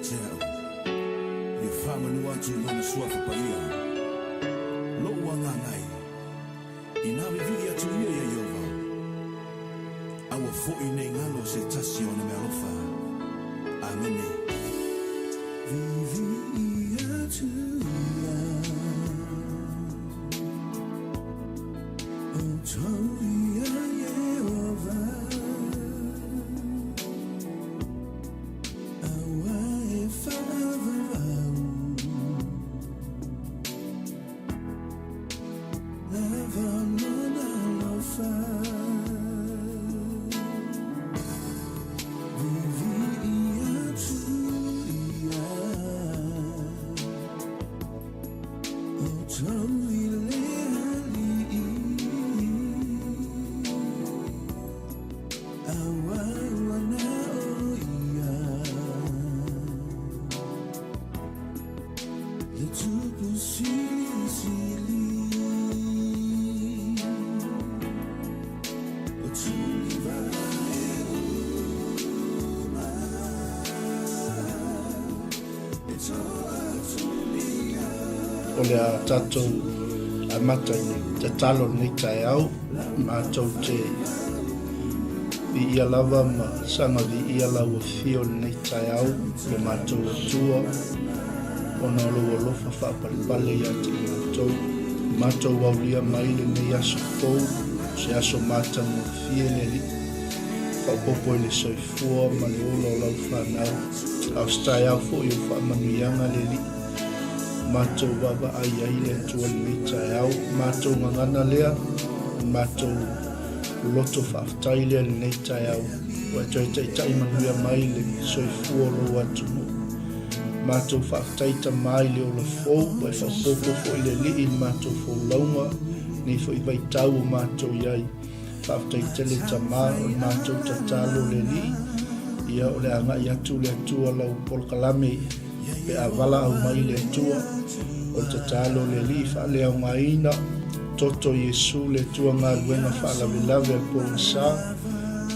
te au, Ia faamanu atu i Lona Suafa Paia. Loʻu agaga e, inā wiliwili atu ia iā Ieova, a ua foʻi nei galo se tasi o ana mea alofa. Amene. Wiliwili atu ia, ʻoukou iā Ieova. O le a tatou amata i le tatalo i lenei taeao, matou te viia lava ma saga viia lau afio i lenei taeao, lo matou Atua, ona o lou alofa faapalepale ia te i matou. Matou aulia mai lenei aso fou, se aso matagofie le Alii, faaopoopo i le soifua ma le ola o lau fanau, a o se taeao foi o faamanuiaga le Alii. Matou vaavaai ai le Atua i lenei taeao, matou gagana lea, matou loto faafetai lea i lenei taeao, ua e toe taitai manuia mai le soifua o lou atunuu. Matou faafetai Tama i le ola fou, ua e faaopoopo foi le Alii i le matou folauga, nei foi vaitau o matou i ai. Faafetai tele Tama, o le matou tatalo le Alii, ia o le agai atu le Atua lau polokalame pe a valaau mai le Atua. O le tatalo le Alii faaleaogaina toto Iesu le Atua galuega faalavelave a le pogisa,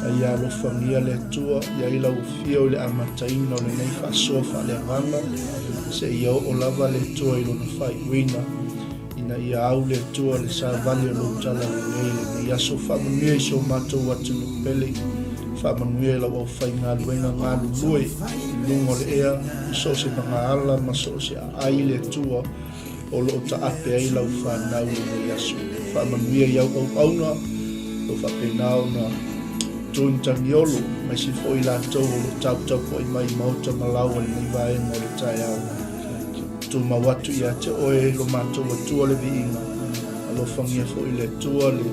a ia alofagia le Atua i ai lau afio i le amataina o lenei faasoa faaleagaga, seia oo lava le Atua i lona faaiuina, ina ia au le Atua le savali o lou tala lelei i lenei aso. Faamanuia i si o matou atunuu pele, faamanuia i lau aufaigaluega galulue i luga o le ea, i so o se magaala ma so o se aai le Atua o lo o taape ai lau fanau i lenei aso. Faamanuia i au auauna, o lo o faapena ona tu tagiolo, aemaise foi i latou o lo o taputapuai mai i maota ma laoa i lenei vaega o le taeao. Tumau atu ia te oe lo matou Atua le viiga, alofagia foi le Atua le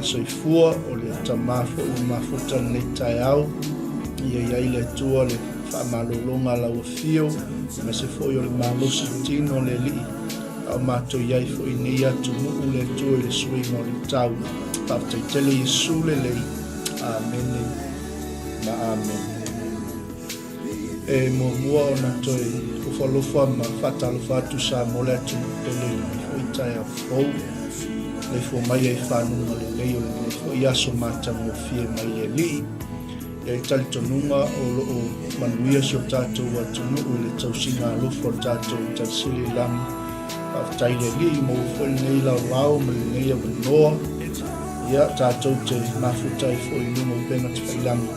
soifua o le tama foi ua mafuta lenei taeao. Ia i ai le Atua le faamalologa a lau afio, aemaise foi o le malosi tino o le Alii, a o matou i ai foi i nei atunuu le Atua i le suiga o le tau. Faafetai tele Iesu lelei. Amene ma amene. E muamua ona toe alofa ma faatalofa atu Samoa le atunuu pele i lenei foi taeao fou. Maleifua mai ai fanuga lelei o lenei foi aso matagofie mai le Alii. E i ai talitonuga o lo o manuia si o tatou atunuu i le tausiga alofa o le tatou Talisili i lagi. Faafetai i le Alii, maua foi lenei laolao ma lenei avanoa. Ia, tatou te mafuta ai foi i luga o upega tafailagi,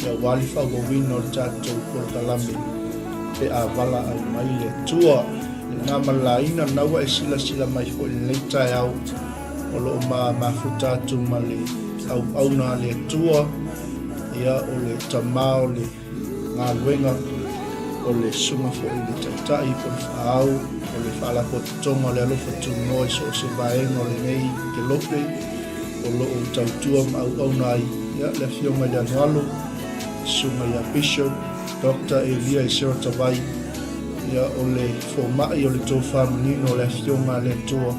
ia aua le faaauauina o le tatou polokalame pe a valaau mai le Atua. Lena ma le laina, lena ua e silasila mai foi i lenei taeao. O lo o ma mafuta atu ma le auauna a le Atua, ia, o le tama o le galuega, o le susuga foi i le taitai po o le faaau, o le faalapotopotoga o le alofa tunoa i so o se vaega o lenei kelope o lo o tautua ma auauna ai, ia, le Afioga i le Anoalo, Susuga ia Bishop Doctor Elia Esera Tavai, ia, o le fomai o le tofa manino o le Afioga a le Atua,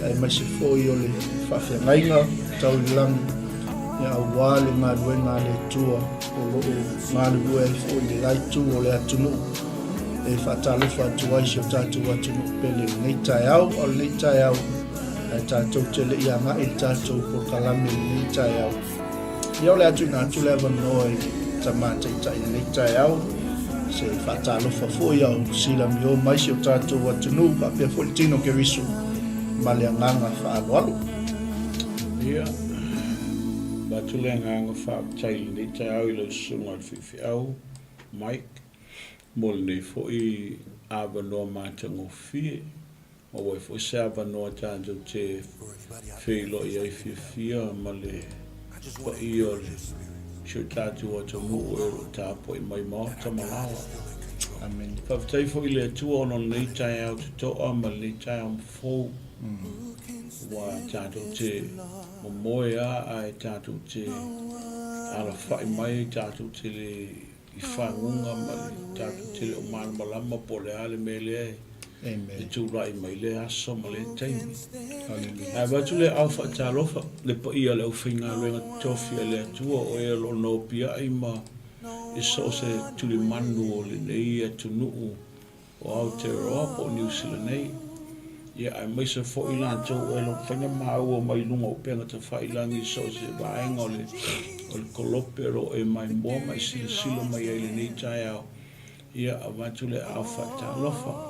aemaise foi o le faafeagaiga tau i le lagi, aua le galuega a le Atua o lo o galulue ai foi i le la itu o le atunuu e faatalofa atu ai si o tatou atunuu pele i lenei taeao. A o lenei taeao, ae tatou te le i agai i le tatou polokalame i lenei taeao, ia o le a tuuina atu le avanoa i le Tama Taitai i lenei taeao. Se faatalofa foi a o silamio mai si o tatou atunuu faapea foi le tino Keriso ma le agaga faaaloalo. Ia, avatu le agaga faafetai i lenei taeao i lau susuga i le faifeau Mike mo lenei foi avanoa matagofie. Maua ai foi se avanoa tatou te feiloai ai fiafia ma le paia o le si o tatou atunuu e o lo o tapuai mai maota ma laoa. Amene. Faafetai foi i le Atua ona o lenei taeao totoa ma lenei taeao fou ua tatou te momoe lava ae tatou te alafai mai tatou te le i faguga ma le tatou te le o malamalama po o le a le mea lea e tulai mai lea aso ma lea taimi. Ae avatu le aao faatalofa le paia o le aufaigaluega totofi a le Atua o e o lo o nopiai ma i so o se tulimanu o lenei atunuu o Aotearoa po o Niu Sila nei, ia aemaise foi latou e mafai ona maua mai luga o upega tafailagi i so o se vaega o le o le kolope o lo o e maimoa ma e silasila mai ai i lenei taeao, ia avatu le aao faatalofa.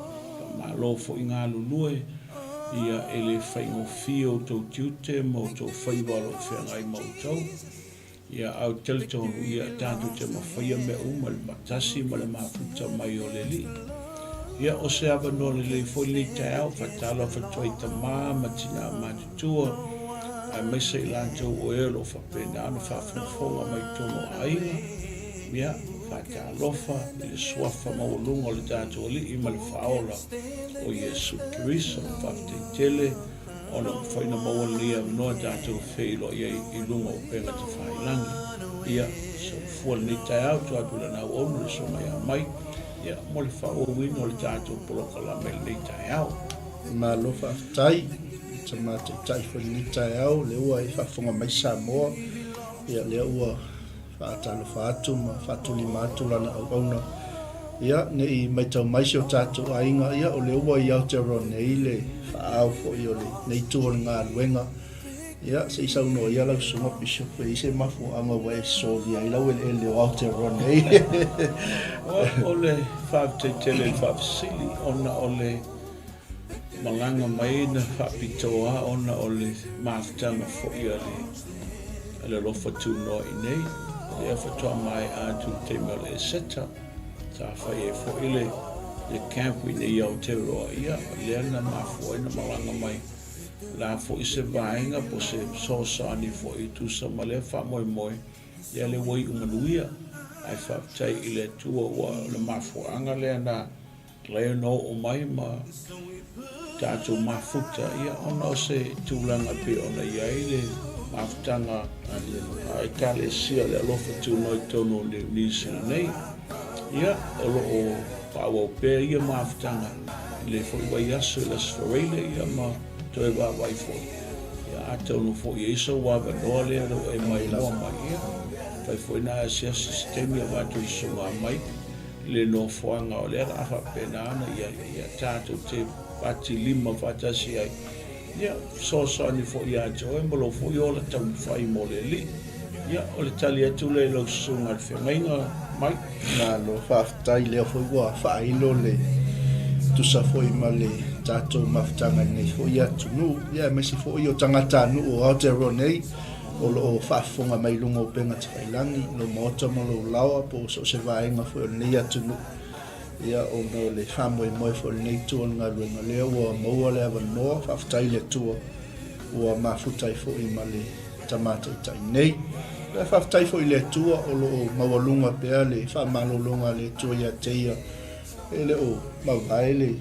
Faamalo foi galulue, ia e le faigofie outou tiute ma outou faiva o lo o feagai ma outou. Ia, ae ou te talitonu, ia, tatou te mafaia mea uma i le matasi ma le mafuta mai o le Alii. Ia, o se avanoa lelei foi lenei taeao, faatalofa atu ai i tama ma tinā matutua, aemaise i latou o e o lo o faapena ona faafogafoga mai i totonu o aiga. Ia, faatalofa i le suafa maualuga o le tatou Alii ma le Faaola o Iesu Keriso. Faafetai tele. Ona ua mafai ona maua lenei avanoa tatou feiloai ai i luga o upega tafailagi. Ia, soifua lenei taeao, tua atu i lana auauna le Susuga ia Mai, ia, mo le faaauauina o le tatou polokalame i lenei taeao. Malo faafetai i tama taitai foi i lenei taeao, lea ua e faafofoga mai Samoa, ia lea ua Faatalofa atu ma faatulima atu lana auauna. Ia, ne i matau mai si o tatou aiga, ia, o lea ua i Aotearoa nei le faaao foi o lenei itu o le galuega. Ia, se i saunoa ia lau Susuga Bishop, e i ai se mafuaaga ua e solia ai lau eleele o Aotearoa nei? O le faafetai tele i le faafesili, ona o le malaga mai na faapitoa ona o le mafutaga foi a le a le alofa tunoa i inei. O lea faatoa maea atu i le taimi o le Eseta, sa fai ai foi le le camp i inei i Aotearoa, ia lea na mafua ai na malaga mai. O le a foi se vaega po o se fesoasoani foi e tusa ma lea faamoemoe, ia lea ua iu manuia. Ae faafetai i le Atua ua o le mafuaaga lea na Lea na oo mai ma tatou mafuta, ia, ona o se tulaga e pei ona i ai le mafutaga a Ekalesia le Alofa Tunoa i totonu o Niu Sila nei. Ia, o lo o faaauau pea ia mafutaga i lenei foi vaiaso i le Aso Faraile, ia, ma toe vaavaai foi. Ia, atonu foi e i ai sou avanoa lea o lo o e maimoa mai, ia, fai foi na asiasi se taimi avatu i le susuga Mike. Le nofoaga o lea la a faapena ona i ai, ia tatou te pati lima faatasi ai, ia fesoasoani foi ia te oe ma lou foi ola taumafai mo le Alii. Ia, o le tali atu lea i lau susuga i le feagaiga, Mike. Malo faafetai, lea foi ua faailo le tusa foi ma le tatou mafutaga i lenei foi atunuu, ia aemaise foi o tagatanuu o Aotearoa nei. o lo o faafofoga mai i luga o upega tafailagi, lou maota ma lou laoa po o so o se vaega foi o lenei atunuu, ia, ona o le faamoemoe foi o lenei itu o le galuega, lea ua maua le avanoa, faafetai i le Atua ua mafuta ai foi ma le Tama Taitai nei. Ia, faafetai foi i le Atua o lo o maualuga pea le faamalologa a le Atua ia te ia, e le o mavae le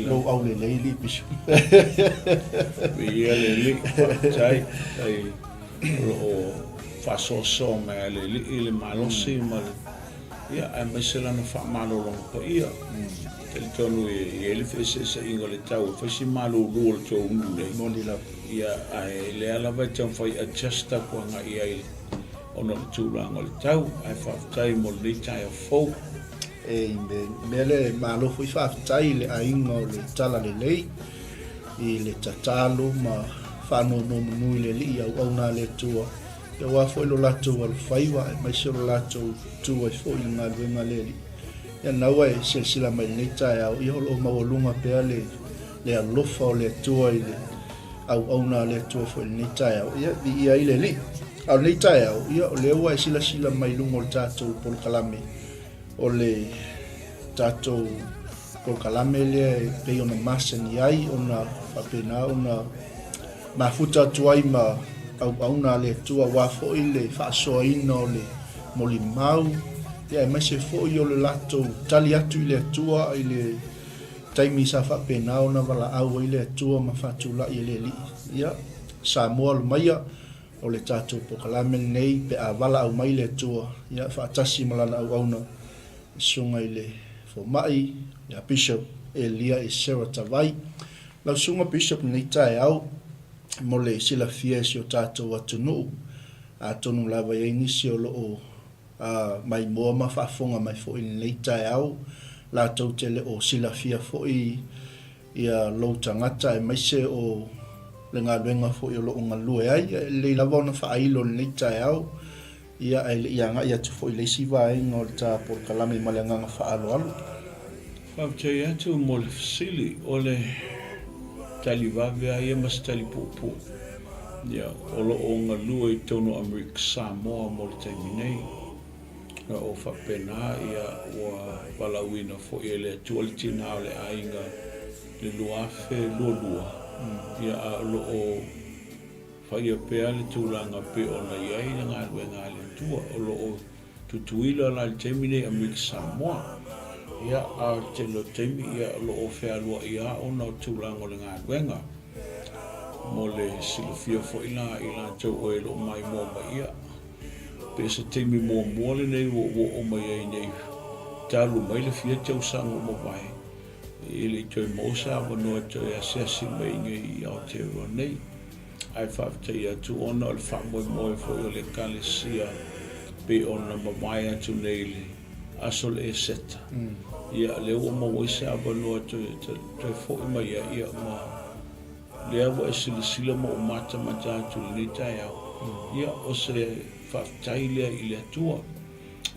lou aulelei alii Bishop. Viia le Alii, faafetai, faafetai o lo o faasoasoa mai a le Alii le malosi ma le, ia, aemaise lana faamalologa paia. Talitonu e i ai le feeseeseaiga o le tau e fai si malulu o le tou nuu nei. Moni lava. Ia, ae lea lava e taumafai e adjust atu agai i ai ona o le tulaga o le tau, ae faafetai mo lenei taeao fou. Amen. Mea lea e malo foi faafetai i le aiga o le Talalelei i le tatalo ma faanonomanu i le Alii auauna a le Atua aua foi lo latou alofaiva aemaise o lo latou tu ai foi i le galuega a le Alii. Ia lena ua e silasila mai i lenei taeao, ia o lo o maualuga pea le, le alofa o le Atua i le auauna a le Atua foi i lenei taeao. Ia, viia ai le Alii. A o lenei taeao, ia o lea ua e silasila mai i luga o le tatou polokalame, o le tatou polokalame lea e pei ona masani ai ona faapena ona mafuta atu ai ma auauna a le Atua aua foi le faasoaina o le molimau, ia aemaise foi o le latou tali atu i le Atua i le taimi sa faapena ona valaau ai le Atua ma faatulai e le Alii. Ia, Samoa Lumaia, o le tatou polokalame lenei pe a valaau mai le Atua, ia faatasi ma Lana auauna, le Susuga i le Fomai, ia Bishop Elia Esera Tavai. Lau Susuga Bishop i lenei taeao, mo le silafia e si o tatou atunuu, atonu lava i ai nisi o lo o maimoa ma faafofoga mai foi i lenei taeao, latou te le o silafia foi ia lou tagata aemaise o le galuega foi o lo o galue ai. E lelei lava ona faailo i lenei taeao, ia ae le i agai atu foi i le isi vaega o le ta polokalame ma le agaga faaaloalo. Faafetai atu mo le fesili. O le tali vave lava ia ma se tali puupuu, ia, o lo o galue i totonu o Amerika Samoa mo le taimi nei. O lo o faapena, ia, ua valaauina foi e le Atua le tina o le aiga i le 2022, ia, a o lo o faia pea le tulaga e pei ona i ai le galuega a le Atua. O lo o Tutuila la i le taimi nei Amerika Samoa. Ia, a o le tele o taimi, ia, o lo o fealuai lava ona o tulaga o le galuega. Mo le silafia foi la i latou o e lo o maimoa mai, ia, pe se taimi muamua lenei ua ou oo mai ai nei talu mai le fia tausaga ua mavae, e le i toe maua se avanoa e toe asiasi mai i inei i Aotearoa nei. Ae faafetai atu ona o le faamoemoe foi o le Ekalesia pei ona mavae atu nei i le aso o le Eseta. Ia, lea ua maua ai se avanoa e toe foi mai ai, ia, ma lea ua e silasila ma ou matamata atu i lenei taeao, ia, o se faafetai lea i le Atua.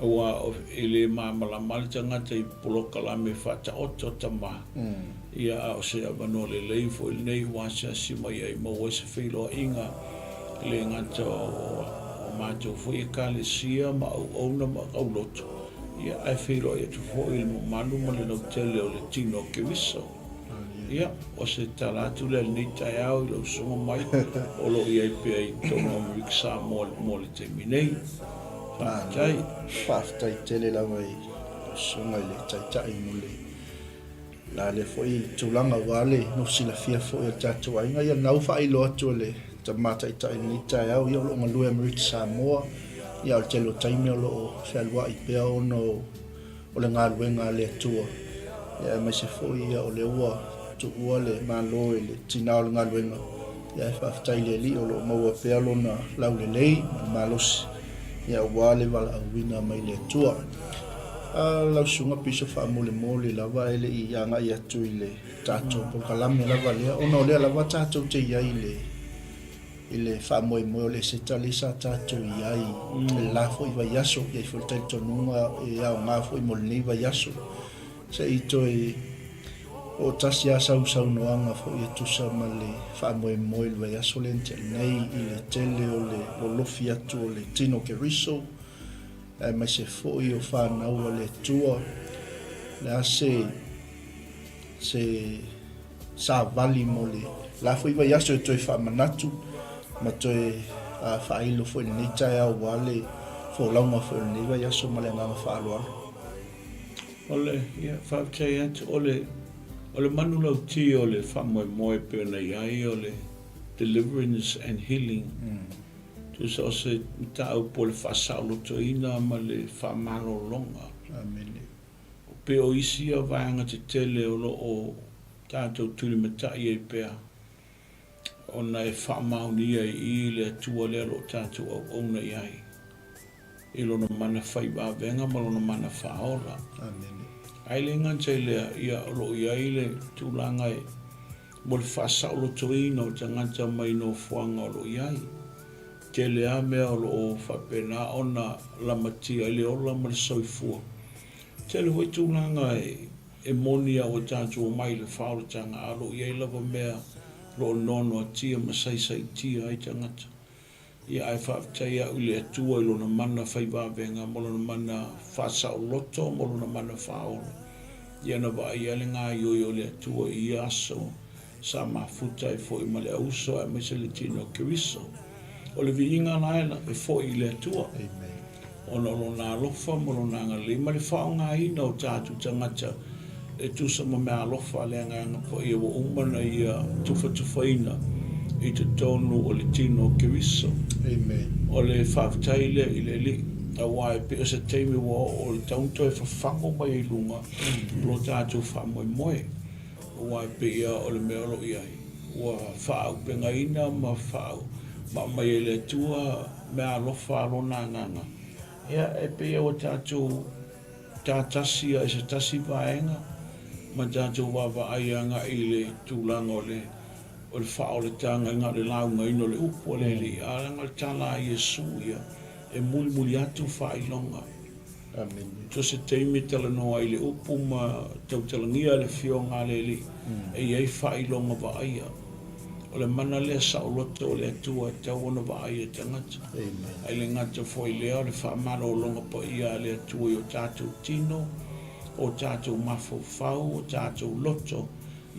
Aua e le malamalama le tagata i polokalame faataoto tama, ia a o se avanoa lelei foi lenei ua asiasi mai ai maua ai se feiloaiga e le gata o matou foi Ekalesia ma auauna ma aulotu, ia ae feiloai atu foi i le mamalu ma le lautele o le tino o Keriso. Ia, o se tala atu lea i lenei taeao i lau susuga mai o lo o i ai pea i totonu o Amerika Samoa mo le taimi nei. Faafetai. Faafetai tele lava i lau susuga i le Taitai mo le la lea foi tulaga aua le nofo silafia foi o le tatou aiga. Ia lena ua faailoa atu e le Tama Taitai i lenei taeao, ia o lo o galue Amerika Samoa, ia a o le tele o taimi o lo o fealuai pea ona o o le galuega a le Atua, ia aemaise foi ia o lea ua tuua le Malo i le tina o le galuega, ia ae faafetai i le Alii o lo o maua pea lona laulelei ma le malosi, ia aua le valaauina mai le Atua. A lau susuga piso faamolemole lava ae le i agai atu i le tatou polokalame lava lea, ona o lea lava tatou te i ai i le i le faamoemoe o le Eseta lea sa tatou i ai i le la foi vaiaso, e i ai foi le talitonuga e aoga foi mo lenei vaiaso. Se i toe oo tasi lava sau saunoaga foi e tusa ma le faamoemoe i le vaiaso lea na tea nei i le tele o le lolofi atu o le tino Keriso, aemaise foi o fanau a le Atua. O le a se se savali mo le la foi vaiaso e toe faamanatu ma toe faailo foi i lenei taeao aua le folauga foi o lenei vaiaso ma le agaga faaaloalo. O le, ia, faafetai atu, o le, o le manulauti o le faamoemoe e pei ona i ai o le deliverance and healing, tusa o se mataupu o le faasaolotoina ma le faamalologa. Amene. Pei o isi ia vaega tetele o lo o tatou tulimatai ai pea, ona e faamaonia i i le Atua lea o lo o tatou auauna i ai, i Lona mana fai vavega ma Lona mana faaola. Amene. Ae le gata i lea, ia, o lo o i ai le tulaga e, mo le faasaolotoina o tagata mai nofoaga o lo o i ai. Tele lava mea o lo o faapena ona lamatia ai le ola ma le soifua. Tele foi tulaga e moni a ua tatou omai i le faaolataga a o lo o i ai lava mea o lo o noanoatia ma saisaitia ai tagata. Ia ae faafetai au i le Atua i Lona mana fai vavega ma Lona mana faasaoloto ma Lona mana faaola. Ia na vaaia le gaoioi o le Atua i ia aso sa mafuta ai foi ma le auso aemaise le tino o Keriso. O le viiga la e foi i le Atua. Ona o Lona alofa ma Lona agalelei ma le faaaogaina o tatou tagata e tusa ma meaalofa a le Agaga Paia ua uma ona Ia tufatufaina i totonu o le tino o Keriso. Amen. O le faafetai lea i le Alii, aua e pei o se taimi ua oo e tatau ona toe fafago mai ai i luga lo tatou faamoemoe, aua e pei lava o le mea o lo o i ai, ua faaaupegaina ma aumai e le Atua meaalofa a Lona Agaga, ia e pei ua tatou ta tasi a i se tasi vaega ma tatou vaavaai agai i le tulaga o le o le faaolataga i na o le laugaina o le upu a le Alii, a leaga o le tala a Iesu ia e mulimuli atu faailoga. Amene. So se taimi e talanoa ai i le upu ma tautalagia le Afioga a le Alii e i ai faailoga vaaia. O le mana lea saoloto o le Atua e tatau ona vaai e tagata. Ae le gata foi i lea o le faamalologa paia a le Atua i o tatou tino, o tatou mafaufau, o tatou loto,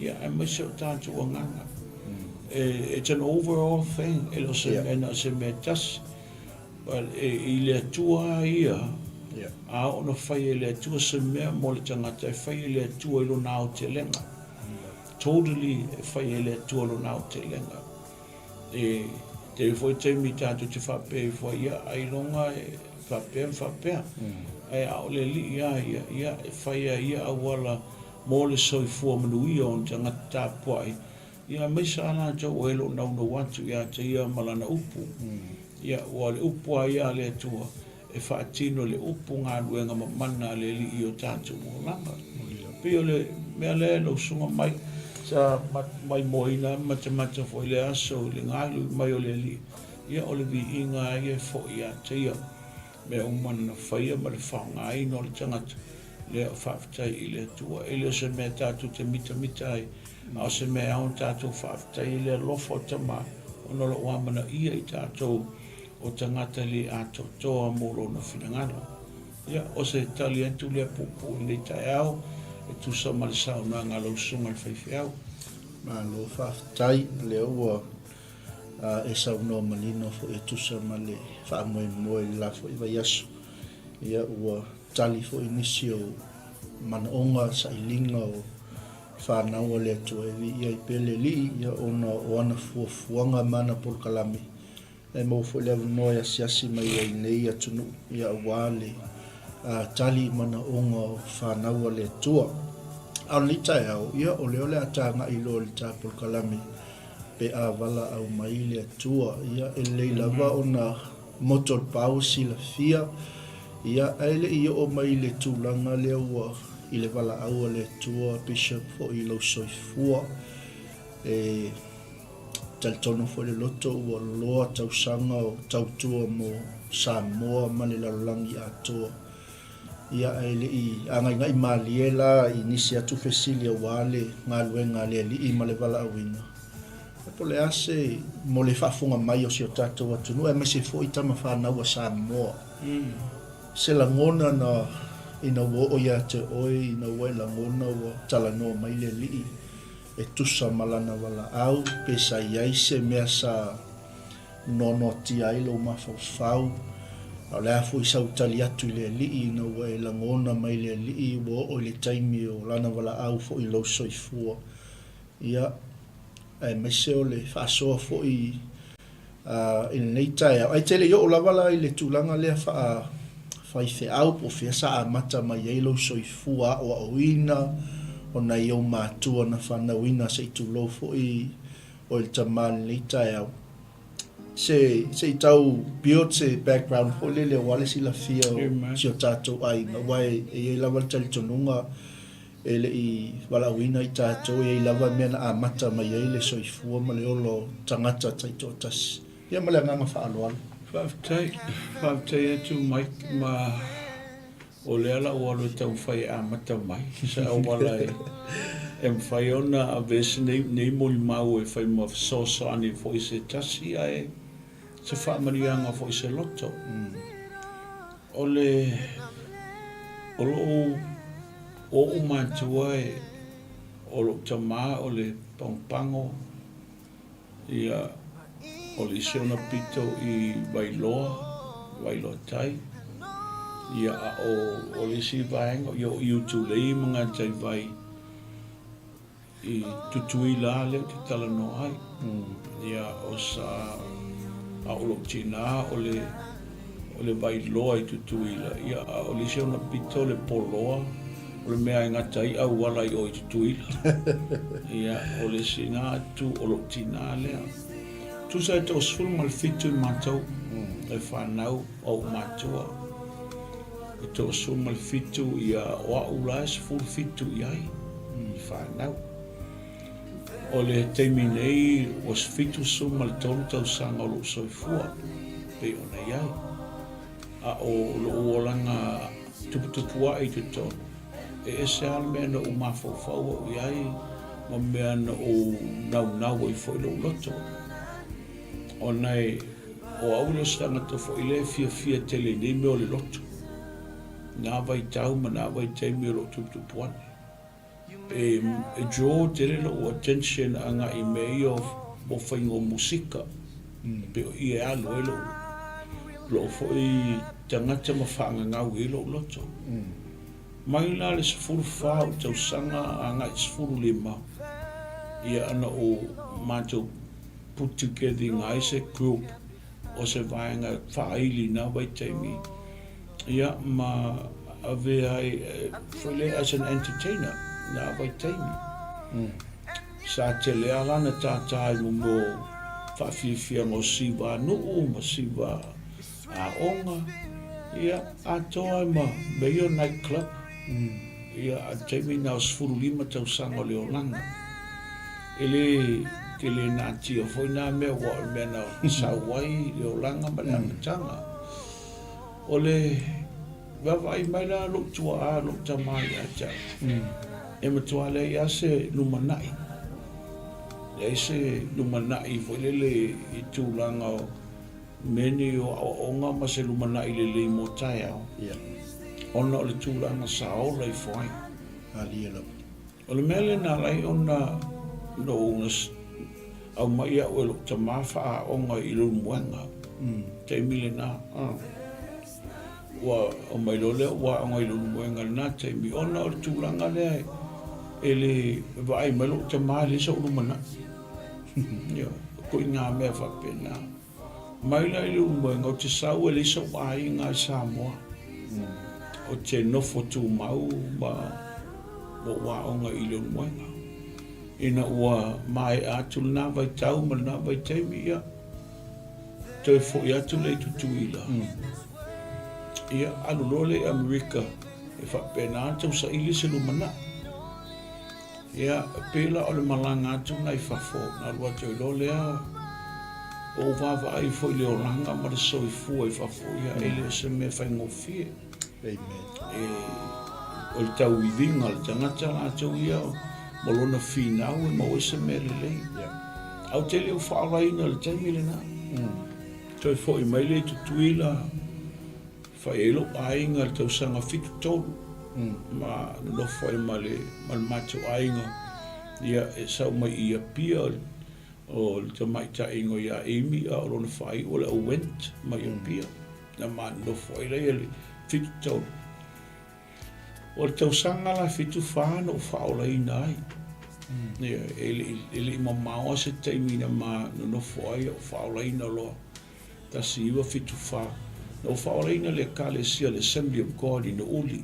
ia aemaise o tatou agaga. It's an overall thing, e le o se mea na o se mea e tasi. But i le Atua lava ia, a oo ona fai e le Atua se mea mo le tagata, e fai e le Atua i lona aotelega. Totally e fai e le Atua lona aotelega. E tele foi taimi tatou te faapea ifo ai, ia ailoga e faapea ma faapea. Ae a o le Alii lava ia, ia e fai lava i ia auala mo le soifua manuia o ona tagata tapuai, Ia aemaise a latou o e lo o naunau atu ia te ia ma lana upu. Ia, ua o le upu lava ia a le Atua e faatino le upu galuega mamana a le Alii i o tatou olaga. E pei o le mea lea e lausuga mai, sa maimoaina ai ma matamata foi i le aso i le gaoioi mai o le Alii, ia o le viiga lava ia e foi ia te ia. Mea uma na faia ma le faaaogaina o le tagata, lea o faafetai i le Atua. E le o se mea tatou te mitamita ai, a o se mea e ao ona tatou faafetai ai le alofa o Tama, ona o lo o amanaia i tatou o tagata le atoatoa mo Lona finagalo. Ia, o se tali atu lea puupuu i lenei taeao e tusa ma le saunoaga a lau Susuga i le Faifeau. Malo faafetai, lea ua e saunoa manino foi e tusa ma le faamoemoe i le la foi vaiaso. Ia ua tali foi nisi o manaoga, sailiga o fanau a le Atua e viia ai pea le Alii, ia ona o ana fuafuaga ma ana polokalame e maua foi le avanoa e asiasi mai ai nei atunuu, ia aua le tali i manaoga o fanau a le Atua. A o lenei taeao, ia o lea o le a tagai loa i le ta polokalame pe a valaau mai le Atua. Ia, e lelei lava ona moto le pao silafia, ia, ae le i oo mai i le tulaga lea ua i le valaau a le Atua, Bishop, foi i lou soifua. E talitonu foi le loto ua loa tausaga o tautua mo Samoa ma le lalolagi atoa. Ia, ae le i agaigai malie la i nisi atu fesili aua le galuega a le Alii ma le valaauina, ia po o le a se mo le faafofoga mai o si o tatou atunuu aemaise foi tama fanau a Samoa, se lagona na ina ua oo ia te oe, ina ua e lagona ua talanoa mai le Alii e tusa ma lana valaau, pe sa i ai se mea sa Noanoatia ai lou mafaufau, a o le a foi sau tali atu i le Alii ina ua e lagona mai le Alii ua oo i le taimi o Lana valaau foi i lou soifua. Ia, aemaise o le faasoa foi i lenei taeao. Ae te le i oo lava la i le tulaga lea faa faifeau po o fea sa amata mai ai lou soifua aoaoina ona i ou matua na fanauina se i tulou foi Oi le tama i lenei taeao. Se, se i tau build se background foi lele aua le silafia o si o tatou aiga, aua e i ai lava le talitonuga e le i valaauina i tatou, e i ai lava mea na amata mai ai le soifua ma le ola o tagata taitoatasi. Ia ma le agaga faaaloalo. Faafetai, faafetai atu Mike ma. O lea la ua alu e taumafai e amata mai se auala e e mafai ona aveese nei nei molimau e fai ma fesoasoani foi i se tasi ae se faamanuiaga foi i se loto. O le o lou o ou matua e o lou tama o le pagopago Ia, o le isi ona pito i Vailoa, Vailoa Tai. Ia, a o, o le isi vaega, ia o i Utulei ma Gataivai i Tutuila lea ou te talanoa ai. Ia, o sa, a o lou tinā o le, o le Vailoa i Tutuila, ia, a o le isi ona pito o le Poloa, O le mea e gata ai auala i o i Tutuila. Ia, o le isi na atu o lou tinā lea. Tusa e 17 i matou e fanau a ou matua. E 17, ia, o au la e 17 i ai i fanau. O le taimi nei ua 73 tausaga o lou soifua pei ona i ai. A o lou olaga tuputupu ae i totonu, e ese lava le mea na ou mafaufau au i ai ma mea na ou naunau ai foi lou loto. Ona e, o au le isi tagata foi lea e fiafia tele i nei mea o le loto. I nā vaitau ma nā vaitaimi o lou tuputupu ane. E draw tele lou attention agai i mea ia o faiga o musika, pei o i e alu ai lou, lou foi tagata ma faagagau i ai lou loto. Mai la le 14 o tausaga agai i le 15, ia na ou matou put together ina ai se group o se vaega faaili i na vaitaimi, Ia, ma avea ai foi lea as an entertainer i na vaitaimi. Sa tele lava la na tātā i mo faafiafiaga o siva nuu ma siva aoga, ia, atoa ai ma mea ia o night club. Ia, a le taimi na o 15 tausaga o le olaga. E le tele natia foi na mea aua o le mea na sau ai le olaga ma le amataga. O le vaavaai mai la a lou tuaa, lou tama ia te au, e matua leai lava se lumanai, leai se lumanai foi lele i tulaga o mea nei o aoaoga ma se lumanai lelei mo taeao, ona o le tulaga sa ola ifo ai. O le mea lea na ala ai ona na aumai au e lou tama faaaoga i Leulumoega, taimi lena. Ua aumai loa lea ua aoga i Leulumoega i lena taimi, ona o le tulaga lea e le vaai mai lou tama e leai sou lumanai. Ioe, o ituaiga mea faapena. Mai la i Leulumoega ou te sau e leai sou aiga i Samoa. Ou te nofo tumau ma lou aoga i Leulumoega. Ina ua maea atu lena vaitau ma lena vaitaimi, ia, toe foi atu lea i Tutuila. Ia, alu loa lea i Amerika e faapena ona tausaili se lumanai. Ia, e pei la o le malaga atu lena i fafo, na alu atu ai loa lea, ua ou vaavaai foi i le olaga ma le soifua i fafo, ia e le o se mea faigofie. Amen. E, o le tauiviga o le tagata latou ia ma lona finau e maua ai se mea lelei. Yeah. Ae ou te le o faaolaina i le taimi lena. Toe foi mai lea i Tutuila, Fai ai lou aiga i le tausaga 73 ma nonofo ai ma le ma le matou aiga ia e sau mai i Apia o le tamaitai igoa ia Amy a o lona faaiu o le au Wendt mai Apia na ma nonofo ai laia i le 73. O le tausaga la 74 na ou faaolaina ai. Ia e le i mamao lava se taimi na ma nonofo ai ou faaolaina loa. 1974, na ua faaolaina le Ekalesia o le Assembly of God i Nu'uli.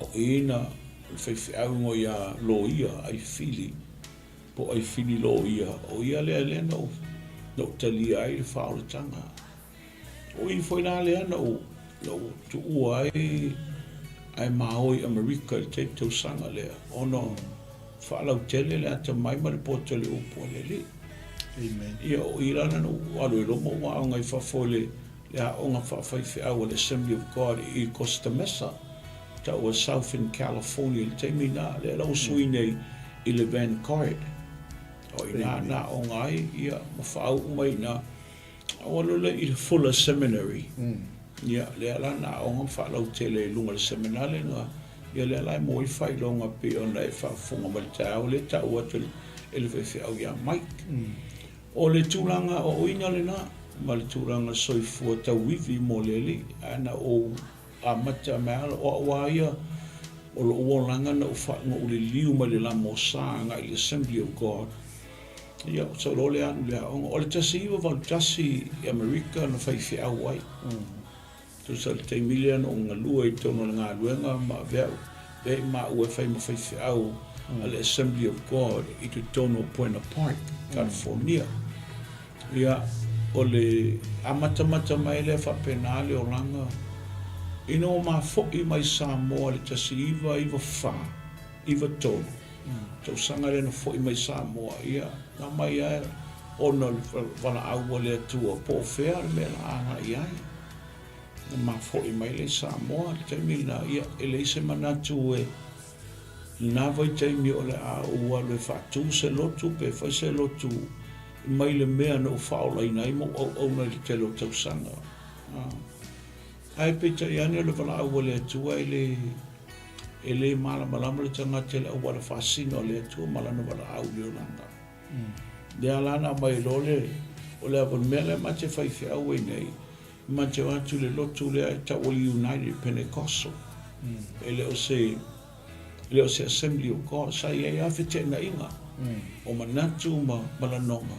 O i na le faifeau igoa ia Loia Aifili, po o Aifili Loia, o ia lea lea na ou, na ou talia ai le faaolataga. O i foi la lea na ou, na ou tuua ai ae ma o i Amerika i le taimi tausaga lea, ona faalautele le atamai ma le poto i le upu a le Alii. Amen. Ia, o i la na ou alu ai loa ma ou aoga i fafo i le le aoga faafaifeau a le Assembly of God i Costa Mesa, taua Southern California i le taimi lena, lea la ua sui nei i le Vanguard. O i ina na aoga ai, ia, ma faauu mai i ina. A ua alu lea i le Fuller Seminary, ia, lea la na aoga ma faalautele i luga o le seminale na, ia lea la e maua ai faailoga pei ona e faafofoga mai i le taeao lea e tau atu e le faifeau ia Mike. O le tulaga aoaoina lena ma le tulaga soifua tauivi mo le Alii, ae na ou amata mai lava, o au lava ia, o lou olaga na ou liliu mai le lamosa agai i le Assembly of God, ia, sau loa lea alu i le aoga. O le 1981 i Amerika na faifeau ai. Tusa i le taimi lea na ou galue i totonu o le galuega ma avea avea i maua e fai ma faifeau a le Assembly of God i totonu o Buena Park, California. Ia, o le amatamata mai lea faapena le olaga ina ua mafo'i mai Samoa i le 1994, 93, tausaga lea na fo'i mai Samoa, ia, na mai lava ona o le valaau a le Atua po o fea le mea la agai ai. Na mafo'i mai lea i Samoa i le taimi lena, ia, e leai se manatu e lena vaitaimi o le a ou alu e faatu se lotu pe fai se lotu mai le mea na ou faaolaina ai ma ou auauna i le tele o tausaga. Ae peitai ane o le valaau a le Atua e le e le malamalama le tagata i le auala faasino a le Atua ma lana valaau i le olaga. Lea la na aumai loa le, o le ava mea lea ma te faifeau ai nei, ma te o atu i le lotu lea e tau o le United Pentecostal. E le o se, e le o se Assembly of God. Sa i ai lava feteenaiga o manatu ma lanoga.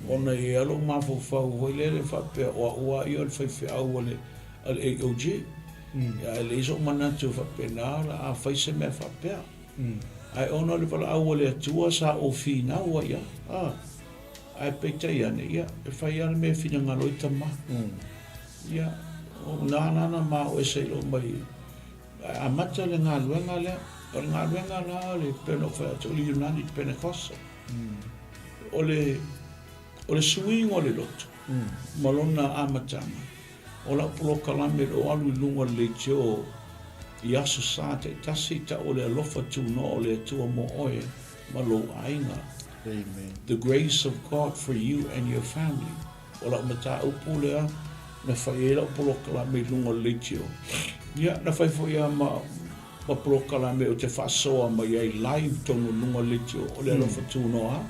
Ona e i ai lava lou mafaufau foi lele faapea o au lava ia o le faifeau a le, a le AOG. Ae leai sou manatu e faapena o le a fai se mea faapea. Ae ona o le valaau a le Atua sa ou finau ai a, ae peitai ane, ia, e fai lava le mea e finagalo ai tama. Ia, o na la na ma o ese loa mai, ae amata le galuega lea. O le galuega la le pei ona ou fai atu o le United Pentecostal. O le, o le suiga o le lotu ma lona amataga, O lau polokalame o lo o alu i luga o le leitio i Aso Sa taitasi i tau o le alofa tunoa o le Atua mo oe ma lou aiga. Amen. The grace of God for you and your family. O lau mataupu lea na fai ai lau polokalame i luga o le leitio. Ia, na fai foi lava ma, ma polokalame ou te faasoa mai ai live tonu i luga o le leitio o le alofa tunoa.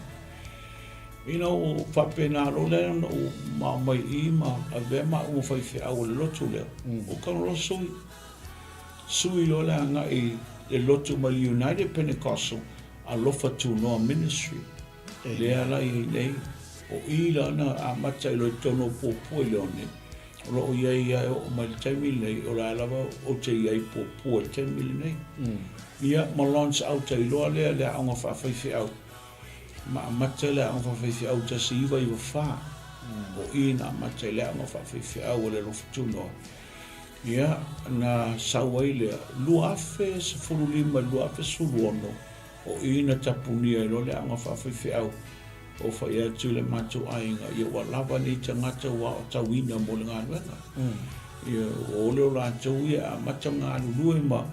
Ina ua faapena loa lea ona ou mao mai i i ma avea maua ma faifeau o le lotu lea, ua tago loa sui. Sui loa le agai i le lotu mai le United Pentecostal Alofa Tunoa Ministry. Lea la i ai nei, o i la na amata ai loa i totonu o Puapua i Leone, o lo o i ai lava e oo mai i le taimi lenei, o la lava ou te i ai i Puapua i le taimi lenei. Ia, ma launch out ai loa lea le aoga faafaifeau. Ma amata le Aoga Faafaifeau 1994, o i na amata ai le Aoga Faafaifeau a le Alofa Tunoa. Ia, na sau ai lea, 2015 i le 2016, o i na tapunia ai loa le Aoga Faafaifeau. Ua fai atu i le matou aiga, ia ua lava nei tagata ua aotauina mo le galuega. Ia, ua ole o latou ia e amata ona galulue ma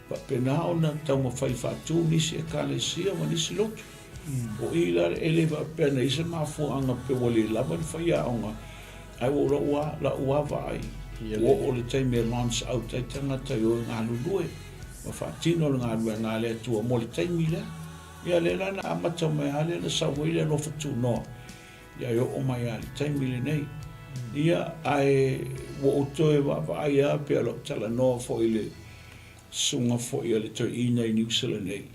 Faapena ona taumafai faatu nisi Ekalesia ma nisi lotu. O i la e le faapea na i ai se mafuaaga pe ua le lava le faiaoga, ae ua lou a, lau a vaai, ua oo le taimi e launch out ai tagata i o e galulue ma faatino le galuega a le Atua mo le taimi lea. Ia lea la na amata mai lava lea na sau ai le alofa tunoa, ia e oo mai lava i le taimi lenei. Ia, ae ua ou toe vaavaai lava pei o lau talanoa foi i le susuga foi a le toeaina i Niu Sila nei,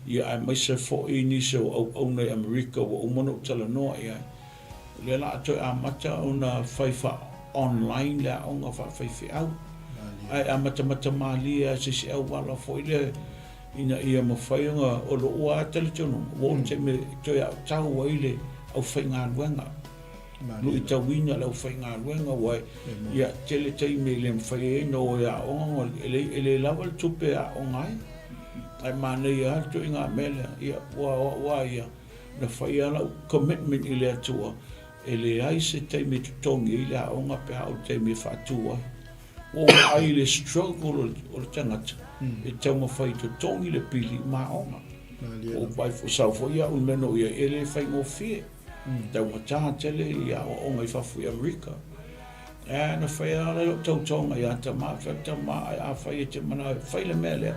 ia aemaise foi nisi o auauna i Amerika ua uma ona ou talanoa i ai, o lea o le a toe amata ona fai faa-online le aoga faafaifeau, ae amatamata malie lava i se isi auala foi lea ina ia mafai ona, o lou lava talitonuga, ua oo i le taimi e toe aotau ai le aufaigaluega. Luitauina le aufaigaluega aua ia tele taimi e le mafai ai ona o e aoga ona e le lava le tupe e aoga ai. Ae manaia lava le ituaiga mea lea. Ia, aua o au lava ia, na fai lava lau commitment i le Atua. E leai se taimi e totogi ai le aoga pe a o le taimi e faatu ai. Ua ou vaai i le struggle o le tagata e taumafai e totogi le pili ma aoga. Ua ou vaai foi, sau foi au i le mea na ou i ai, e le faigofie. Taugata tele i aoaoga i fafo i Amerika. Ae na fai lava lou tautoga ia Tama, fai atu Tama, afai e te manao e fai le mea lea,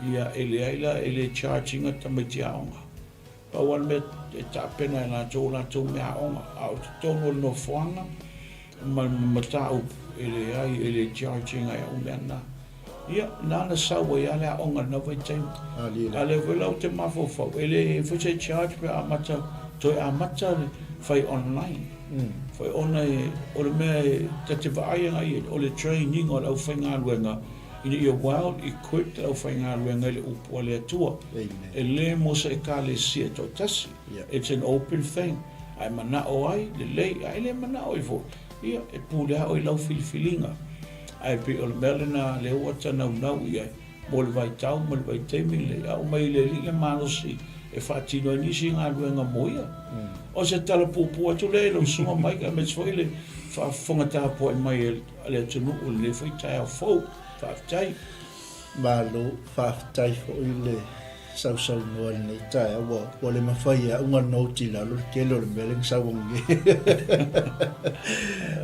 ia e leai la, e le charge ina tamaiti aoga. Pau lava le mea e tapena e latou o latou meaaoga, a o totonu o le nofoaga ma le mataupu, e leai, e le charge ina e au mea na. Ia, na na sau ai lava le aoga i lena vaitaimi. A o lea foi la ou te mafaufau, e le i ai foi se charge pe amata, toe amata le fai online. Foi ona e, o le mea e ta te vaai agai i ai, o le train ina o le aufaigaluega, ina ia well equipped le aufaigaluega i le upu a le Atua. E le mo se Ekalesia toatasi. It's an open thing. A e manao ai, lelei, a e le manao ai foi, ia, e pule lava oe i lau filifiliga. Ae pei o le mea lena lea ua ta naunau i ai, mo le vaitau ma le vaitaimi lenei, a aumai e le Alii le malosi e faatino ai nisi galuega mo ia. O se tala puupuu atu lea i lau susuga Mike aemaise foi le faafofoga tapuai mai a le atunuu i lenei foi taeao fou. Faafetai. Malo, faafetai foi le sausaunoa i lenei taeao. Ua, ua le mafai e au ona note i lalo le tele o le mea lea na sau ananei.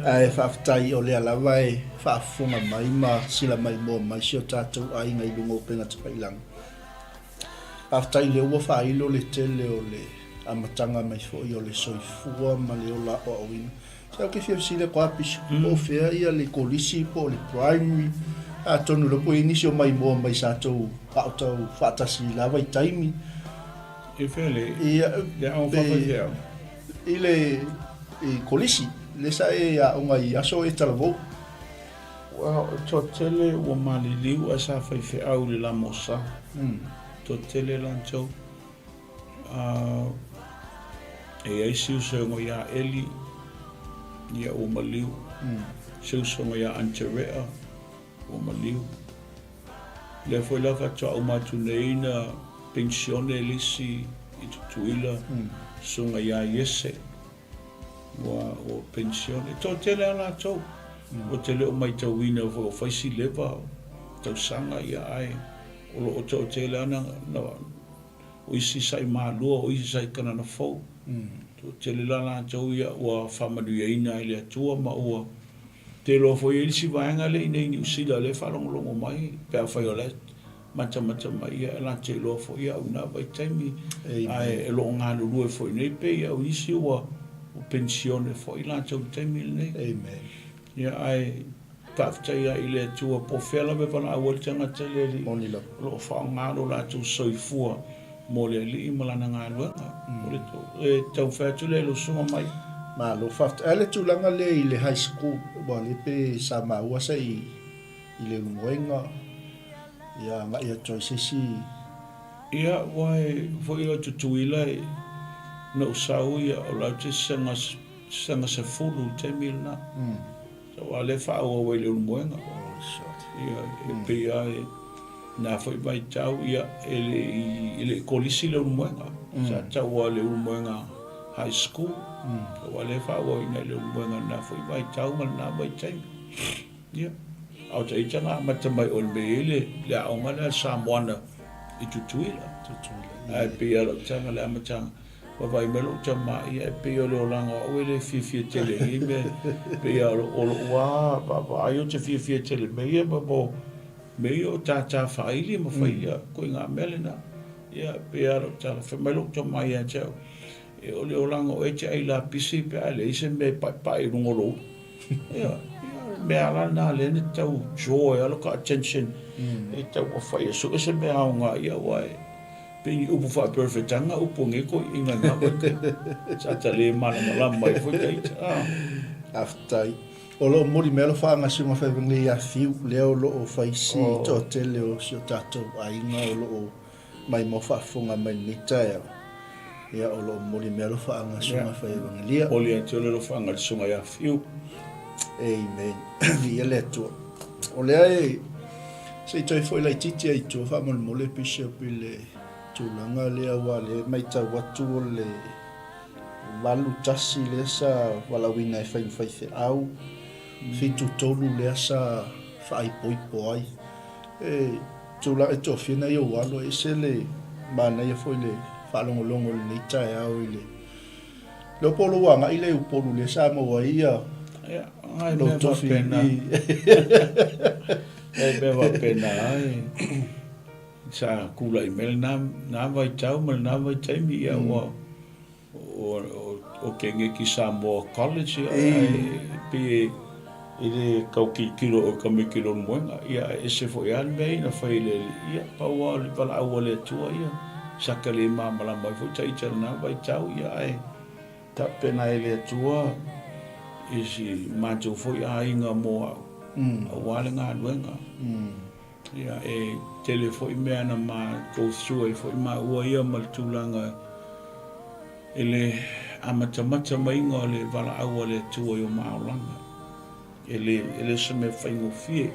Ae faafetai o lea lava e faafofoga mai ma silamaimoa mai si o tatou aiga i luga o upega tafailagi. Faafetai lea ua faailo le tele o le amataga mai foi o le soifua ma le ola aoaoina. Se ou te fia fesili atu lava Bishop, po o fea ia le kolisi po o le primary, atonu loa po o i ai nisi o maimoa mai sa tou aotau faatasi i la vaitaimi. I fea le, Ia, le aoga pe, faafaifeau? i le i kolisi, lea sa e aoga i aso e talavou. Well, e toatele ua maliliu ae sa faifeau i le lamosa. Toatele latou. E i ai si usoga ia Eli, ia ua maliu. Se usoga ia Anterea, ua maliu. Lea foi la faatoa uma atu nei na penisione le isi i Tutuila, susuga ia Iese, ua penisione. E toatele lava latou, ou te le o matauina foi o fai si leva o tausaga, ia ae o lo o toatele lava na O isi sa i Malua, o isi sa i Kanana Fou. Toatele la latou ia ua faamanuiaina e le Atua ma ua te iloa foi e i ai le isi vaega lea i inei i Niu Sila lea e faalogologo mai pe afai o la e matamata mai ia e latou iloa foi au i na vaitaimi ae o lo o galulue foi nei pei au isi ua penisione foi latou i le taimi lenei. Amen. Ia ae faafetai lava i le Atua po o fea lava e valaau ai le tagata i le Alii, Moni lava. o lo o faaaoga lo latou soifua mo le Alii ma Lana galuega. O le e taumafai atu lea i lou susuga mai. Malo faafetai. Ae le tulaga lea i le high school, aua o lea pe sa maua sa i i Leulumoega, ia agai atu ai se isi. Ia, aua e foi o Tutuila e na ou sau ia o la ou te saga Saga sefulu i le taimi lena. Aua o lea e faaauau ai i le Ulumoega. Ia, e pei lava i na foi vaitau, ia, e le i, e le i kolisi le Ulumoega. Sa tau lava i le Ulumoega High School. Aua o lea e faaauau i ina i le Ulumoega i lena foi vaitau ma lena vaitaimi. Ia, a o ita na amata mai o le mea e i ai le, le aoga lea a le Samoana i Tutuila. Tutuila, Ae pei lava o lau tala le amataga. Vaavaai mai lou tama, ia e pei o le olaga o au e le fiafia tele i nei mea, e pei lava o lou lava vaavaai ou te fiafia tele i mea ia ma mo mea ia o tātā faaili ma fai ia ituaiga mea lena. Ia e pei lava o lau tala, fai mai lou tama ia te au, e o le olaga o oe e te ai lapisi pe a leai se mea e paepae i luga o lou ulu. Ia, ia o le mea lava lena lea na tau draw ai lava lou attention e taumafai e sue se mea aoga ia aua e Pei ni upu faaperefetanga upu nei toeaiina i na vaitaimi. Sa ta le malamalama ai foi taita. Faafetai. O lo o moli mai alofaaga si ona faiva nei ia Fiu, lea o lo o fai si toatele o si o tatou aiga o lo o maimoa faafofoga mai lenei taeao. Ia o lo o moli mai alofaaga si ona faiva nei. Moli atu le alofaaga i le susuga ia Fiu. Amen. Viia le Atua. O lea e Se i toe foi laitiiti ai i tua faamolemole Bishop i le tulaga lea aua o lea e matau atu o le 81 lea sa valaauina e fai ma faifeau, 73 lea sa faaipoipo ai. E tulaga e toafia nai ou alo, e ese le manaia foi le faalogologo i lenei taeao i le le po o lou agai lea i Upolu lea sa maua ai ia lou tofi i. E mea faapena ai. Sa tulai mai lena vaitau ma lena vaitaimi, ia ua o Keneki Samoa College, ia ae pei e le tau tilotilo o tamaiti i lona moega, ia ae ese foi lava le mea ia na fai e le alii, ia pau lava o le valaau a le Atua ia, sa ta le malamalama ai foi ta ita i lena vaitau, ia ae tapena e le Atua i si matou foi aiga mo au, aua le galuega. Ia, e tele foi mea na matou sue ai foi maua ia ma le tulaga i le amatamata maiga o le valaau a le Atua i o maolaga. E le, e le o se mea faigofie.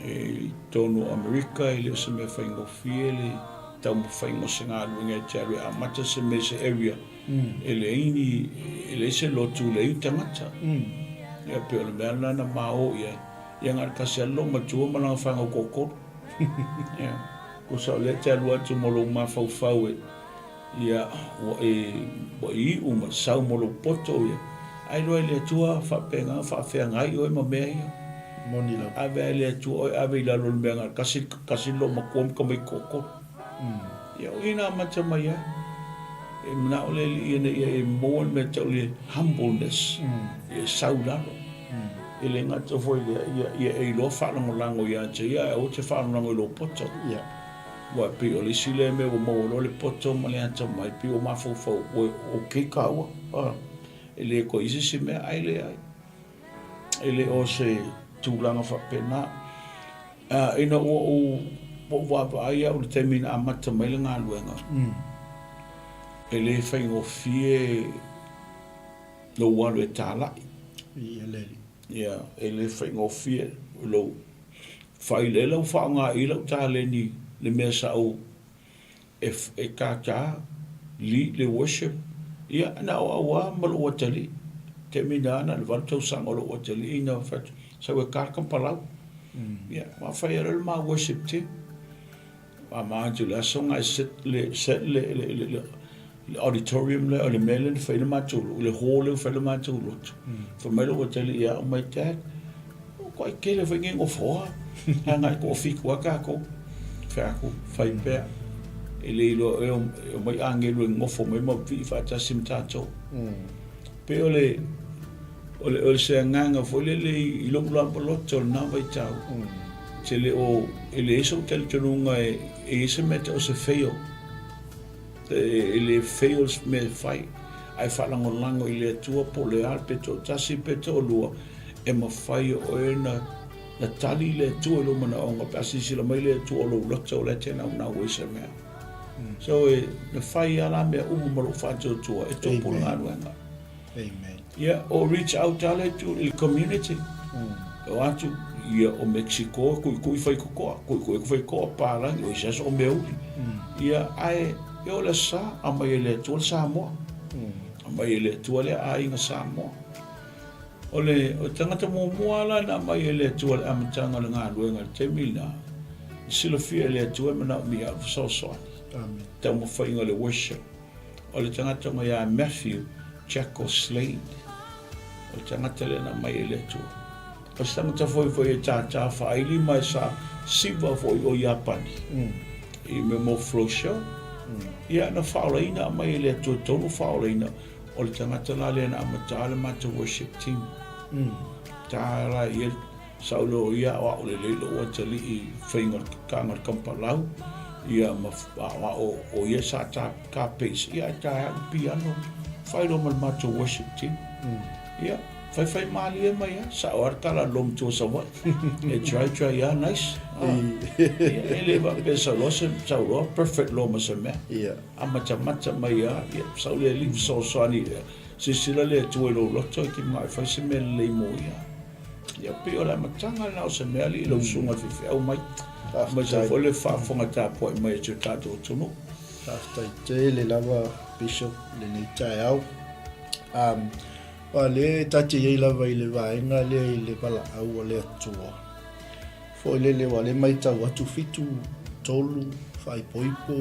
E, i totonu o Amerika, e le o se mea faigofie le taumafaiga o se galuega e te alu e amata se mea i se area. E leai ni, e leai se lotu, leai ni tagata. Ia, pei o le mea lena na ma o i ai. Ia na o le tasi lava le loomatua ma lana fanau toatolu. Ia, tusa o lea e te alu atu ma lou mafaufau e, ia, ua e, ua e iu ma sau ma lou poto, ia, ae iloa e le Atua faapena ona faafeagai oe ma mea ia. Moni lava. Ave lava e le Atua oe ave i lalo o le mea na o le tasi, tasi le loomatua ma tamaiti toatolu. Ia, o i na amata mai ai. E manao le Alii ina ia e maua le mea e tau o le humbleness, ia e sau i lalo. E le gata foi i lea, ia, ia e iloa faalagolago ia te ia, ae aua te faalagolago i lou poto. Ia. Aua e pei o le isi lea mea ua maua loa le poto ma le atamai, pei ua mafaufau, ua okay kāua. E le toe i ai se isi mea, ae leai. E le o se tulaga faapena. Ina ua ou vaavaai au i le taimi na amata mai le galuega, e le faigofie lou alu e talai. Ia, e le faigofie lou fai lea ua faaaoga i lau taleni le mea sa ou e tata lead le worship, ia na o au lava ma lou atalii. Taimi na na o le 8 tausaga o lou atalii na fai atu, sau e ta le tapalau. Ia, ma fai ai loa le ma worship team. Ma atu i le aso na e set le, set le, le, le, le, le auditorium lea, o le mea lea na fai ai le matou, le hall lea na fai ai le matou lotu. Fai mai lou atalii ia au, my dad, Ua tele foi nei nofoa, agai toafitu lava tatou. Fai atu, fai pea. E le iloa e omai agelu e nofo mai ma pipii faatasi ma tatou. Pei o le, o le, o se agaga foi lele i lou lava loto i lena vaitau. Te le o, e leai sou talitonuga e i ai se mea e tau o se fail. E le fail se mea e fai, ae faalagolago i le Atua po o le a, pe toatasi pe toalua, e mafai e oe na, na tali le Atua i lou manaoga pe a silasila mai le Atua o lou loto o la e te naunau ai se mea. So e, na fai lava la mea uma ma lou faatuatua e tupu le galuega. Amen. Ia, o reach out lava le itu i le community. O atu, ia, o Mexico, tuitui faitotoa, tuitui faitotoa, palagi, o isi aso o meauli. Ia, ae, e o le sa, aumai e le Atua le Samoa. Aumai e le Atua le aiga Samoa. O le, o le tagata muamua la na aumai e le Atua i le amataga o le galuega i le taimi lena, na silafia e le Atua e manaomia au fesoasoani. Amen. Taumafaiga o le worship. O le tagata mai ia Matthew Jackal Slade. O le tagata lea na aumai e le Atua. O se tagata foi foi e tātā faaili ma e sa siva foi o Iapani. I mea mo flow show. Ia na faaolaina aumai e le Atua tonu faaolaina. O le tagata la lea na amata le matou worship team. Tā la ia Sa ou leo ia o a'o lelei lo'u atalii i faiga o le kakaga o le kampalau, ia ma a'oa'o o ia sa ta ka bass, ia ae tae a'u piano, fai loa ma le matou worship team. Ia, faifai malie mai a, sa'o a le tala a le loomatua Savaii, e try try a, nice. Ia, e le faapea sau loa se, sau loa perfect loa ma se mea. Amatamata mai a, ia, sau le alii fesoasoani, silasila le Atua i lou loto e te mana'o e fai se mea lelei mo ia. Ia pei o le amataga lena o se mea alii lau susuga i le faifeau mai. Aemaise foi le faafofoga tapuai mai a si o tatou atunuu. Faafetai tele lava Bishop i lenei taeao. Um, aua lea e ta te i ai lava i le vaega lea i le valaau a le Atua. Foi lele aua lea e matau atu 7, 3, faaipoipo,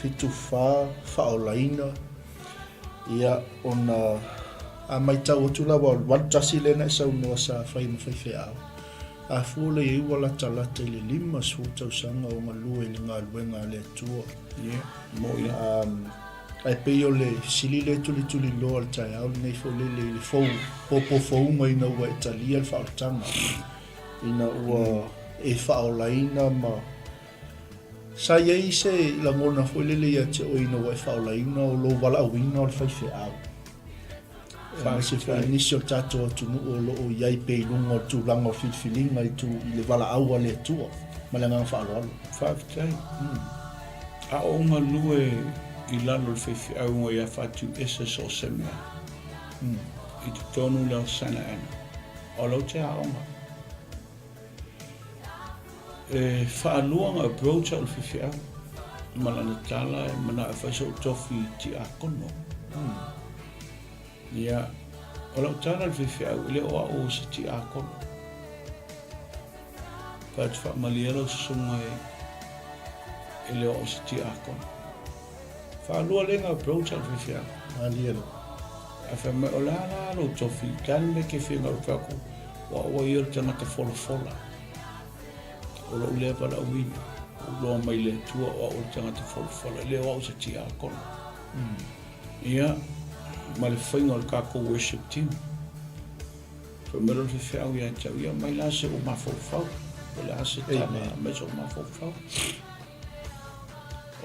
7, 4, faaolaina. Ia, ona a matau atu lava o le 81 lea na e saunoa sa fai ma faifeau. A fua lea i ai ua latalata i le 50 tausaga o galue i le galuega a le Atua. Ia, moni lava. Um, ae pei o le fesili lea e tulituliloa i le taeao lenei foi lele i le fou, popofouga ina ua e talia le faaolataga, ina ua e faaolaina ma sa i ai se lagona foi lele ia te oe ina ua e faaolaina o lou valaauina o le faifeau. Aemaise foi nisi o le tatou atunuu o lo o i ai pea i luga o le tulaga o filifiliga i, tu, i le valaau a le Atua. Ma le agaga faaaloalo. Faafetai. A ou galue i lalo o le faifeau ia Faatuiese so o se mea, i totonu lea o Santa Ana, o lau te aoga. E faalua ona approach au i le faifeau ma lana tala e manao e fai so'u tofi tiakono. Ia, o lau tala i le faifeau e le o a'u o se tiakono. Fai atu faamalie lau susuga e le o a'u o se tiakono. Faalua lea ona approach au i le faifeau. Malie lava. Ae fai mai, o le a la lou tofi, o le a le mea e te fia galupe atu, o au ia o le tagata folafola. O lou lea valaauina, ua ou iloa mai le Atua o au o le tagata folafola, e le o au o se tiakono. Ia, ma le faiga o le tatou worship team. Fai mai lona faifeau ia te au, ia aumai la se ou mafaufau. O le a se tala, aumai sou mafaufau.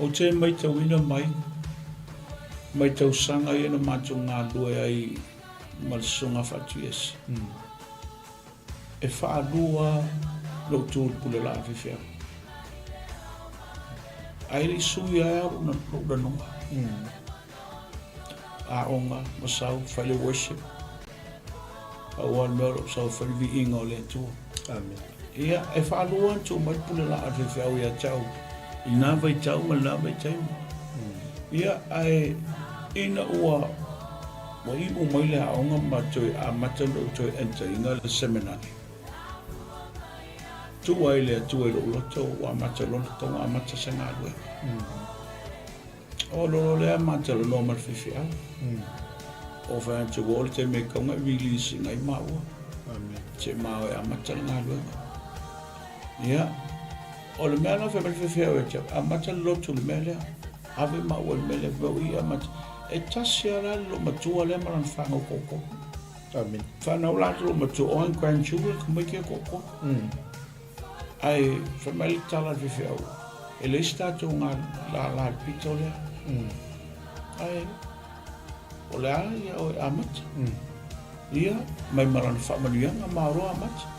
Ou te maitauina mai, mai tausaga ia na matou galulue ai ma le Susuga Faatuiese. E faalua lou tu i le pule laa faifeau. Ae le i sui ai lava lou lanoga. Aoga ma sau, fai le worship. Pau lava le mea o lou sau e fai le viiga o le Atua. Amen. Ia, e faalua ona tuu mai le pule laa a le faifeau ia te au i lena vaitau ma lena vaitaimi. Ia, ae ina ua ua iu mai le aoga ma toe amata ona ou toe enter ina le seminary, tuu ai le Atua i lou loto ua amata loa ona tatau ona amata se galuega. O lolo lea ma talanoa ma le faifeau. O fai atu ua oo le taimi e tatau ona e release ina ai maua. Amen. Se ma o e amata le galuega. Ia, o le mea la fai mai le faifeau ia te au, amata le lotu i le mea lea. Ave maua i le mea lea, fai mai, oi amata. E tasi lava la le loomatua lea ma lana fanau toatolu. Amen. Fanau latou loomatua, o ai grandchildren, tamaiti ia toatolu. Ae fai mai le tala a le faifeau, e leai se tatou lala i le pito lea. Ae o le a ia oe amata. Ia, mai ma lana faamanuiaga malo amata.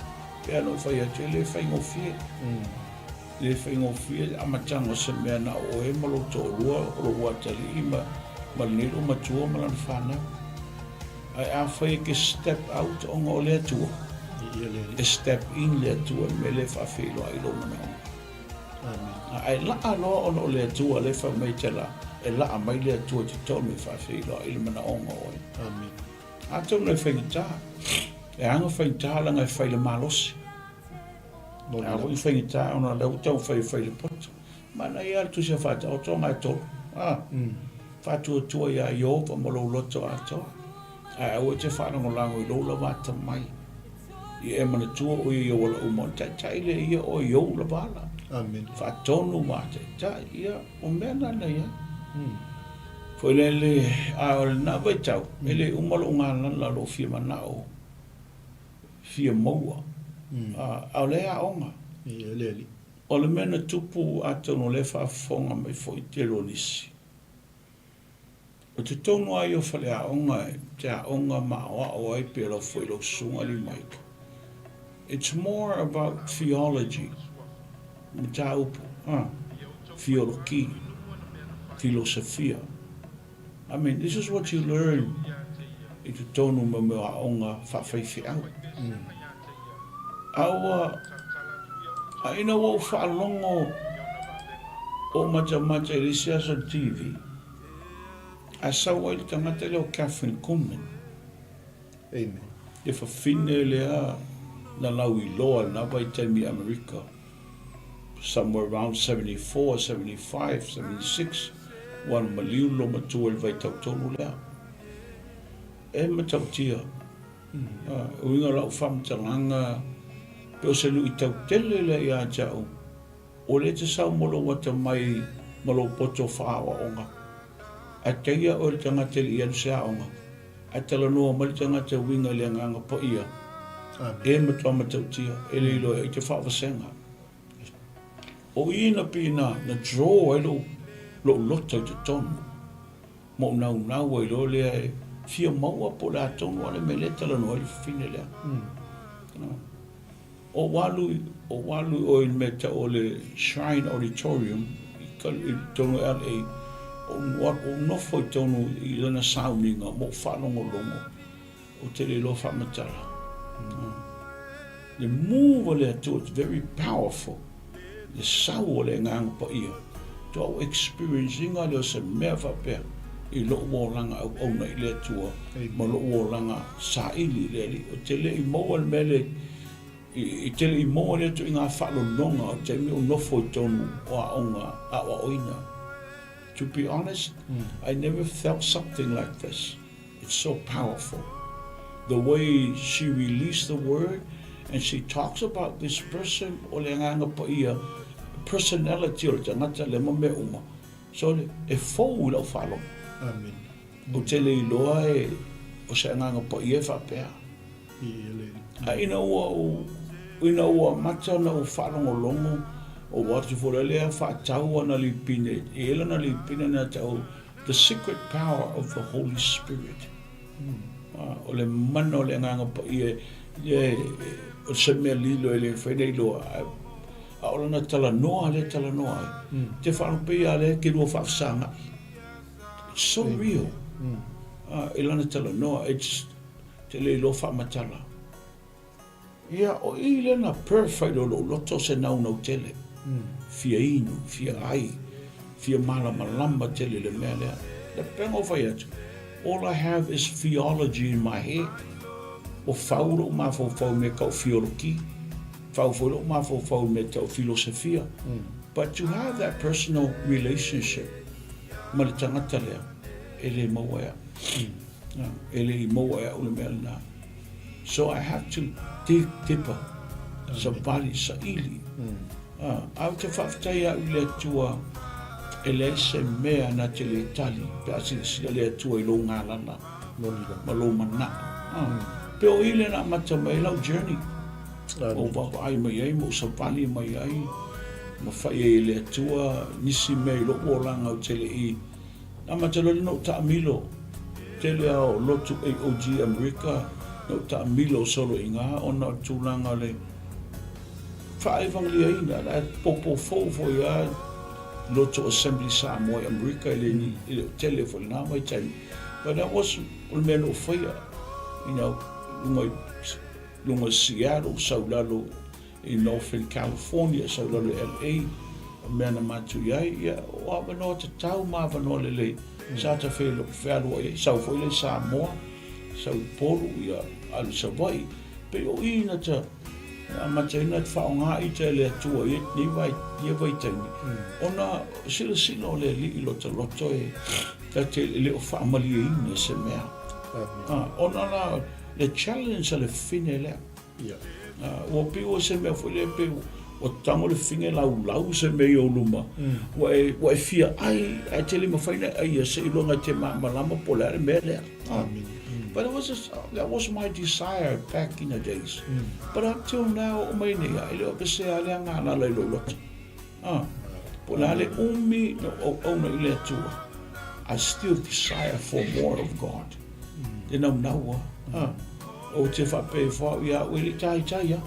Pei ona ou fai atu, e le faigofie. E le faigofie le amataga o se mea na o oe ma lou toalua, o lou atalii ma, ma lenei loomatua ma lana fanau. Ae afai e te step out ona o le Atua, e step in le Atua i le mea lea e faafeiloai lou manaoga. Ae laa loa ona o le Atua lea e fai mai te la, e laa mai le Atua i totonu e faafeiloai le manaoga o oe. Atonu e faigata, e aga faigata leaga e fai le malosi. A foi faigata ona o lea ua taumafai e fai le poto. Manaia lava le tusi a Faataotoga e tolu, a, faatuatua iā Ieova ma lou loto atoa, ae aua e te faalagolago i lou lava atamai. Ia e manatua ʻo ia i ou ala uma, ona taitai lea ia oe i ou lava ala. Amen. Faatonu ma taitai, ia, o mea na na i ai. Foi lele, a o lena vaitau, e le uma lou galala, lou fia manao, fia maua, a o lea e aoga. Ia, le Alii. O le mea na tupu, atonu o lea e faafofoga mai foi tele o nisi, o totonu lava ia o faleaoga e te aoga ma aoao ai pe lau foi lau susuga alii Mike, it's more about theology, mataupu, ah, theoloki, filosofia. I mean, this is what you learn i totonu o mea o aoga faafaifeau. A ua, a ina ua ou faalogo O matamata i le isi aso i le TV, a sau ai le tagata lea o Kathryn Kuhlman. Amen. Le fafine lea na lauiloa i lena vaitaimi i Amerika, somewhere around 74, 75, 76, ua na maliu le loomatua i le vaitau tonu lea. E matautia. E uiga lau faamatalaga, pe o se luitau tele lea ia te au, O lea e te sau ma lou atamai ma lou poto faaoaoga. Ae taia oe le tagata e le i alu se aoga, ae talanoa mai le tagata e uiga i le Agaga Paia, e matua matautia, e le iloa e ai te faavasega. O i na pei na na draw ai lou lou loto i totonu, ma ou naunau ai loa lea e fia maua po o le a tonu lava le mea lea e talanoa ai le fafine lea. Ou alu, ou alu i o i le mea tau o le Shrine Auditorium i totonu o LA, ou alu, ou nofo i totonu i lana sauniga ma ou faalogologo, ou te le iloa faamatala. Le move a le Atua, it's very powerful, le sau o le Agaga Paia, faatoa ou experience ina lea o se mea faapea i lou olaga auauna i le Atua ma lou olaga saili i le Alii. Ou te le i maua le mea lea I te le i maua lea ituaiga faalonoga o taimi o nofo i totonu o aoga aoaoina. To be honest, I never felt something like this. It's so powerful. The way she released the word and she talks about this person, o le Agaga Paia, personality o le tagata lea ma mea uma. So, e fou i lau faalogo. Amen. Ou te le iloa e o se Agaga Paia e faapea. A ina ua ou, ina ua amata ona ou faalogologo, ou atu foi lea faatau ana lipine, e i ai lana lipine na tau The Secret Power of the Holy Spirit. O le mana o le Agaga Paia, e, o se mea lilo e le mafai ona iloa, a o lana talanoa lea e talanoa ai, te faalogo pei lava lea e te lua faafesagai. It's so real. I lana talanoa, it's, te le iloa faamatala. Ia, o i lea na purify loa lou loto o se naunau tele. Fia inu, fia ai, fia malamalama tele i le mea lea. Le pega o fai atu, all I have is theology in my head. Ua fau lou mafaufau i mea tau fioloki, fau foi lou mafaufau i mea tau filosofia. But to have that personal relationship ma le tagata lea, e le maua e au. E le i maua e au le mea lena. So I have to dig deeper, savali, saili. A ou te faafetai au i le Atua e leai se mea na te le tali pe a silasila le Atua i lou galala ma lou manao. Pe o i lea na amata mai ai lau journey. Ou vaavaai mai ai ma ou savali mai ai ma fai ai e le Atua nisi mea i lou olaga ou te le i Amata loa lea na ou taamilo, tele a o lotu AOG Amerika na ou taamilo solo i ina ona o le tulaga o le faaevangeliaina, la e popo fou foi a lotu Assembly Samoa i Amerika e le e le o tele foi lena vaitaimi. But that was o le mea na ou faia, you know, luga i luga i Seattle, sau lalo I Northern California, sau lalo i LA, o mea na matou i ai, ia, o avanoa tatau ma avanoa lelei, sa ta fealuai ai, sau foi lea i Samoa, sau i Upolu, ia, alu i Savaii, pei o i na ta amataina te faaaoga ita e le Atua i nei vai, ia vaitaimi, ona silasila o le Alii i lota loto e, ta te le o faamalieina se mea. Ona la, le challenge a le fine lea. Ia. Ua pei o se mea foi lea pei ua tago le fine laulau se mea i ou luma. Ua e, ua e fia ai, ae te le mafai ona e aia seiloga e te malamalama po o le a le mea lea. Amene. But it was a, that was my desire back in the days. But up till now, oo mai nei, e le o pesea le agalala i lou loto. Po o le a le umi na ou auauna i le Atua, I still desire for more of God. Le naunau a. Ou te faapea ifo au ia au e le i tāitai a.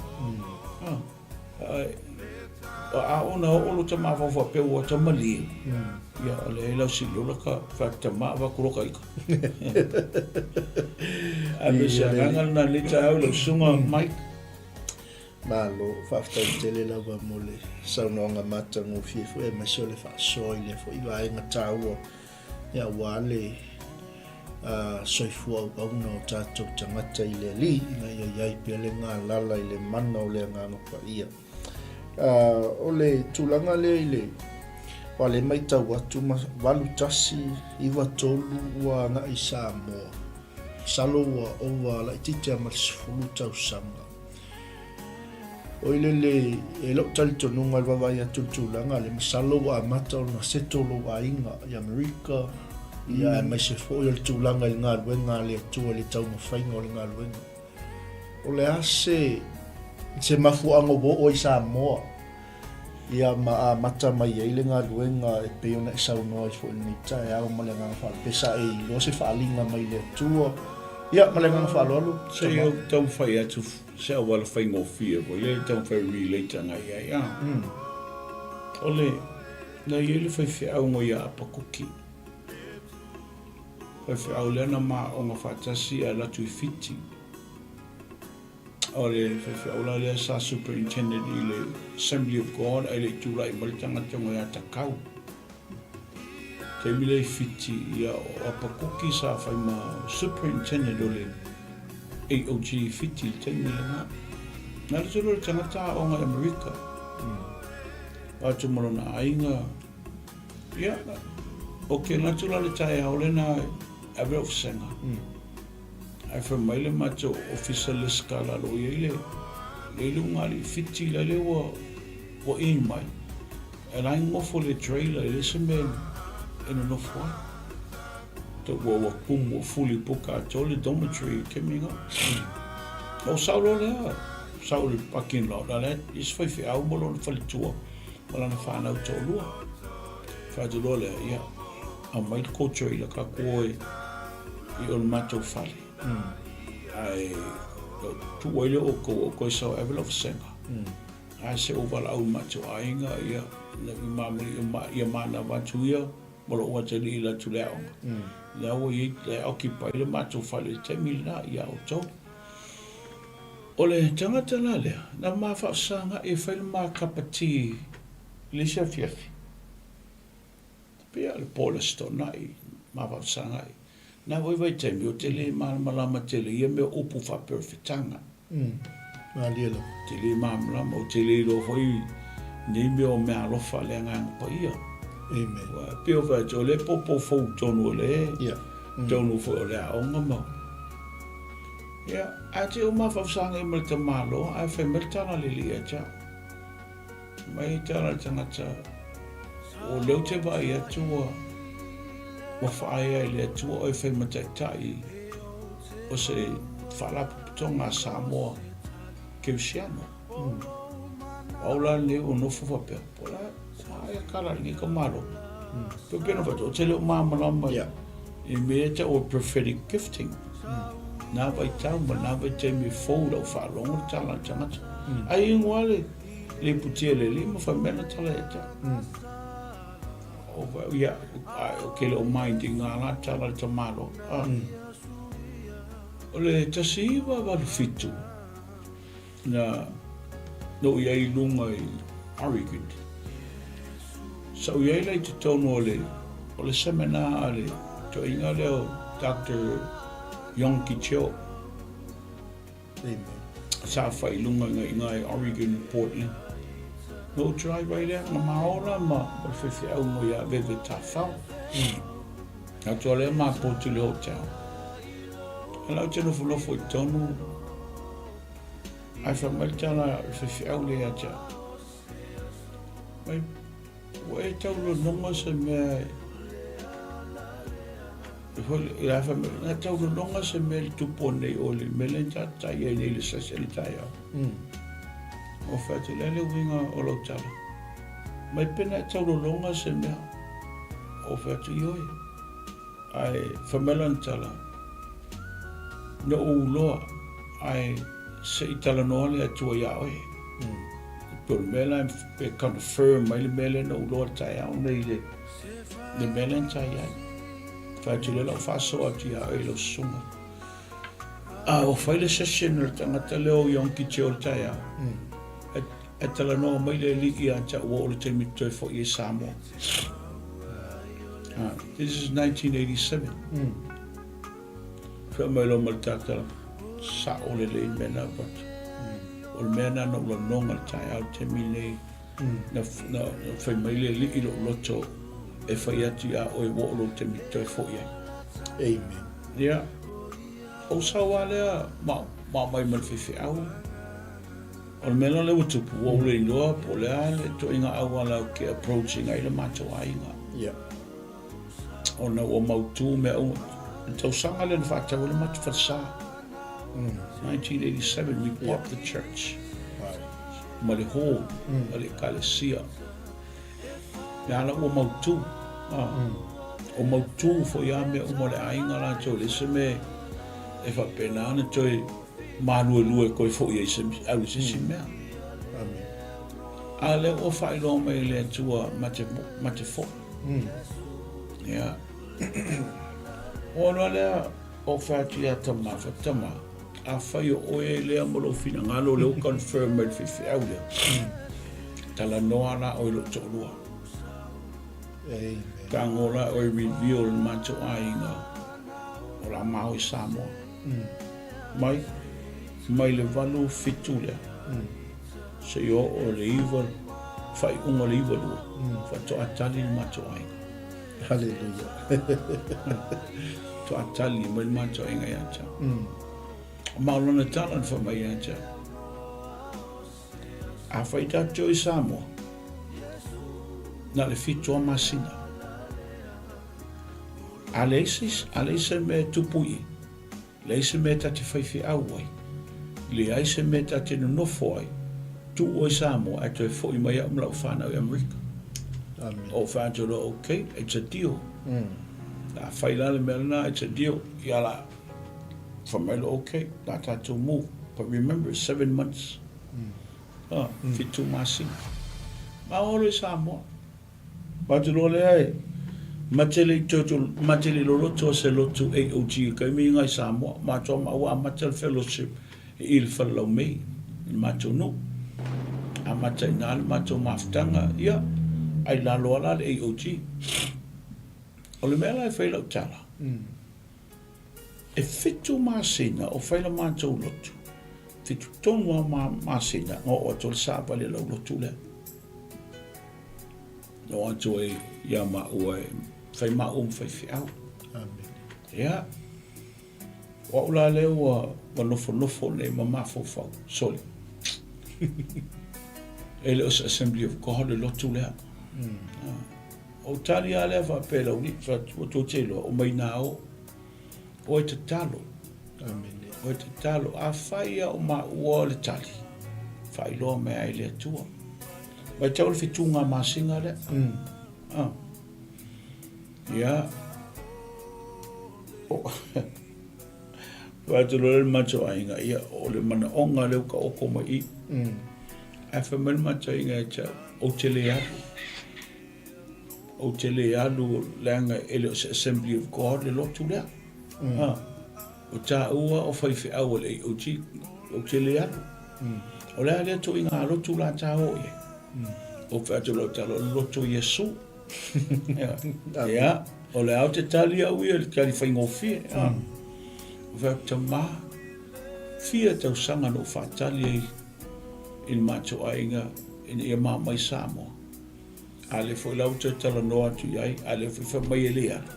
A ona oo lo ta mafaufau faapea ua ta malie, ia o lea e lau sili ola ka faatama avatu loa ka ika. Ae me se agaga lena i lenei taeao i lau susuga Mike. Malo, faafetai tele lava mo le saunoaga matagofie foi aemaise o le faasoa i lea foi vaega taua aua le soifua auauna o tatou tagata i le Alii ina ia i ai pea le galala i le mana o le Agaga Paia. O le tulaga lea i le aua lea e matau atu ma 81 93 ua agai i Samoa. Masalo ua ova laitiiti lava ma le 10 tausaga. Oi lele, e lou talitonuga i le vaavaai atu i le tulaga lea, masalo ua amata ona settle lou aiga i Amerika, ia aemaise foi o le tulaga i le galuega a le Atua i le taumafaiga o le galuega. O le a se, se mafuaaga ua oo ai Samoa ia ma amata mai ai le galuega e pei ona e saunoa ai foi i lenei taeao ma le agaga faaaloalo, pe sa e iloa se faaaliga mai le Atua, ia ma le agaga faaaloalo. Se i ou taumafai atu se auala faigofie foi lea e taumafai e relate agai i ai a. O le, na i ai le faifeau mo ia Apakuki. Faifeau lea na ma aoga faatasi ae alu atu i Fiti. O le faifeau la lea sa superintendent i le Assembly of God ae le i tulai mai le tagata ia Takau. Taimi lea i Fiti, ia o Apakuki sa fai ma superintendent o le AOG i Fiti i le taimi lena. Na alu atu loa le tagata aoga i Amerika. O atu ma lona aiga. Ia, o ke atu la le taeao lena e ave lou vasega. Ae fai mai le matou ofisa lesitala o lo o i ai le le luga alii Fiti la lea ua ua ī mai e la e nofo i le trailer e leai se mea e nonofo ai. Tau ua ua kumu ua fully book atoa le dormitory i le taimi lena. Ona ou sao loa lea, sau i le parking lot a o la e i ai se faifeau ma lona faletua ma lana fanau toalua. Fai atu loa lea, ia aumai le tou trailer tatou o e i o le matou fale. Ae tuu ai lea o outou, o outou e sau e ave lau vasega. Ae se ou valaau i matou aiga, ia, ia manava atu ia ma lou atalii i le atu i le aoga. Lea ua i ai, lea e occupy le matou fale i le taimi lena ia outou. O le tagata la lea, na ma faafesagai e fai le ma kapati i le isi afiafi. Pei o le po o le Aso Toonai, ma faafesagai. Na foi vaitaimi, ou te le malamalama tele i ia mea o upu faaperefetaga. Malie lava. Ou te le malamalama, ou te le iloa foi nei mea o meaalofa a le Agaga Paia. Amen. Aua e pei o fai atu, o lea e popo fou tonu o le tonu foi o le aoga ma... Ia, ae te i ua mafaufausaga ma le tamaloa, ae fai mai le tala a le Alii ia te au. Mai tala le tagata, o lea ou te vaai atu ua, ua faaea e le Atua oe e fai ma taitai o se Faalapotopotoga a Samoa Kerisiano. Mm. O au la lenei ua nofo faapea, po o le a ea tala a lenei tamaloa. Mm. Pe pei ona fai atu, ou te le o malamalama yeah. i mea e tau o prophetic gifting. Mm. Nā vaitau ma nā vaitaimi e fou lau faalogo le tala a le tagata. Mm. Ai ingoa le, Le putia le lima fai mai na tala ia te au. O vai, ia, ai, o ke le o mind i ngā la tala le tamalo. Ah. O le 1987, na no i ai lunga i Oregon. Sa ou i ai la i totonu o le, o le seminar a le toeaina lea o Doctor Yonggi Cho. Amen. Sa fai i lunga i nga i Oregon, Portland. Na ou drive ai lea, na maola ma ma le faifeau mo ia Veve Tafao. Na atu lea ma potu i le hotel. A la ou te nofonofo i totonu, ae fai mai le tala le faifeau lea ia te au. Mai, ua e taulologa se mea e fai mai, na taulologa se mea i le tupu nei o le mea lea na tai ai nei i le sasi le taeao. O fai atu, le a le uiga o lau tala? Mai pe na e taulologa se mea. O fai atu, ioe. Ae fai mai lana tala, na ou iloa, ae se i talanoa le Atua iā oe. Pei o le mea la e confirm mai le mea lea na ou iloa i le taeao nei le le mea lea na tai ai. Fai atu lea lau faasoa atu iā oe i lau susuga. A ua fai le session a le tagata lea o Yonggi Cho i le taeao. Ae talanoa mai le Alii ia te au ua oo le taimi e toe foi ai Samoa. This is 1987. Fai mai loa ma le tatala, sao lelei le mea na avatu. O le mea na na ou lagona i le taeao i le taimi lenei, na, na, na fai mai le Alii i lou loto e fai atu ia oe ua oo lou taimi e toe foi ai. Amen. Ia, ou sau lava lea ma, ma aumai ma le faifeau. O le mea la lea ua tupu, ua ou le iloa po o le a le ituaiga auala ou te approach ina ai le matou aiga. Ona ua mautu mea uma. I le tausaga lea na faatau ai le matou falesa. 1987 we bought the church. Ma le hall a le ekalesia. Lea la ua mautu. O mautu foi lava mea uma o le aiga latou, e leai se mea e faapena ona toe maluelue koe foi ai se au i se isi mea. Amen. A lea ua faailoa mai e le Atua ma te, ma te foi. Ia. Ua loa lea o fai atu ia tama, fai tama, a fai o oe lea ma lou finagalo lea ua confirm mai le faifeau lea. Talanoa la oe i lou toalua. Amen. Tago la oe reveal i le matou aiga o la ma o i Samoa. Mai, mai le 87 lea, seia oo i le 9, faaiuga o le 92, faatoa tali le matou aiga. Hallelujah. Faatoa tali mai le matou aiga ia te au. Ma o lana tala na fai mai ia te au, Afai tatou te o i Samoa, na o le 7 lava masina. A leai se, a leai se mea e tupu i i, leai se mea ta te faifeau ai, leai se mea ta te nonofo ai, tuu oe i Samoa ae toe foi mai au ma lau fanau i Amerika. Amen. Ou fai atu loa, okay, it's a deal. A fai la le mea lena, it's a deal. Ia la, fai mai loa, okay, la tatou move. But remember, 7 months. Ah, 7 masina. Ma o loa i Samoa. Matou loa lea e mate le toto, mate le loloto o se lotu AOG i kaimi inga i Samoa. Matou ma ua amata le fellowship i le fale laumei i le matou nuu. Amata i ina le matou mafutaga, ia, ai lalo lava la le AOG. O le mea la e fai lau tala, e 7 masina o fai le matou lotu, 7 tonu lava masina na oo atu ai le savali a lau lotu lea. Na oo atu ai ia maua e fai maua ma faifeau. Amen. Ia, o au la lea ua, ua nofonofo nei ma mafaufau, sole. E le o se Assembly of God le lotu lea. Ou tali lava lea faapea i lau alii, fai atu, ua tou te iloa, omai ina o. Oe tatalo. Amene. Oe tatalo. Afai lava o maua le tali, faailoa mai ai le Atua. Matau le fetuga masina lea. Ah. Ia. Oh. Fai atu loa le matou aiga, ia, o le manaoga lea ua taoto mai i i. Ae fai mai le matou aiga ia te au, ou te le alu. Ou te le alu leaga e le o se Assembly of God le lotu lea. Mm. O tāua o faifeau a le AOG, ou te le alu. O le a lea ituaiga lotu la ta o i ai. Ou fai atu lau tala, o le lotu o Iesu. Ia, o le a ou te tali au ia, le tali faigofie. Ou fai atu, tama, fia tausaga na ou faatali ai i le matou aiga ina ia ma mai Samoa. A lea foi la ua toe talanoa atu i ai, a lea foi fai mai e le alu.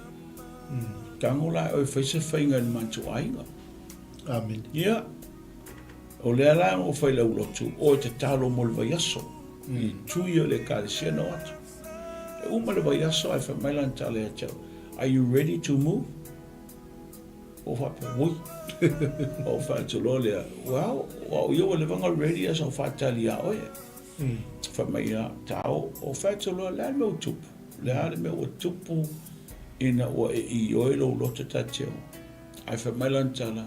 Tago la oe fai se faiga i le matou aiga. Amene. Ia, o lea la na ou fai lau lotu, oe tatalo mo le vaiaso, i tui o le ekalesia na o atu. E uma le vaiaso ae fai mai lana tala ia te au, are you ready to move? Ou faapea, oi. Ou fai atu loa lea, well, o au ia ua leva ona ready ae sa ou faatali ia oe. Fai mai ia, tao, ou fai atu loa, le a le mea ua tupu? Le a le mea ua tupu ina ua e ioe lou loto ta te o? Ae fai mai lana tala,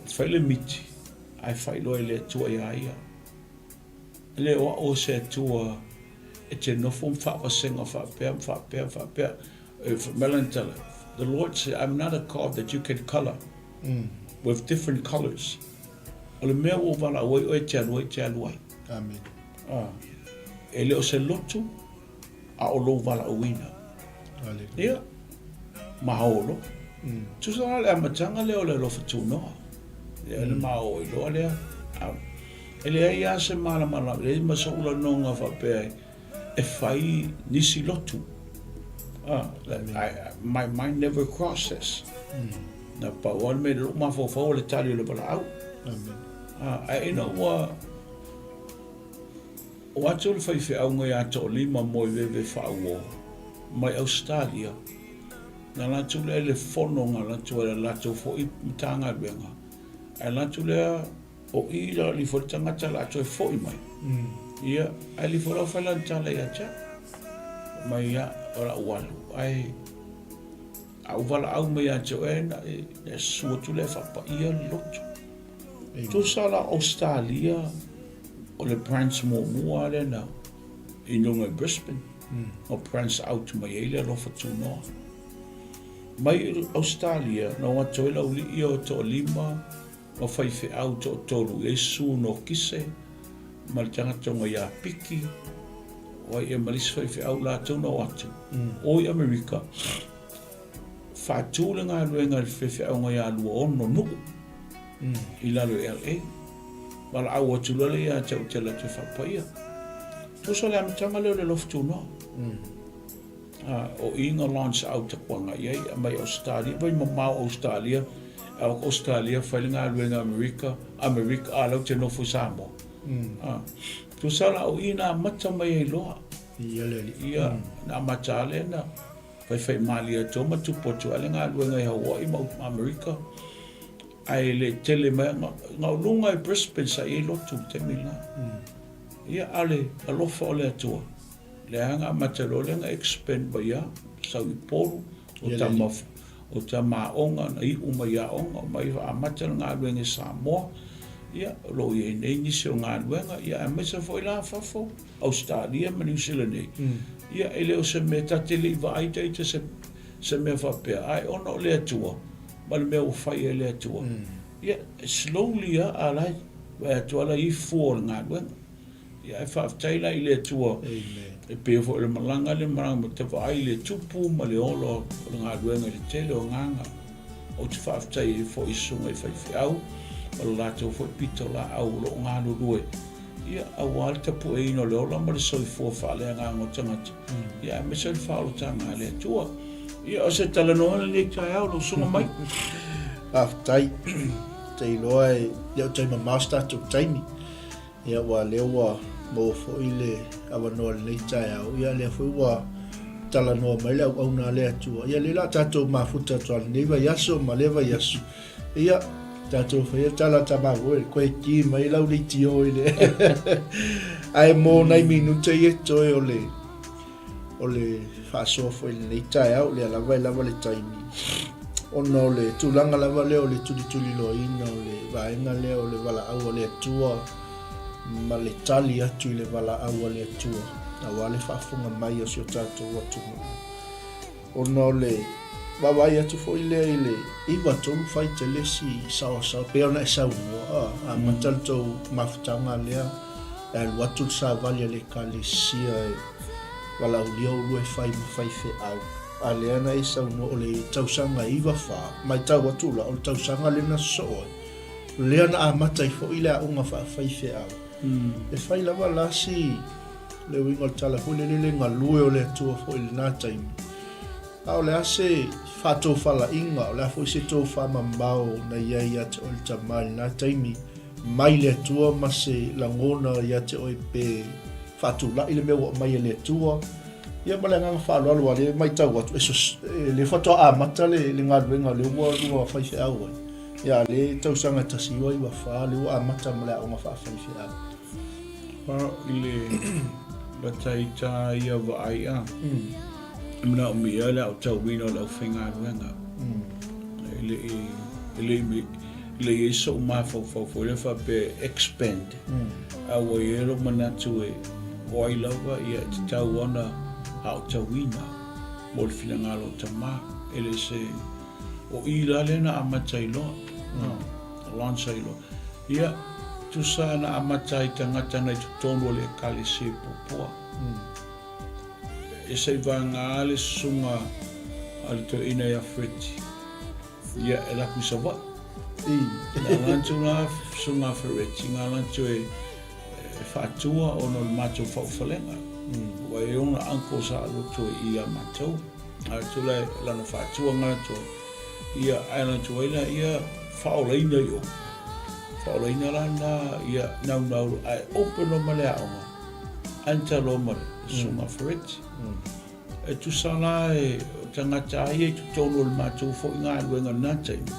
fai le miti, ae faailoa e le Atua iā ia. E le o au o se Atua e te nofo ma faavasega faapea ma faapea ma faapea. E fai mai lana tala, The Lord said, I'm not a God that you can colour with different colours. O le mea ua ou valaau ai oe e te alu ai, e te alu ai. Amen. E le o se lotu, a o lou valaauina. Ia, mahalo. Tusa la le amataga lea o le alofa tunoa. Ia, le maooi loa lea. E leai lava se malamalama, e leai ma sou lanoga faapea e fai nisi lotu. My mind never crosses. Na pau lava le mea i lou mafaufau o le tali o le valaau. Ae ina ua O atu le faifeauga ia Toolima Moeveve Faauo mai Ausetalia, na alu atu lea i le fono na alu atu ai le latou foi Matagaluega, ae alu atu lea o i la alii foi le tagata o le a toe foi mai. Ia, ae alii foi la ua fai lana tala ia te au, fai mai, ia, o le a ou alu, ae a ou valaau mai ia te oe, na e susu atu lea e faapaia le lotu. Tusa la Ausetalia o le branch muamua lea na i luga i Brisbane na branch out mai ai le alofa tunoa. Mai Ausetalia na o atu ai le aualii ia o toalima ma faifeau toatolu i ai Sue Nokise ma le tagata o ia Piki o ai ea ma le isi faifeau latou na o atu o i Amerika faatu le galuega i le faifeauga ia Luaono Nuu i lalo i LA. Valaau atu loa lea ia te au te alu atu e faapaia. Tusa le amataga lea o le alofa tunoa. O i na launch out aku agai ai, mai Australia, vai mamao Australia, a o Australia fai le galuega Amerika, Amerika a lau te nofo i Samoa. Tusa la o i na amata mai ai loa. Ia le alii. Ia, na amata lea na faifaimalie atu ma tupu atu ai le galuega i Hawaii ma Amerika. Ae le tele mai, na o luga i Brisbane sa i ai lotu i le taimi lena. Ia, a o le alofa o le Atua, lea na amata loa lea na expand mai lava, sau i Upolu, o tama, o tama aoga na iu mai i aoga, omai amata le galuega i Samoa, ia, o lo o i ai nei nisi o galuega, ia aemaise foi la fafo, Ausetalia ma Niu Sila nei, ia, e le o se mea, ta te le i vaai ta ita se, se mea faapea, ae ona o le Atua, ma le mea ua fai e le Atua. Ia, slowly lava, a la e vaai atu lava la e i ai fua o le galuega. Ia, ae faafetai la i le Atua, e pei foi o le malaga lea na malaga mai, ta vaai i le tupu ma le ola o le galuega i le tele o agaga. Ou te faafetai ai foi i susuga i faifeau ma le latou foi pitolaau o lo o galulue Ia, aua le tapueina o le ola ma le soifua faaleagaga o tagata, ia, aemaise o le faaolataga a le Atua. Ia, o se talanoaga lenei taeao, lau susuga mai. Faafetai. Te iloa e le o tai mamao se tatou taimi. Ia, aua lea ua maua foi le avanoa i lenei taeao. Ia, lea foi ua talanoa mai le auauna a le Atua. Ia, lea la tatou mafuta atu lava lenei vaiaso ma lea vaiaso. Ia, tatou faia tala tama koe, koe ki mai lau leitio i le. Ae mo nai minute ia toe o le o le faasoa foi i lenei taeao, lea lava e lava le taimi. Ona o le tulaga lava lea o le tulituliloaina o le vaega lea o le valaau a le Atua ma le tali atu i le valaau a le Atua, aua le faafofoga mai o si o tatou atunuu. Ona o le vaavaai atu foi lea i le 93 fai tele si saoasaoa pei ona e saunoa a amata le tou mafutaga lea e alu atu le savali a le ekalesia e valaaulia oulua e fai ma faifeau a lea na e saunoa o le tausaga 94 matau atu la o le tausaga lea na sosoo ai lea na amata ai foi le aoga faafaifeau e fai lava la si Le uiga o le tala foi lele le galue o le Atua foi i lena taimi. A o le a se faatofalaiga, o le a foi se tofamamao na i ai ia te oe le Tama i lena taimi, mai le Atua ma se lagona ia te oe pe faatulai le mea ua aumai e le Atua, ia ma le agaga faaaloalo aua o lea e matau atu, e sos, e lea faatoa amata le, le galuega lea ua lua faifeau ai. Ia a lea tausaga e 1994 lea ua amata ma le aoga faafaifeau. I le lataita ia vaai a, e manaomia le aotauina o le aufaigaluega. E le i, e le i, e le i ai so'u mafaufau foi lea faapea e expand, a ua i ai lou manatu e o ai lava ia e tatau ona aotauina mo le finagalo o Tama. E le se, o i la lea na amata ai loa, launch ai loa. Ia. Tusa na amata ai tagata na i totonu o le Ekalesia i Puapua. E se i vagā le susuga a le toeaina ia Freti, ia e laku i Savaii. Na lantu la susuga a Fereti, na lantu e faatua ona o le matou faaofalega. Ua e ona uncle sa alu atu ai ia matou. A tu la lana faatua na lantu ai. Ia ae lantu ai la ia faaolaina i o. Faaolaina la na ia naunau ae open loa ma le aoga. Enter loa ma le susuga a Fereti. E tusa la e o tagata a ia i totonu o le matou foi galuega i lena taimi,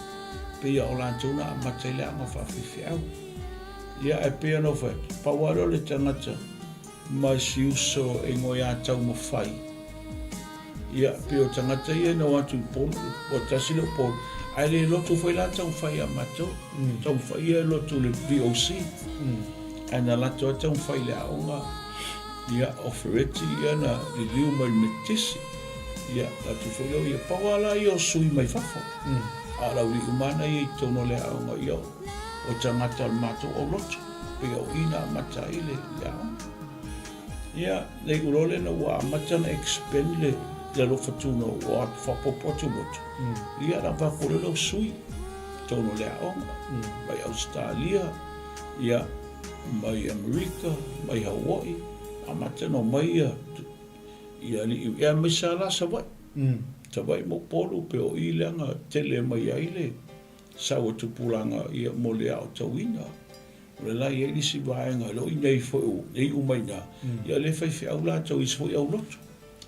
pei a o latou na amata ai le aoga faafaifeau. Ia ae pei ona ou fai atu, pau lava lea o le tagata ma si uso e igoa ia Taumafai, ia pei o tagata ia na o atu i Upolu, ua tasi le Upolu, ae le lotu foi la Taumafai ia matou. Taumafai ia e lotu i le VOC, ae na latou lava taumafai i le aoga. Ia, o Fereti ia na liliu mai i le Metotisi. Ia, atu foi lea, ia pau lava la ia o sui mai fafo. A o le aualii uma lava na ia i totonu o le aoga, ia o tagata o le matou aulotu, pei o i na amata ai le aoga. Ia, na iu loa lea ina ua amata ona expand le alofa tuna ua faaopoopo atu lotu, ia ona avatu loa lea o sui i totonu o le aoga, mai Ausetalia, ia, mai Amerika, mai Hawaii, amata ona omai ia ia alii, ia aemaise lava la Savaii. Savaii ma Upolu pei o i lea na tele mai ai le sau o tupulaga ia mo le aotauina. O le la e i ai le isi vaega e le o i inei foi e iu mai i ina, ia lea e faifeau latou i isi foi aulotu.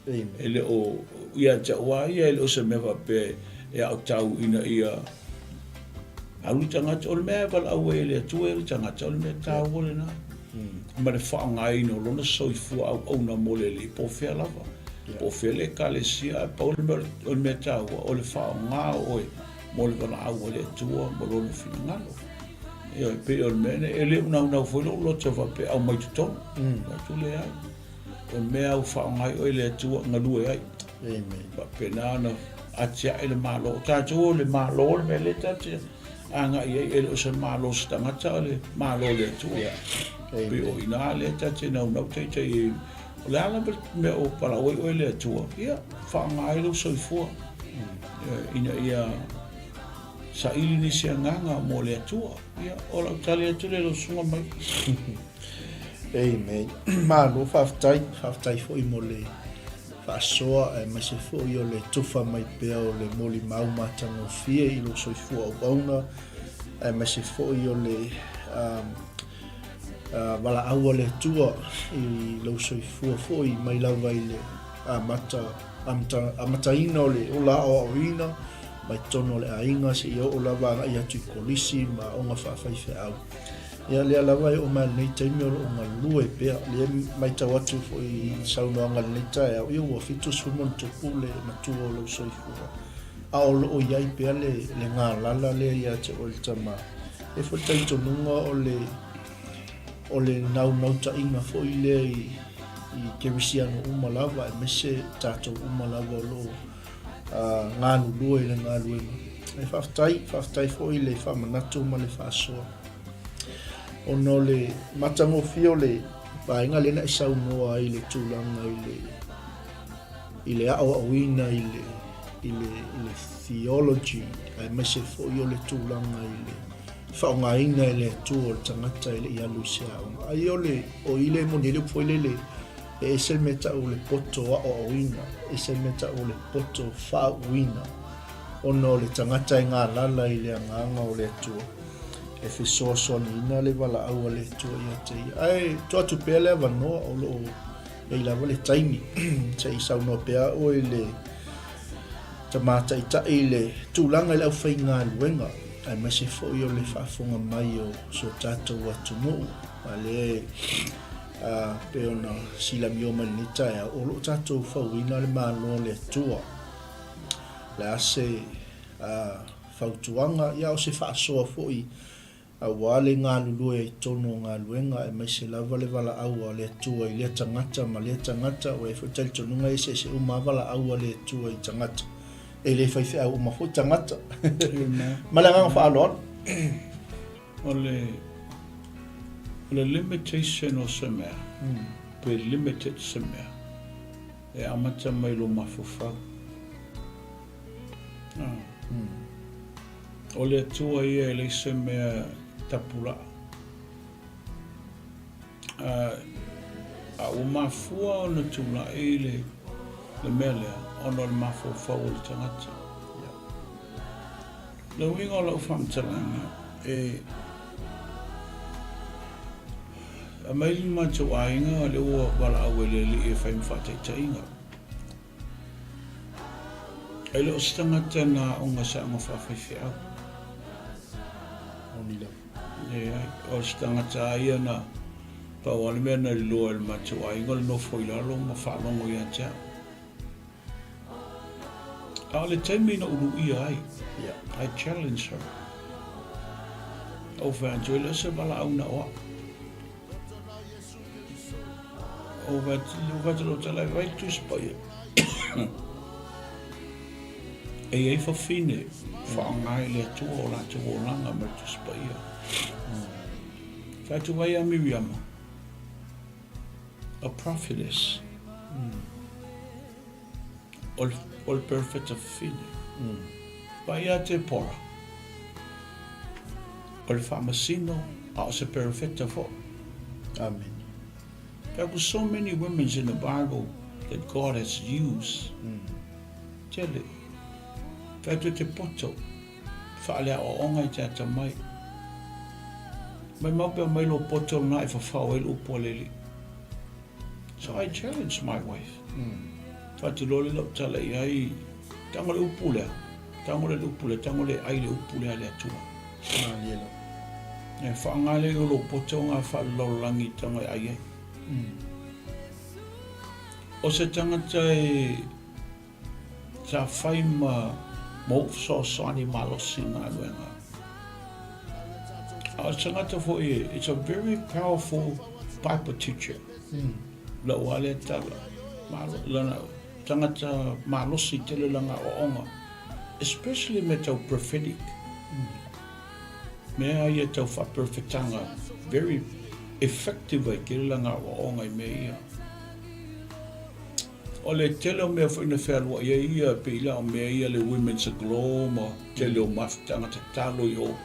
E le o, ia te au lava ia, e le o se mea faapea e aotau ina ia alu le tagata. O le mea e valaau ai e le Atua ia le tagata, o le mea taua lena. Ma le faaaogaina o lona soifua auauna mo le Alii, po o fea lava, po o fea le Ekalesia, ae pau le mea, o le mea taua, o le faaaoga o oe mo le valaau a le Atua ma lona finagalo. Ioe, e pei o le mea lea, e le o naunau foi lou loto faapea aumai totonu. Ou atu leai. O le mea ua faaaoga ai oe le Atua galue ai. Amen. Faapena ona atiae le Malo. O tatou o le Malo le mea lea tatou te agai ai, e le o se Malo o se tagata, o le Malo o le Atua. Yeah. Pei o i ina lea tatou te naunau taitai ai. O le a lava le mea o palau ai oe le Atua, ia, faaaoga ai lou soifua ina ia saili nisi agaga mo le Atua. Ia, o lau tali atu lea i lau susuga mai. Amen. Malo faafetai, faafetai foi mo le faasoa aemaise foi o le tufa mai pea o le molimau matagofie i lou soifua auauna aemaise foi o le um, uh, valaau a le Atua i lou soifua foi mai lava i le amata, amata, amataina o le ola aoaoina mai totonu o le aiga seia oo lava agai atu i kolisi ma aoga faafaifeau. Ia lea lava e oo mai lenei taimi o lo o galue pea. Lea e matau atu foi i saunoaga i lenei taeao, ia ua 70+ le matua o lou soifua, a o lo o i ai pea le, le galala lea ia te oe le tama. E foi le talitonuga o le, o le naunautaiga foi lea i, i kerisiano uma lava, aemaise tatou uma lava o lo o galulue i le galuega. Ae faafetai, faafetai foi i le faamanatu ma le faasoa. Ona o le matagofie o le vaega lea na e saunoa ai i le tulaga i le i le aoaoina i le i le i le theology aemaise foi o le tulaga i le faaaogaina e le Atua o le tagata e le i alu i se aoga. Ai o le o i le moni ai le upu foi lele E ese le mea tau o le poto aoaoina, ese le mea tau o le poto faauuina, ona o le tagata e galala i le agaga o le Atua, e fesoasoaniina le valaau a le Atua ia te ia. Ae tuu atu pea le avanoa o lo o i ai lava le taimi, se i saunoa pea oe i le Tama Taitai i le tulaga i le aufaigaluega, aemaise foi o le faafofoga mai o so tatou atunuu. A lea e Ā, pei ona silamio mai lenei taeao, o lo o tatou fauina le Malo o le Atua. O le a se fautuaga, ia o se faasoa foi aua le galulue ai i totonu o galuega, aemaise lava le valaau a le Atua i lea tagata ma lea tagata, ua i ai foi le talitonuga e eseese uma lava valaau a le Atua i tagata. E le faifeau uma foi tagata. Ma le agaga faaaloalo. O le. O le limitation o se mea, pe limited se mea, e amata mai lou mafaufau. O le Atua ia e leai se mea tapulaa. A ua mafua ona tulai le le mea lea ona o le mafaufau o le tagata. Le uiga o lau faamatalaga, e aumai le matou aiga lea ua valaau e le Alii e fai ma faataitaiga. E le o se tagata na aoga se aoga faafaifeau. Leai, o se tagata lava ia na pau lava le mea na iloa e le matou aiga o le nofo i lalo ma faalogo ia te au. A o le taimi na ou luia ai, I challenged her. Ou fai atu, e le o se valaau na o au. Ou fai atu, lou tala, e vaai le Tusi Paia. E i ai fafine faaaoga e le Atua o latou olaga ma le Tusi Paia. Fai atu ai ia Miriama, a prophetess. O le perofeta fafine. Vaai ia Tepora, o le faamasino a o se perofeta foi. Amen. There were so many women in the Bible that God has used. Tele. Fai atu e te poto, faaleaoaoga i te atamai. Maimau pea mai lou poto lena e fafao ai le upu a le Alii. So I challenged my wife. Fai atu loa le lau tala i ai, tago le upu lea, tago le upu lea, tago le ai le upu lea a le Atua. Malie lava. E faaaoga lea i o lou poto ngā faalelalolagi tago e ai ai. O se tagata e sa fai ma ma ou fesoasoani malosi i galuega. A o se tagata foi, it's a very powerful Bible teacher. Lau lava lea tala, malo, lana tagata malosi tele lana aoaoga, especially mea tau prophetic. Mea ia tau faaperofetaga, very effective ai tele lana aoaoga i mea ia. O le tele o mea foi na fealuai ai ia, pei la o mea ia le Women's Aglow ma tele o mafutaga tatalo i o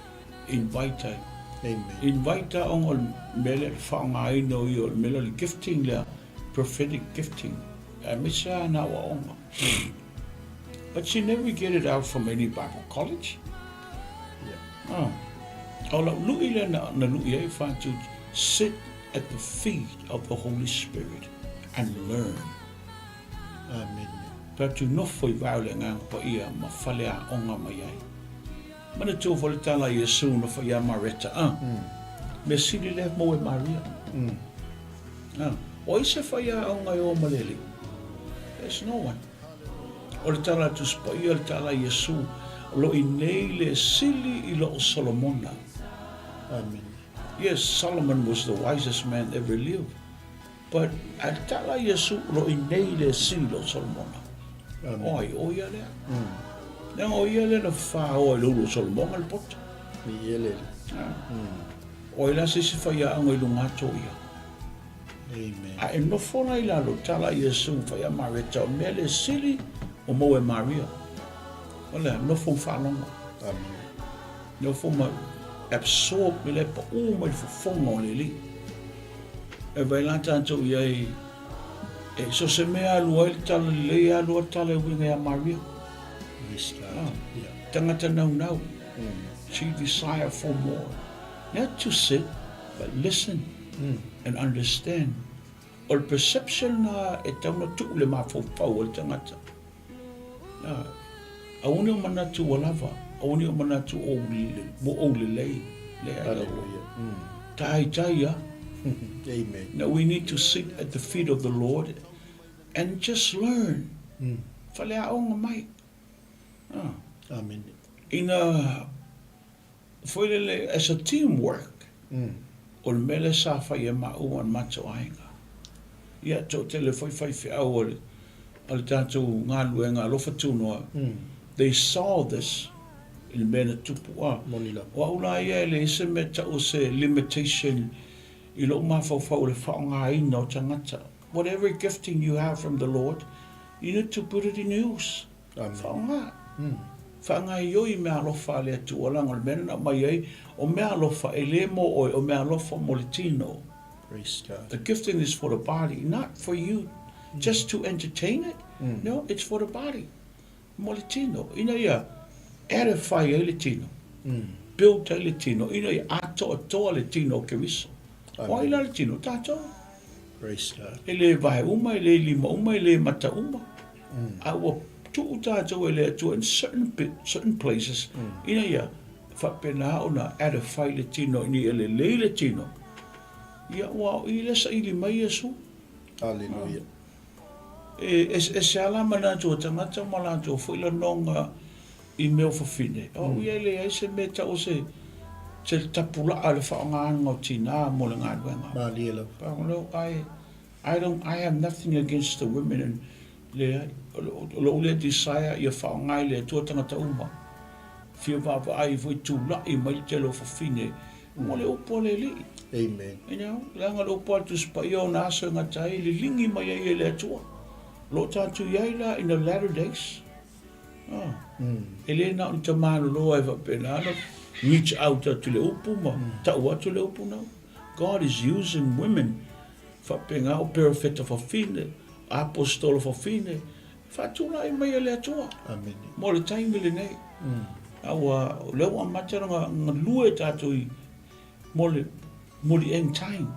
invite ai. Amen. Invite a ona o le mea lea, le faaaogaina o ia o le mea lea o le gifting lea, prophetic gifting, aemaise lava ana aoaoga. But she never get it out from any Bible college. Yeah. Ah. O lau lui lea na, na lui ai whātu, sit at the feet of the Holy Spirit and learn. Amen. Whātu nofo i vao le agaga paia ma fale aoga mai ai. Manatua foi le tala a Iesu na whai a Mareta, ah. Mea sili lea maua e Maria. Ah. O ai se whai aoga e o ma le Alii? There's no one. O le tala a Tusi Paia, le tala a Iesu, o lo o i nei le sili i lo o Solomona. Amen. Yes, Solomon was the wisest man ever lived. But a le tala a Iesu, o lo o i nei le sili i lo o Solomona. Amen. O ai, o ia lea. Leaga o ia lea na faoa i le ulu o Solomona le poto. I elele. Ah. O ai la se isi faiaoga i luga atu o ia. Amen. A e nofo la i lalo, tala Iesu fai a Mareta, o mea le sili o maua e Maria. O lea, nofo ma faalogo. Amen. Nofo ma absorb me le paʻū mai le fofoga o le Alii. E vai la tātou i ai, e so se mea alu ai le tala lelei, alu a tala e uiga ia Maria. Yes, God. Ah, Yeah. Tangata naunau. She desire for more. Not to sit, but listen and understand. O le perception na e tau na tuu le mafaufau o le tagata. Na, aua ne o manatu ua lava, aua ne o manatu o mo ou lelei. Lea Hallelujah. Tai tai a. Amen. Now we need to sit at the feet of the Lord and just learn. Faleaoga mai. Ah. Amen. Ina foi lele as a team work. O le mea lea sa fai e maua ma le matou aiga. Ia, toatele foi faifeau o le, o le tatou galuega alofa tunoa, they saw this i le mea na tupu. Ah, Moni lava. o au la ia e leai se mea tau o se limitation. I lou mafaufau o le faaaogaina o tagata, whatever gifting you have from the Lord, you need to put it in use. Faaaoga. Faagaoioi meaalofa a le Atua, leaga o le mea lena na aumai ai, o meaalofa e le mo oe, o meaalofa mo le tino. Praise God. The gifting is for the body, not for you just to entertain it. No, it's for the body. Mo le tino, ina ia edify ai le tino, build ai le tino, ina ia atoatoa le tino o Keriso. O ai la le tino? Tatou. Praise God. E le vae uma, e le lima uma, e le mata uma. A ua tuu tatou e le Atua in certain, certain places, ina ia faapena ona edify le tino, ina ia lelei le tino. Ia, ua o i lea saili mai Iesu. Hallelujah. E eseese lava la manatu o tagata ma latou foi lanoga i mea o fafine. O au ia e leai se mea e tau o se se tapulaa i le faaaogaina o tinā mo le galuega. Malie lava. But no, I, I don't, I have nothing against the women and leai. O lou lea desire ia faaaoga i le Atua tagata uma. Fia vaavaai foi tulai mai le tele o fafine mo le upu a le Alii. Amen. You know, leaga le upu a le Tusi Paia o na aso e gata ai, liligi mai ai e le Atua. O lo o tatou i ai la in the latter days. Oh. E le na o ni tamaloloa e faapena ona reach out atu i le upu ma tau atu le upu no. God is using women faapena o perofeta fafine, apostola fafine, faatulai mai e le Atua. Amen. Mo le taimi lenei. A ua, o lea ua amata ona galue tatou i, mo le, mo le end time.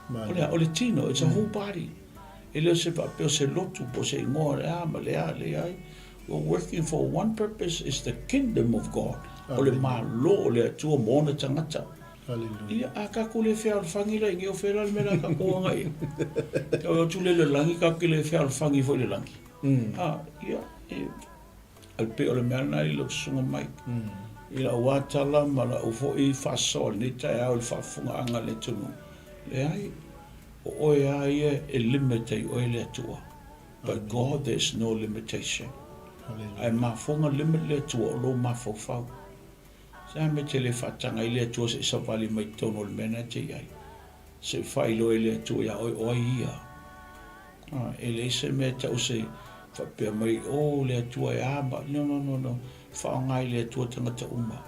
O le a? O le tino, it's a whole body. E le o se faapea o se lotu po o se igoa o le a ma le a, leai. We're working for one purpose, it's the kingdom of God. O le Malo o le Atua mo ona tagata. Hallelujah. Ia, a tatou le fealofani la i nei, o fea la le mea la tatou agai ai? Tau atu le le lagi, tatou te le fealofani foi i le lagi. A, ia, e, e pei o le mea lena i lau susuga Mike. I lau lava tala ma lau foi faasoa i lenei taeao i le faafofogaaga a le atunuu, leai, o oe lava ia e limit ai oe le Atua. But God there is no limitation. Ae mafua ona limit le Atua o lou mafaufau. Se a mea e te le faataga ai le Atua se i savali mai totonu o le mea lena e te i ai? Se i faailoa e le Atua iā oe o ai ia. A, e leai se mea e tau se faapea mai, oh, le Atua e a ma, no, no, no, no. Faaaoga i le Atua tagata uma.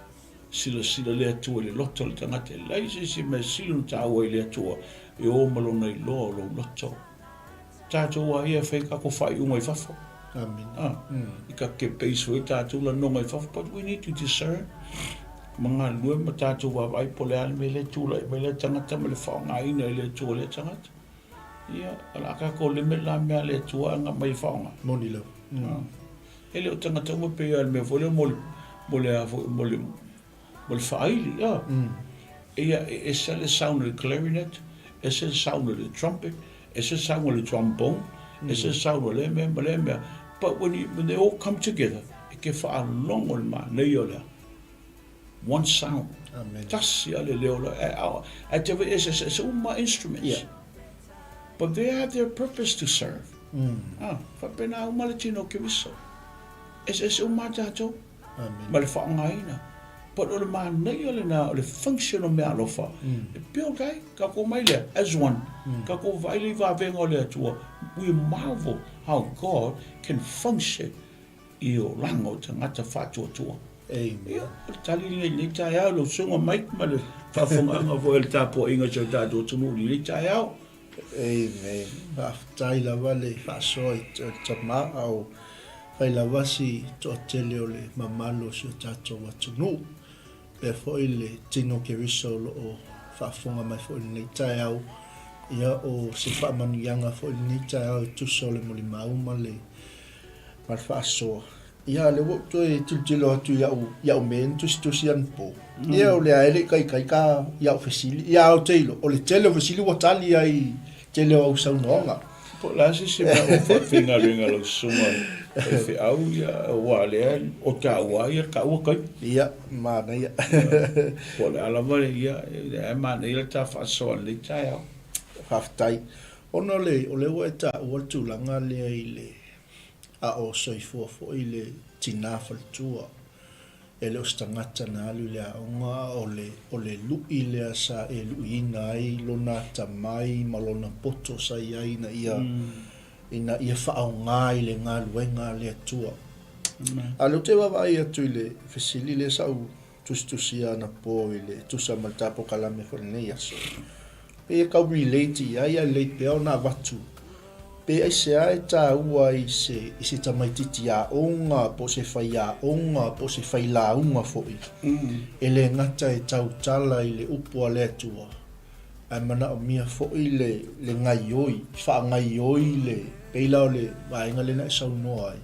Silasila le Atua i le loto o le tagata, e leai se isi mea e sili ona taua i le Atua e o ma lona iloa o lou loto. Tatou a ia e fai tatou faaiuga i fafo. Amene. Ah, i ka ke base foi tatou lanoga i fafo, but we need to discern ma galulue ma tatou vaavaai po o le a le mea lea e tulai mai lea tagata ma le faaaogaina e le Atua o lea tagata. Ia, o le a tatou limit la mea a le Atua e aumai e faaaoga. Moni lava. Ah. E le o tagata uma pei lava o le mea foi lea mo le, mo le a foi, mo le, mo le faaili, a. Ia, e ese le sound o le clarinet, ese le sound o le trumpet, ese le sound o le trombone, ese le sound o lea mea ma lea mea. But when, you, when they all come together, e te faalogo i le manaia o le a? One sound. Amen. Tasi lava le leo la, ae te vaai eseese uma instruments. Yeah. But they have their purpose to serve. Ah, faapena uma le tino o Keriso. Eseese uma lava tatou. Amen. Ma le faaaogaina. But o le manaia lena o le function o meaalofa, e build ai, tatou omai lea, as one. Tatou vaai lea i vavega o le Atua, we marvel how God can function i olaga o tagata faatuatua. Amen. Ia, o le tali lenei i lenei taeao, lau Susuga Mike ma le faafofogaaga foi a le tapuaiga a si o tatou atunuu i lenei taeao. Amen. Faafetai lava le faasoa i te tama a o fai lava si toatele o le mamalu o si o tatou atunuu. Pea foi le tino Keriso o lo o faafofoga mai foi i lenei taeao. Ia o se faamanuiaga foi i lenei taeao e tusa o le molimau ma le ma le faasoa. Ia, lea ua ou toe tilotilo atu i au, i au mea na tusitusi anapo. Ia, o lea e le i kaikai ka i au fesili. Ia, ou te iloa, o le tele o fesili ua tali ai i tele o au saunoaga. Po o le a se isi mea ua faafaigaluega lau susuga faifeau, ia, aua o lea o taua ia taua taimi. Ia, manaia. Po o le a lava, ia, e manaia le ta faasoa i lenei taeao. Faafetai. Ona o le, o lea ua e taua le tulaga lea i le a o soifua foi le tina faletua. E le o se tagata na alu i le aoga, a o le, o le luʻi lea sa e luʻiina ai lona atamai ma lona poto sa i ai ina ia, ina ia faaaoga i le galuega a le Atua. A o lea ou te vaavaai atu i le fesili lea sa ou tusitusia anapo i le tusa ma le ta polokalame foi i lenei aso, pei e tau relate i ai, ae lelei pea ona avatu Pe aisea e taua ai se, i se tamaitiiti aoga, po o se faiaoga, po o se failauga foi, e le gata e tautala i le upu a le Atua, ae manaomia foi le, le gaioi, faagaioi le, pei la o le vaega lea na e saunoa ai,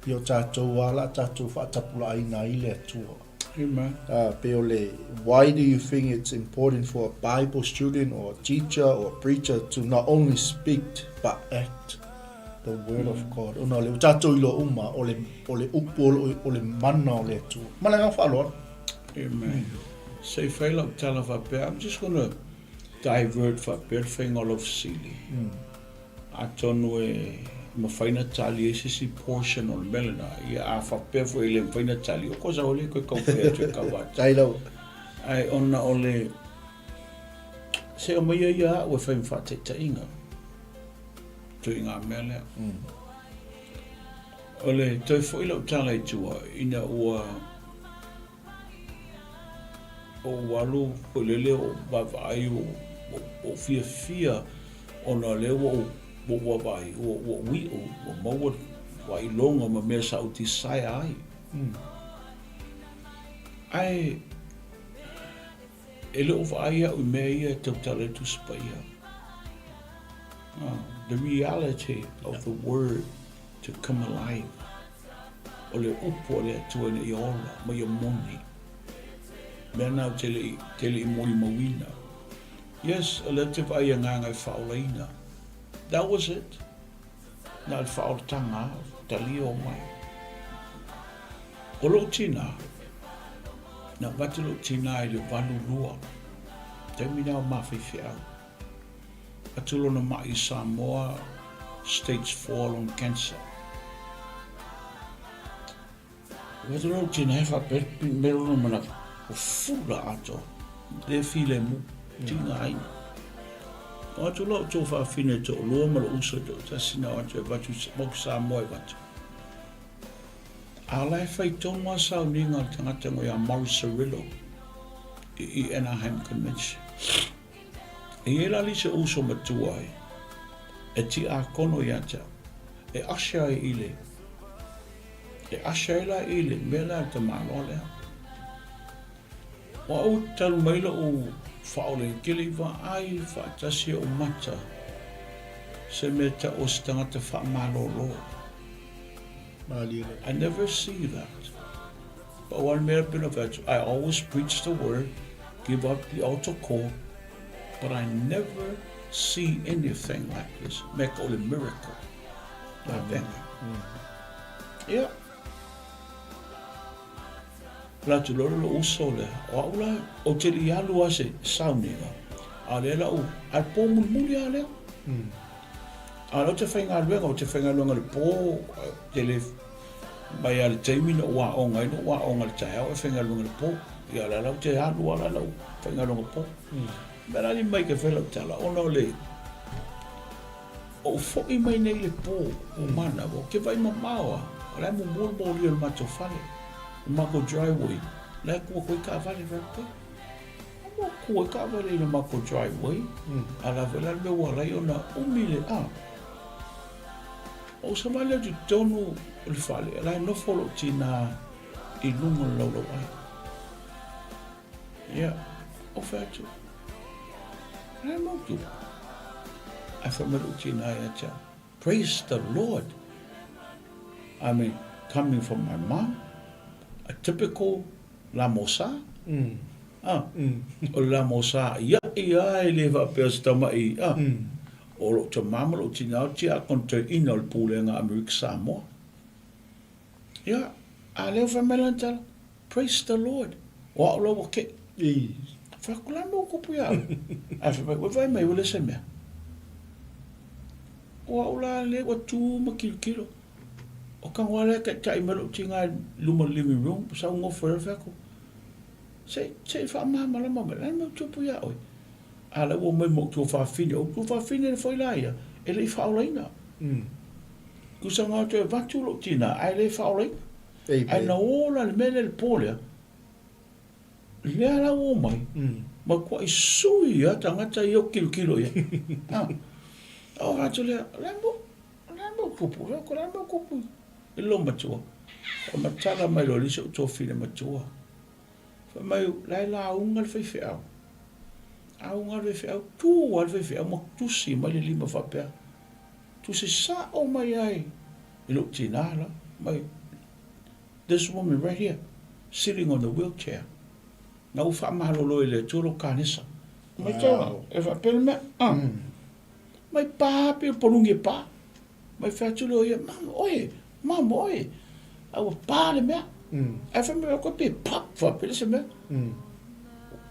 ia o tatou lava la tatou faatapulaaina ai le Atua. Amen. Pei o le, why do you think it's important for a Bible student or a teacher or a preacher to not only speak but act the word of God? Ona o le, ua tatou iloa uma, o le, o le upu o lo, o le mana o le Atua. Ma le agaga faaaloalo. Amen. Se i fai lau tala faapea, I'm just gonna divert faapea le faiga o lau fesili. Atonu e mafai na tali ai se isi portion o le mea lena, ia a faapea foi e le mafai na tali, of course aole koe kau fai atu e kau atu. Ai lava. Ae ona o le, se aumaia ia a'u e fai ma faataitaiga, ituaiga mea lea. O le toe foi lau tala i tua, ina ua Ou alu foi lele ou vaavaai ou fiafia ona o lea ua ou vaavaai ua ou iu ua maua faailoga ma mea sa ou desire ai. Ae e le o vaai au i mea ia e tautala ai le Tusi Paia. The reality of the word to come alive. O le upu a le Atua ina ia ola ma ia moni. Mea na ou te le i, te le i molimauina. Yes, o lea ou te vaai i agaga e faaolaina. That was it. Na o le faaolataga lava, talia o mai. O lou tinā, na avatu lou tinā i le 82, taimi na o ma faifeau. Atu lona maʻi i Samoa, stage 4 lona cancer. Ua atu lou tina he faapea me lona manatu, ua fula atoa, le filemu, tigaina. O atu lou tuafafine toalua ma lou uso e toatasi na o atu e avatu i Samoa e avatu. A o la e fai tonu lava sauniga a le tagata ngo ia Morris Cerullo i Anaheim Convention. E i ai la le isi uso matua e, e tiakono ia te au, e usher ai i le, e usher ai la i le mea lea a le tamaloa lea. O au talu mai loʻu faaola tele i vaai faatasi ou mata se mea tau o se tagata faamalolo. Mālie. I never see that. Pau lava le mea pei ona fai atu, I always preach the word, give up the altar call, but I never see anything like this, mea ka o le miracle. Nā venga. Ia. La atu loa lou uso lea, o au la, ou te le i alu lava se sauniga, a o lea la ou, a le pō mulimuli lava lea. A o lea ou te faigaluega, ou te faigaluega i le pō, te le Mai lava i le taimi na ou aoga ai, na ou aoga i le taeao ae faigaluega i le po. Ia o le ala ou te alu lava la lau faigaluega po. Mea la ni mai ke fai lau tala, ona o le ou foi mai nei le po o manawa, ou te vaai mamao lava, o la e mumu le moli o le matou fale, le matou driveway, la e tu atu ai taavale right there. Ua tu ai taavale i le matou driveway, a o le a foi la le mea ua ala ai ona umi le, a. Ou savali atu i totonu o le fale, o la e nofo lou tinā i luga o le laulauai. Ia, ou fai atu, o le a mau tupu? Ae fai mai lou tinā ia te au, Praise the Lord! I mean, coming from my mom, a typical Lamosa, ah, o le Lamosa iaʻi lava e le faapea o se tamaʻi, ah, O lou tama ma lou tina o tiakono toeaina o le Pulega Amerika Samoa. Ia, a lea ua fai mai lana tala, Praise the Lord, o au la ua keʻi. Fai atu, la mea ua tupu ia au. Ae fai mai, ua vaai mai ua leai se mea. O au la lea ua tu ma kilokilo. O tago lava lea e taitai mai lou tina i luma o le living room, sau nofo ai loa fai atu, Se, se i faamalamalama mai, o le a le mea ua tupu ia oe? A o la ua omai ma ou tuafafine, o ou tuafafine foi la ia, e le i faaolaina. Tusa na o toe avatu lou tina ae le faaolaina. Ae na o la i le mea lea i le po lea, lea la ua omai, matuai sui lava tagata ia ou te tilotilo i ai. Ona ou fai atu lea, o le a le mea O le a le mea ua tupu? O le a le mea ua tupu i lou matua? Faamatala mai loa e le isi ou tuafafine matua. Fai mai, la e lauga le faifeau. Auga le faifeau, tu lava le faifeau ma tusi mai le lima faapea. Tusi sao mai ai i lou tina la. Mai, this woman right here, sitting on the wheelchair. Na ua faamalolo e le Atua lou kanesa. Mai tau, e faapea le mea, ah. Mai pa pei o paluni e pa. Mai fai atu lea o ia, mama oe, mama oe. A ua pa le mea. Ae fai mai koe pe pop faapea le se mea.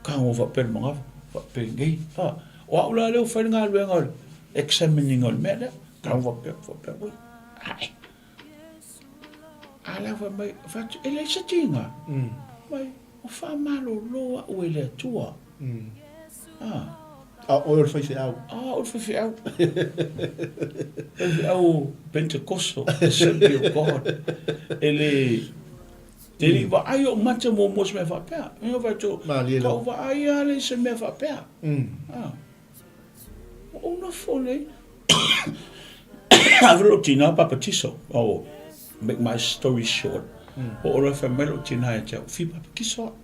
Kago faapea le manava, faapenei. Ha, o au la lea ua fai le galuega o le examining o le mea lea. Kago faapea, faapea, ui, ae. A la fai mai, fai atu, e leai se tiga. Mai, ua faamalolo au e le Atua. A. A o oe o le faifeau. A o le faifeau. Faifeau Pentecostal, Assembly of God. E le, te le i vaai ou mata muamua i se mea faapea. E fai atu, ka ou vaai lava lea i se mea faapea. A. Ua ou nofo nei. Ave lou tina papatiso. Oh, make my story short. Oo loa fai mai lou tina ia te au, fia papatiso au.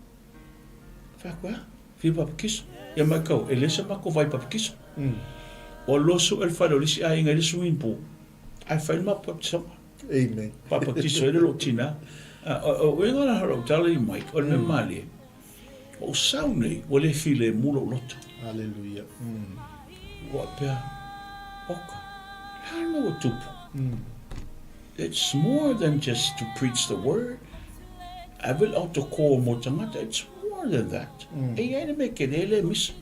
Fai atu, e a? Fia papatiso. Ia mai kau, e leai se matou vai papatiso. Ua losu e le fale o le isi aiga i le swimming pool, ae fai le matou papatisoga. Amen. Papatiso ai le lou tina. O uiga la o lau tala i Mike, o le mea malie, ua ou sau nei, ua le filemu lou loto. Hallelujah. Ua faapea, oka, le a le mea ua tupu? It's more than just to preach the word. Ave le autocall mo tagata, it's more than that. E i ai le mea tele le misa.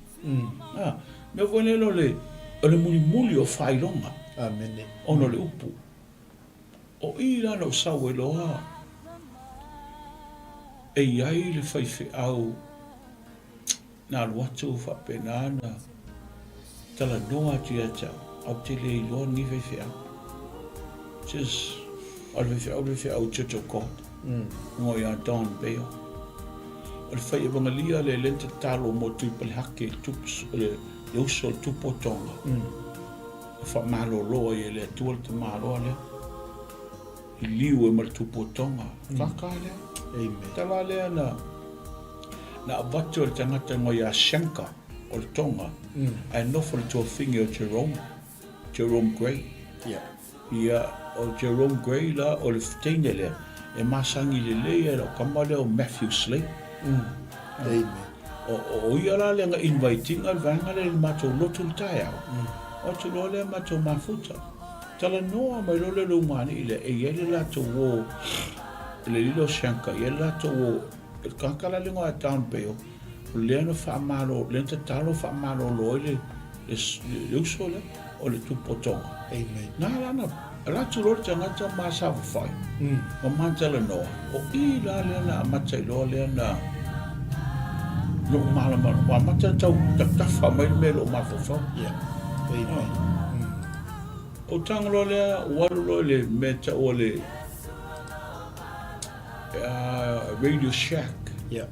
A, mea foi lele o le, o le mulimuli o faailoga. Amene. Ona o le upu. O i la na ou sau ai loa, e i ai le faifeau na alu atu faapena na talanoa atu ia te au, au te le iloa lenei faifeau. Just, o le faifeau, le faifeau Church of God. Ngo ia Don Bale. O le fai evangelia le le tatalo mo tui palehake i tupu, le, le uso o le tupu o Tonga. E faamalolo ai e le Atua le tamaloa lea. I liu e ma le tupu o Tonga. Kākā lea. Amen. Tala lea na, na avatu e le tagata mai ia Shanka o le Tonga, ae nofo le tuafine o Jerome, Jerome Gray. Yeah. Ia, o Jerome Gray la, o le teine lea, e masani lelei ai lau tama lea o Matthew Slade. Amen. O ia la lea na invite ina le vaega lea i le matou lotu i le taeao. O atu loa lea matou mafuta. Talanoa mai loa lea i le ulugalii lea, e i ai le latou uo, le alii lea o Shanka, e i ai le latou uo, le tagata la lea na Don Bale, o lea na faamalo, lea na tatalo faamalolo ai le, le, le uso lea, o le Tupu o Tonga. Amen. Na la na, alu atu loa le tagata ma saofafai, ma ma talanoa, o i la lea na amata ai loa lea na, lou malamalama, ua amata ona tau tatafa mai le mea i lou mafaufau. Yeah. Amen. O taga loa lea, ua alu loa i le mea e tau o le Radio Shack. Yeah.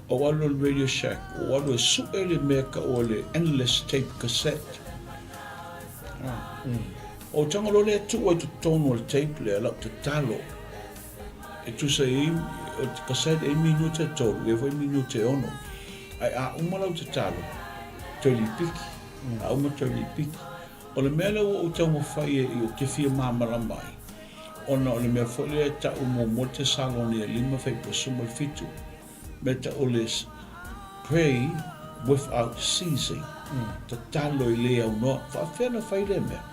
Ou alu loa i le Radio Shack, ou alu e sue le mea e tau o le endless tape cassette. O taga loa lea tuu ai totonu o le tape lea lau tatalo. E tusa i, o te cassette e i minute e tolu, e foi minute e ono. Ae a uma lau tatalo, toe lipiki. A uma toe lipiki. O le mea lea ua ou taumafai e ou te fia malamalama ai, ona o le mea foi lea e tau muamua le Tesalonia 5:17, mea tau o le pray without ceasing, tatalo i le aunoa. Faapefea ona fai lea mea?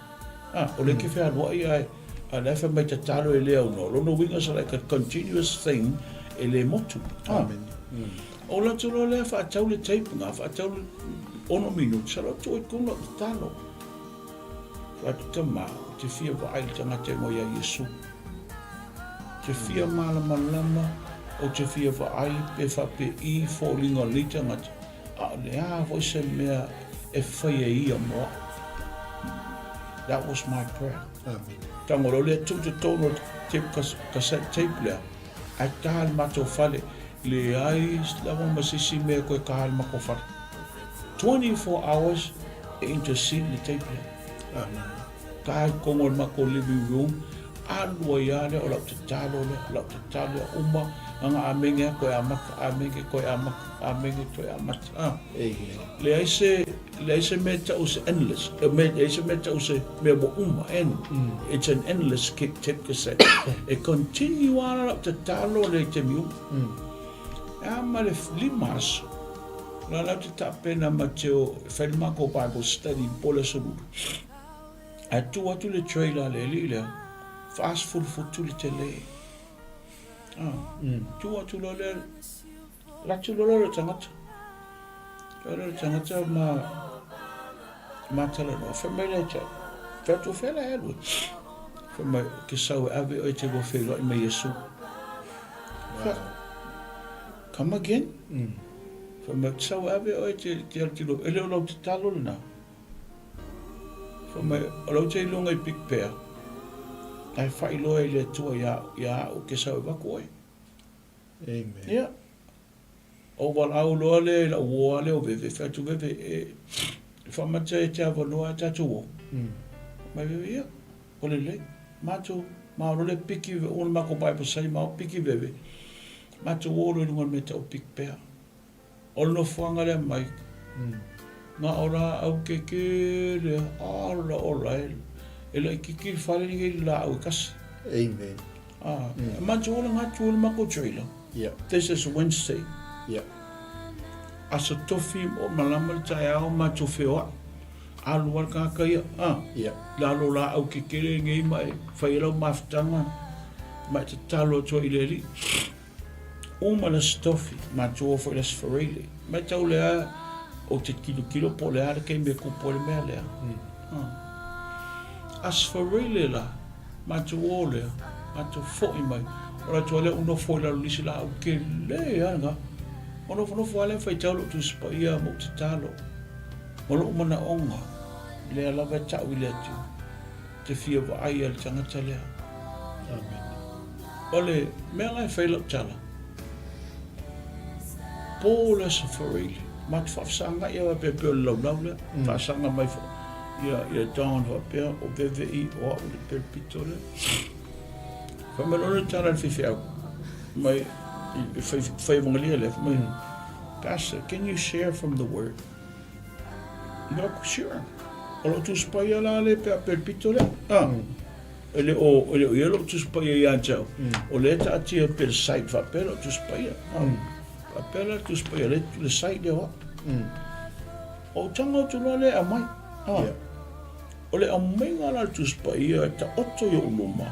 A, o lea e te fealuai ae a o la e fai mai tatalo i le aunoa. O lona uiga it's like a continuous thing e le motu. A, o le atu loa lea faatau le tape lena, faatau le 6 minute, sala tuu i totonu lau tatalo. Fai atu, Tama, ou te fia vaai i le tagata e igoa ia Iesu. Te fia malamalama, ou te fia vaai pe faapei foliga o lenei tagata, a o le a foi se mea e fai e ia mo au. That was my prayer. Amen. Tago loa lea tuu totonu o le tape, cassette tape lea, ae ta le matou fale, leai lava ma se isi mea e toe ta le matou fale. 24 hours e intercede le tape lea. Amen. Ta i totonu o le matou living room, alu ai lava lea, o lau tatalo lea, o lau tatalo lea, uma, na amene lava toe amata, amene toe amata, amene toe amata. Ah. Amen. Leai se, leai se mea tau se endless, e me, leai se mea tau se mea ua uma, end. It's an endless tape cassette. E continue lava lau tatalo lea i taimi uma. E a ma le 5 aso, la lau te tapena ma te o, e fai le matou Bible study po le aso Lulu. Ae tu atu le trailer a le alii lea, 40 futu le tele. Ah, tu atu loa lea, latu loa le tagata. Loa le tagata ma ma talanoa, fai mai lea te au. Fai atu fea la e alu e. Fai mai, ke sau e ave oe te lua feiloai ma Iesu. Fai atu, come again? Fai mai, ke sau e ave oe te te alu te lua, e le o lau tatalo lena. Fai mai, o lau te iloga i Big Bear, ae faailoa e le Atua ia, ia au ke sau e avatu oe. Amen. Ia. O valaau loa lea i lau uo lea o Veve, fai atu Veve, e, e faamata e te avanoa e tatou o. Mai Veve, ia, o lelei. Matou, ma o le piki, o le matou Bible study, ma o piki Veve. Matou o loa i luga o le mea tau Big Bear. O le nofoaga lea mai, na o laau kekele ala ola e, e laititi le fale lenei i le laau e tasi. Amen. Ah, mm. Matou ola ngā tu le mako trailer. Yeah. This is Wednesday. Yeah. Aso tofi o malama le taeao matou feoai. Alu al kāka ia. Ah. Yeah. Lalo laau kekele nei ma e whai lau mafutanga ma e tatalo atu ai i le alii. Uma le Aso Tofi, matou o foi le Aso Faraile. Mai tau le a o te tilotilo po o le a le taimi e kupu ai le mea lea. Aso Faraile la, matou o lea, matou foi mai. O le atu lea ou nofo i lalo o le isi laau tele lava lena. O nofonofo lava lea ma faitau lou Tusi Paia ma ou tatalo. Ma lou manaoga, lea lava e tau i le Atua. Te fia vaai a le tagata lea. Amen. O le mea la e fai lau tala, po le Aso Faraile, matou faafesagai lava faapea pei o le laulau lea, faasaga mai foi ia, ia Don faapea, o VVI, o au le pelpito lea. Fai mai loa le tala a le faifeau, mai, i fai, fai evangelia lea, fai mai, Pastor, can you share from the word? Fai atu, sure. O lou Tusi Paia la le pea pelpito lea. Ah. E le o, e le o ia lou Tusi Paia ia te au. O lea e taatia pea le site faapea lou Tusi Paia. Faapea la le Tusi Paia, le, le site lea o au. O taga atu loa lea e aumai. Ah. Yeah. O le aumaiga la le Tusi Paia e taoto i ou luma,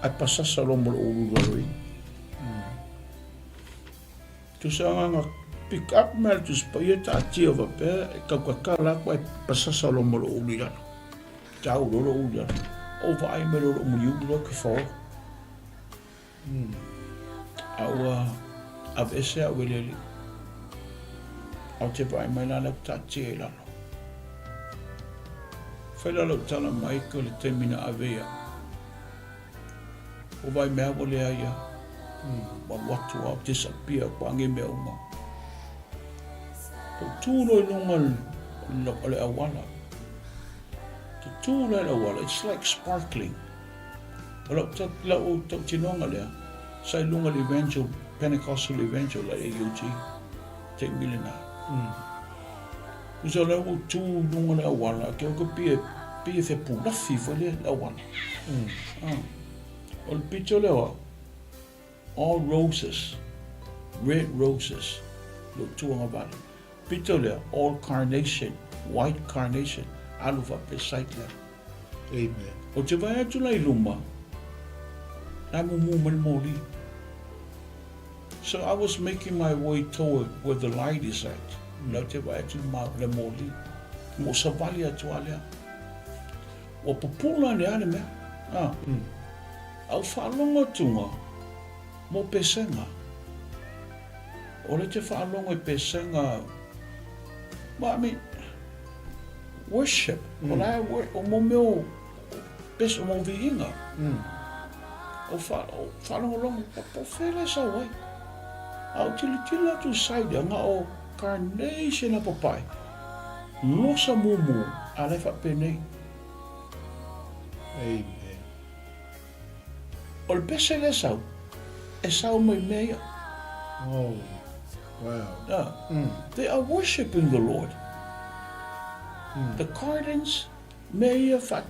ae pasasa loa ma lou ulu i lalo i. Tusa agaga pick up mea le Tusi Paia taatia faapea e tautatala atu ae pasasa loa ma lou ulu i lalo. Tau loa lou ulu i lalo. Ou vaai mai loa lou muliuli lea ou te faoa. A ua aveese au e le Alii. A ou te vaai mai la lea ou te taatia i lalo. Fai la lau tala mai ko le taimi na ave ia. O vai mea ua leai ia. Ua alu atu a disappear kua ange mea uma. Tou tu loa i luga o le auala. Te tu la i le auala, it's like sparkling. O lau, lau tautinoga lea, sa i luga le Evangel, Pentecostal Evangel la AUG, taimi lena. Tusa o lea ua tu i luga le auala, ke o ke pia, pia fepulafi foi le auala. Ah. O le pito lea o au, all roses, red roses, lou tuagavale. Pito lea, all carnation, white carnation, alu faapea site lea. Amen. Ou te vaai atu la i luma, la e mumu mai le moli. So I was making my way toward where the light is at. La ou te vaai atu i le moli. Ma ou savali atu lava lea. Ua pupula ane lava le mea. Ah. A ou faalogo atuga. Mo pesega. O lea te faalogo i pesega, well, I mean, worship. O la e, o mo mea o, pes, o mo viiga. O, fa, o faalogologo, po fea la e sau ai. A o tilotilo atu i side, anga o carnation a papae. Losa mumu, a la e faapenei. Amen. O le pese lea sau, e sau mai mea ia. Oh, wow. Yeah. They are worshipping the Lord. The gardens, mea ia fa,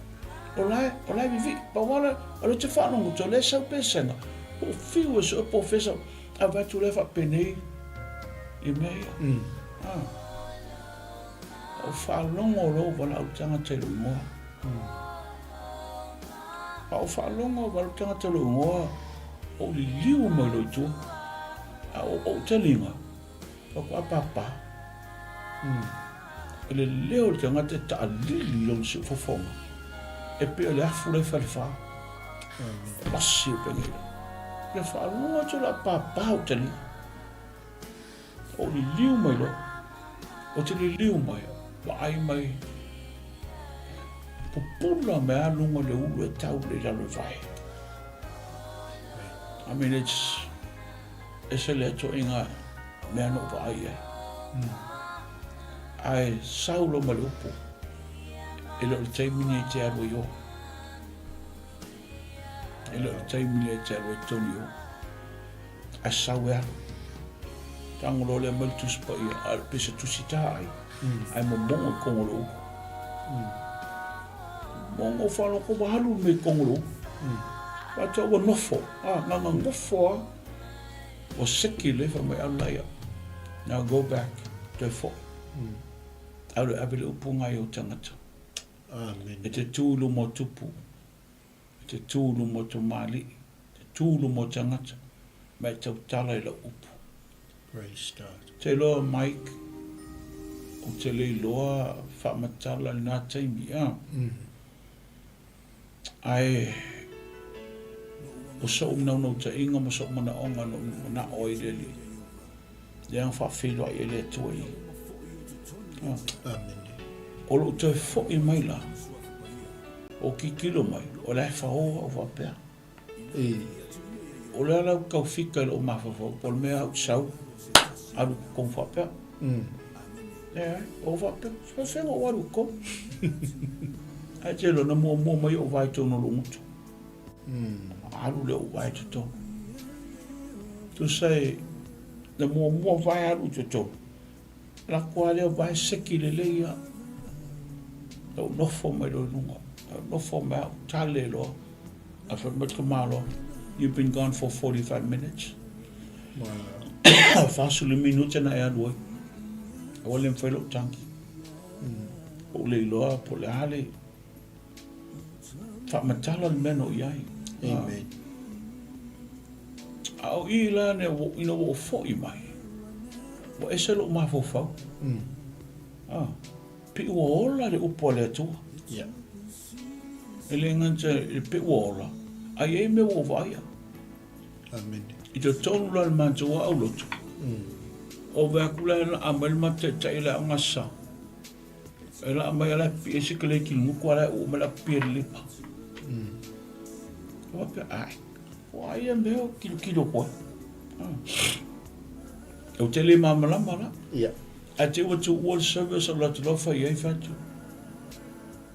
o la, o la e vivi, pa wala, o le te whanongo, to le sau pesena, po fiu e so po fesa, a vai tu le fa penei, i mea ia. Ah. O whalongo lo wala au tangata i lo ingoa. A o faalogo a le tagata lou igoa o liliu mai loa i tua, a o ou taliga, faatoa pāpā. O le leo o le tagata e taalili i lona siufofoga, e pei o le afu la e falefa. Lasi o pegela. Ia faalogo atu o le a pāpā ou taliga. Ou liliu mai loa. Ou te liliu mai, vaai mai, pupula mai a luga le ulu e tau le lalo i vae. I mean, it's, ese le atoiga mea na ou vaai ai. Ae sau loa ma le upu, e le o le taimi nei e te alu ai o. E le o le taimi nei e te alu ai tonu i o. Ae sau e alu. Tago loa lea mai le Tusi Paia, a pei se tusi tāai, ae momogo i kogo o le ulu. Momogo whaaloko ua alu me i kogo o le ulu. Whātua ua nofo, a, nganga nofo a, ua seki le wha mai alu laia. Now go back, toe foi. Alu e ave le upu ngai o tangata. Amen. E te tū i luma o tupu. E te tū i luma o tamalii, te tū i luma o tangata, me e tautala i lau upu. Praise God. Te iloa Mike, o te le iloa faamatala i lena taimi, a. Ae, o so'u naunautaiga ma so'u manaoga na ou mana'o ai i le Alii, lea na faafeiloai ai le Atua i. Amene. O lou toe fo'i mai la, O kikilo mai, o la e fao au faapea. O le ala ou tau fika i lou mafaufau, po o le mea au sau, alu i totonu faapea. Leai, o faapea, faafefea ou alu i totonu. Ae te iloa, na muamua mai ou vae i totonu o lou gutu. Alu lea ou vae i totonu. Tusa e, na muamua vae alu i totonu. Lako lava lea vae seki lelei a. Na ou nofo mai loa i luga. Na ou nofo mai a ou tale loa. A fai mai le tamaloa, you've been gone for 45 minutes. Wow. 40 minute na e alu ai. Ua le mafai lou tagi. Ou le iloa po o le a le faamatala le mea na ou i ai. Amen. A o i la ina ua ou foi mai, ua ese lou mafaufau. Ah, pei ua ola le upu a le Atua. Yeah. E le gata i le pei ua ola, a i ai mea ua ou vaaia. Amen. I totonu la o le matou aulotu, ove atu la e laa mai le matou taitai i le aoga sa. E laa mai ala e pipii ai sikaleti i le gutu ala e uu mai le api e le lima. O faapea, ai, o ai ia mea o kilokilo koe. Ou te le malamalama la. Ia. Ae te ua tuua le service o le atu loa fai ai fai atu.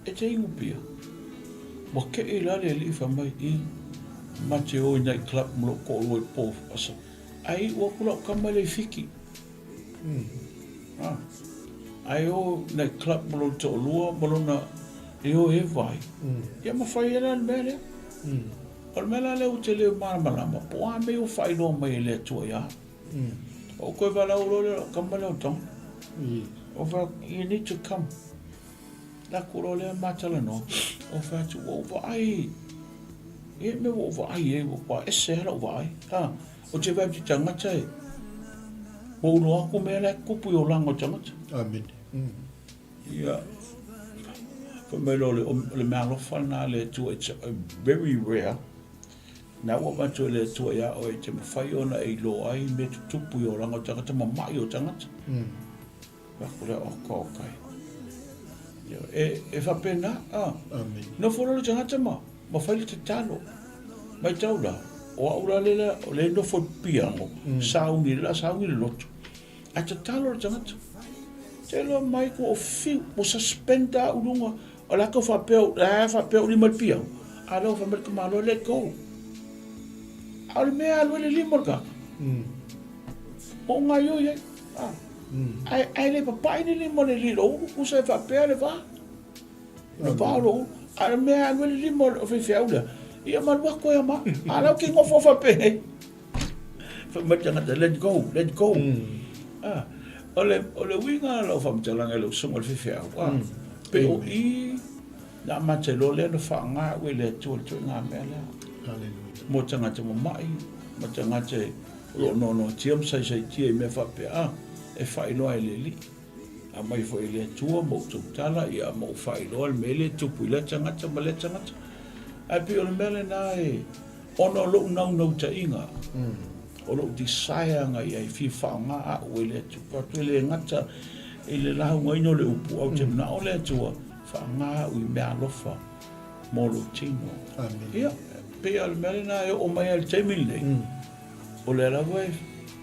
E te inu pia. Ua kei la le alii fai mai i ma te o i night club ma lou toalua i po aso. Ae iu atu lau tama e le i Fiti. Ae o night club ma lona toalua ma lona e o e vai. Ia ma fai ai la le mea lea. O le mea la lea ou te le malamalama po o a mea ua faailoa mai e le Atua ia au. Ou toe valaau loa lea i lau tama lea o Don. Ou fai atu, you need to come. Lako loa lea ma talanoa, ou fai atu, ua ou vaai, e i ai mea ua ou vaai ai, ua ese lava lau vaai. Ou te vaai atu i tagata e, ua ou iloa atu mea la e tupu i olaga o tagata. Amene. Ia, fai mai loa o le meaalofa lena a le Atua, it's very rare. Na ua avatu e le Atua iā oe e te mafai ona e iloa ai mea tutupu i olaga o tagata ma maʻi o tagata. Fai atu lea, Oka, oka e. E, e faapena, a. Amen. Nofo loa le tagata ma, ma fai le tatalo. Maitau la, o au la le la, o le nofo i piano, sauni, le la sauni le lotu. Ae tatalo le tagata. Te loa mai ku o fiu, ua suspend au luga, o la ka faapea, la faapea u lima i le piano. A lea ua fai mai le tamaloa, let go. A o le mea e alu ai le lima o le tagata. O gaioi ai. Ae, ae le papai ni lima o le alii i lou ulu, tusa e faapea le va. Le va o lou ulu. A o le mea e alu ai le lima o le faifeau lea, ia ma alu atu ai ma. A la ou te nofo faapea. Fai mai le tagata, let go, let go. Ah, o le, o le uiga o lau faamatalaga i lau susuga i le faifeau, ah, pe o i na amata loa lea na faaaoga au e le Atua i le ituaiga mea lea. Hallelujah. Mo tagata mama'i, ma tagata e o lo o noanoatia ma saisaitia i mea faapea, a, e faailoa e le Alii. Aumai foi e le Atua ma outou tala, ia, ma ou faailoa le mea lea e tupu i lea tagata ma lea tagata. Ae pei o le mea lena e, ona o lou naunautaiga, o lou desire na i ai, fia faaaoga au e le Atua. Ou atu e le gata i le laugaina o le upu, ae ou te manao le Atua, faaaoga au i mea alofa mo lou tino. Amen. Ia, pei o le mea lena e oo mai ai i le taimi lenei, O lea lava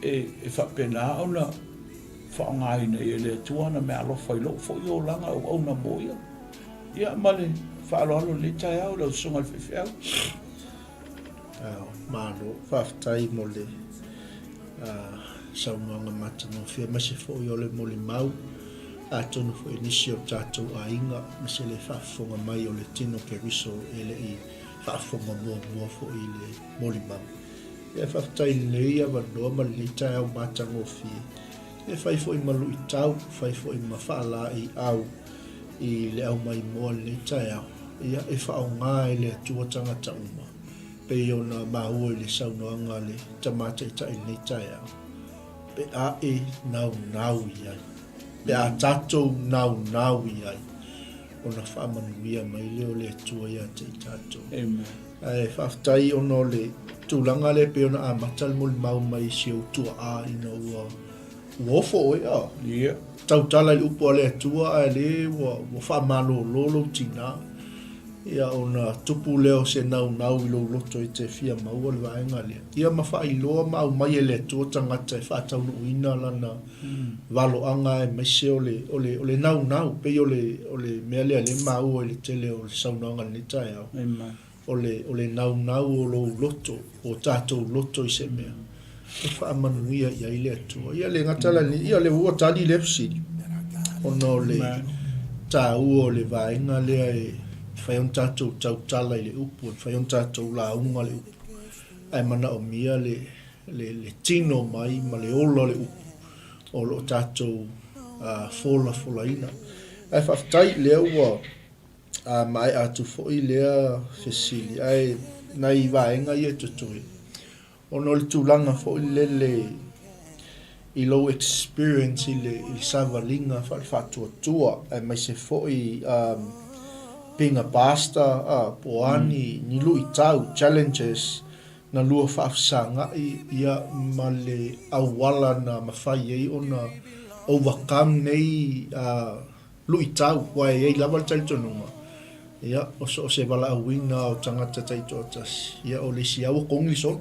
e faapena ona faaaogaina ai e le Atua ana meaalofa i lou foi olaga auauna mo ia. Ia, ma le faaaloalo i lenei taeao i lau Susuga i le Faifeau. Ao, malo. Faafetai mo le saunoaga matagofie, aemaise foi o le molimau, atonu foi nisi o tatou aiga, aemaise le faafofoga mai o le tino Keriso e le i faafofoga muamua foi i le molimau. Ia faafetai i lenei avanoa ma lenei taeao matagofie e fai foi ma luitau, fai foi ma faalaeiau i le aumaimoa i lenei taeao. Ia e faaaoga e le Atua tagata uma, pei ona maua i le saunoaga a le Tama Taitai i lenei taeao, pe a e naunau i ai, pe a tatou naunau i ai, ona faamanuia mai lea o le Atua ia te i tatou. Amen. Ae faafetai ona o le tulaga lea pei ona amata le molimau mai si ou tuaa ina ua ua ofo oe a. Yeah. Tautala i le upu a le Atua ae le ua ua faamalolo lou tinā. Ia ona tupu lea o se naunau i lou loto e te fia maua le vaega lea. Ia ma faailoa ma aumai e le Atua tagata e faataunuuina lana valoaga aemaise o le, o le, o le naunau, pei o le, o le mea lea lea e maua i le tele o le saunoaga i lenei taeao, o le, o le naunau o lou loto, o tatou loto i se mea, e faamanuia i ai le Atua. Ia le gata la i ia le ua tali lea fesili, ona o le taua o le vaega lea e mafai ona tatou tautala i le upu, e mafai ona tatou lauga le upu, ae manaomia le, le, le tino mai ma le ola o le upu o lo o tatou folafolaina. Ae faafetai lea ua maea atu foi lea fesili, ae nai vaega ia e totoe, ona o le tulaga foi lele i lou experience i le, i le savaliga faale-faatuatua, aemaise foi um, being a pastor, uh, po o a ni, ni luitau, challenges, Na lua faafesagai ia ma le auala na mafai ai ona overcome nei luitau, aua e i ai lava le talitonuga, ia, o so o se valaauina o tagata taitoatasi, ia, o le isi lava ua kogi le solo.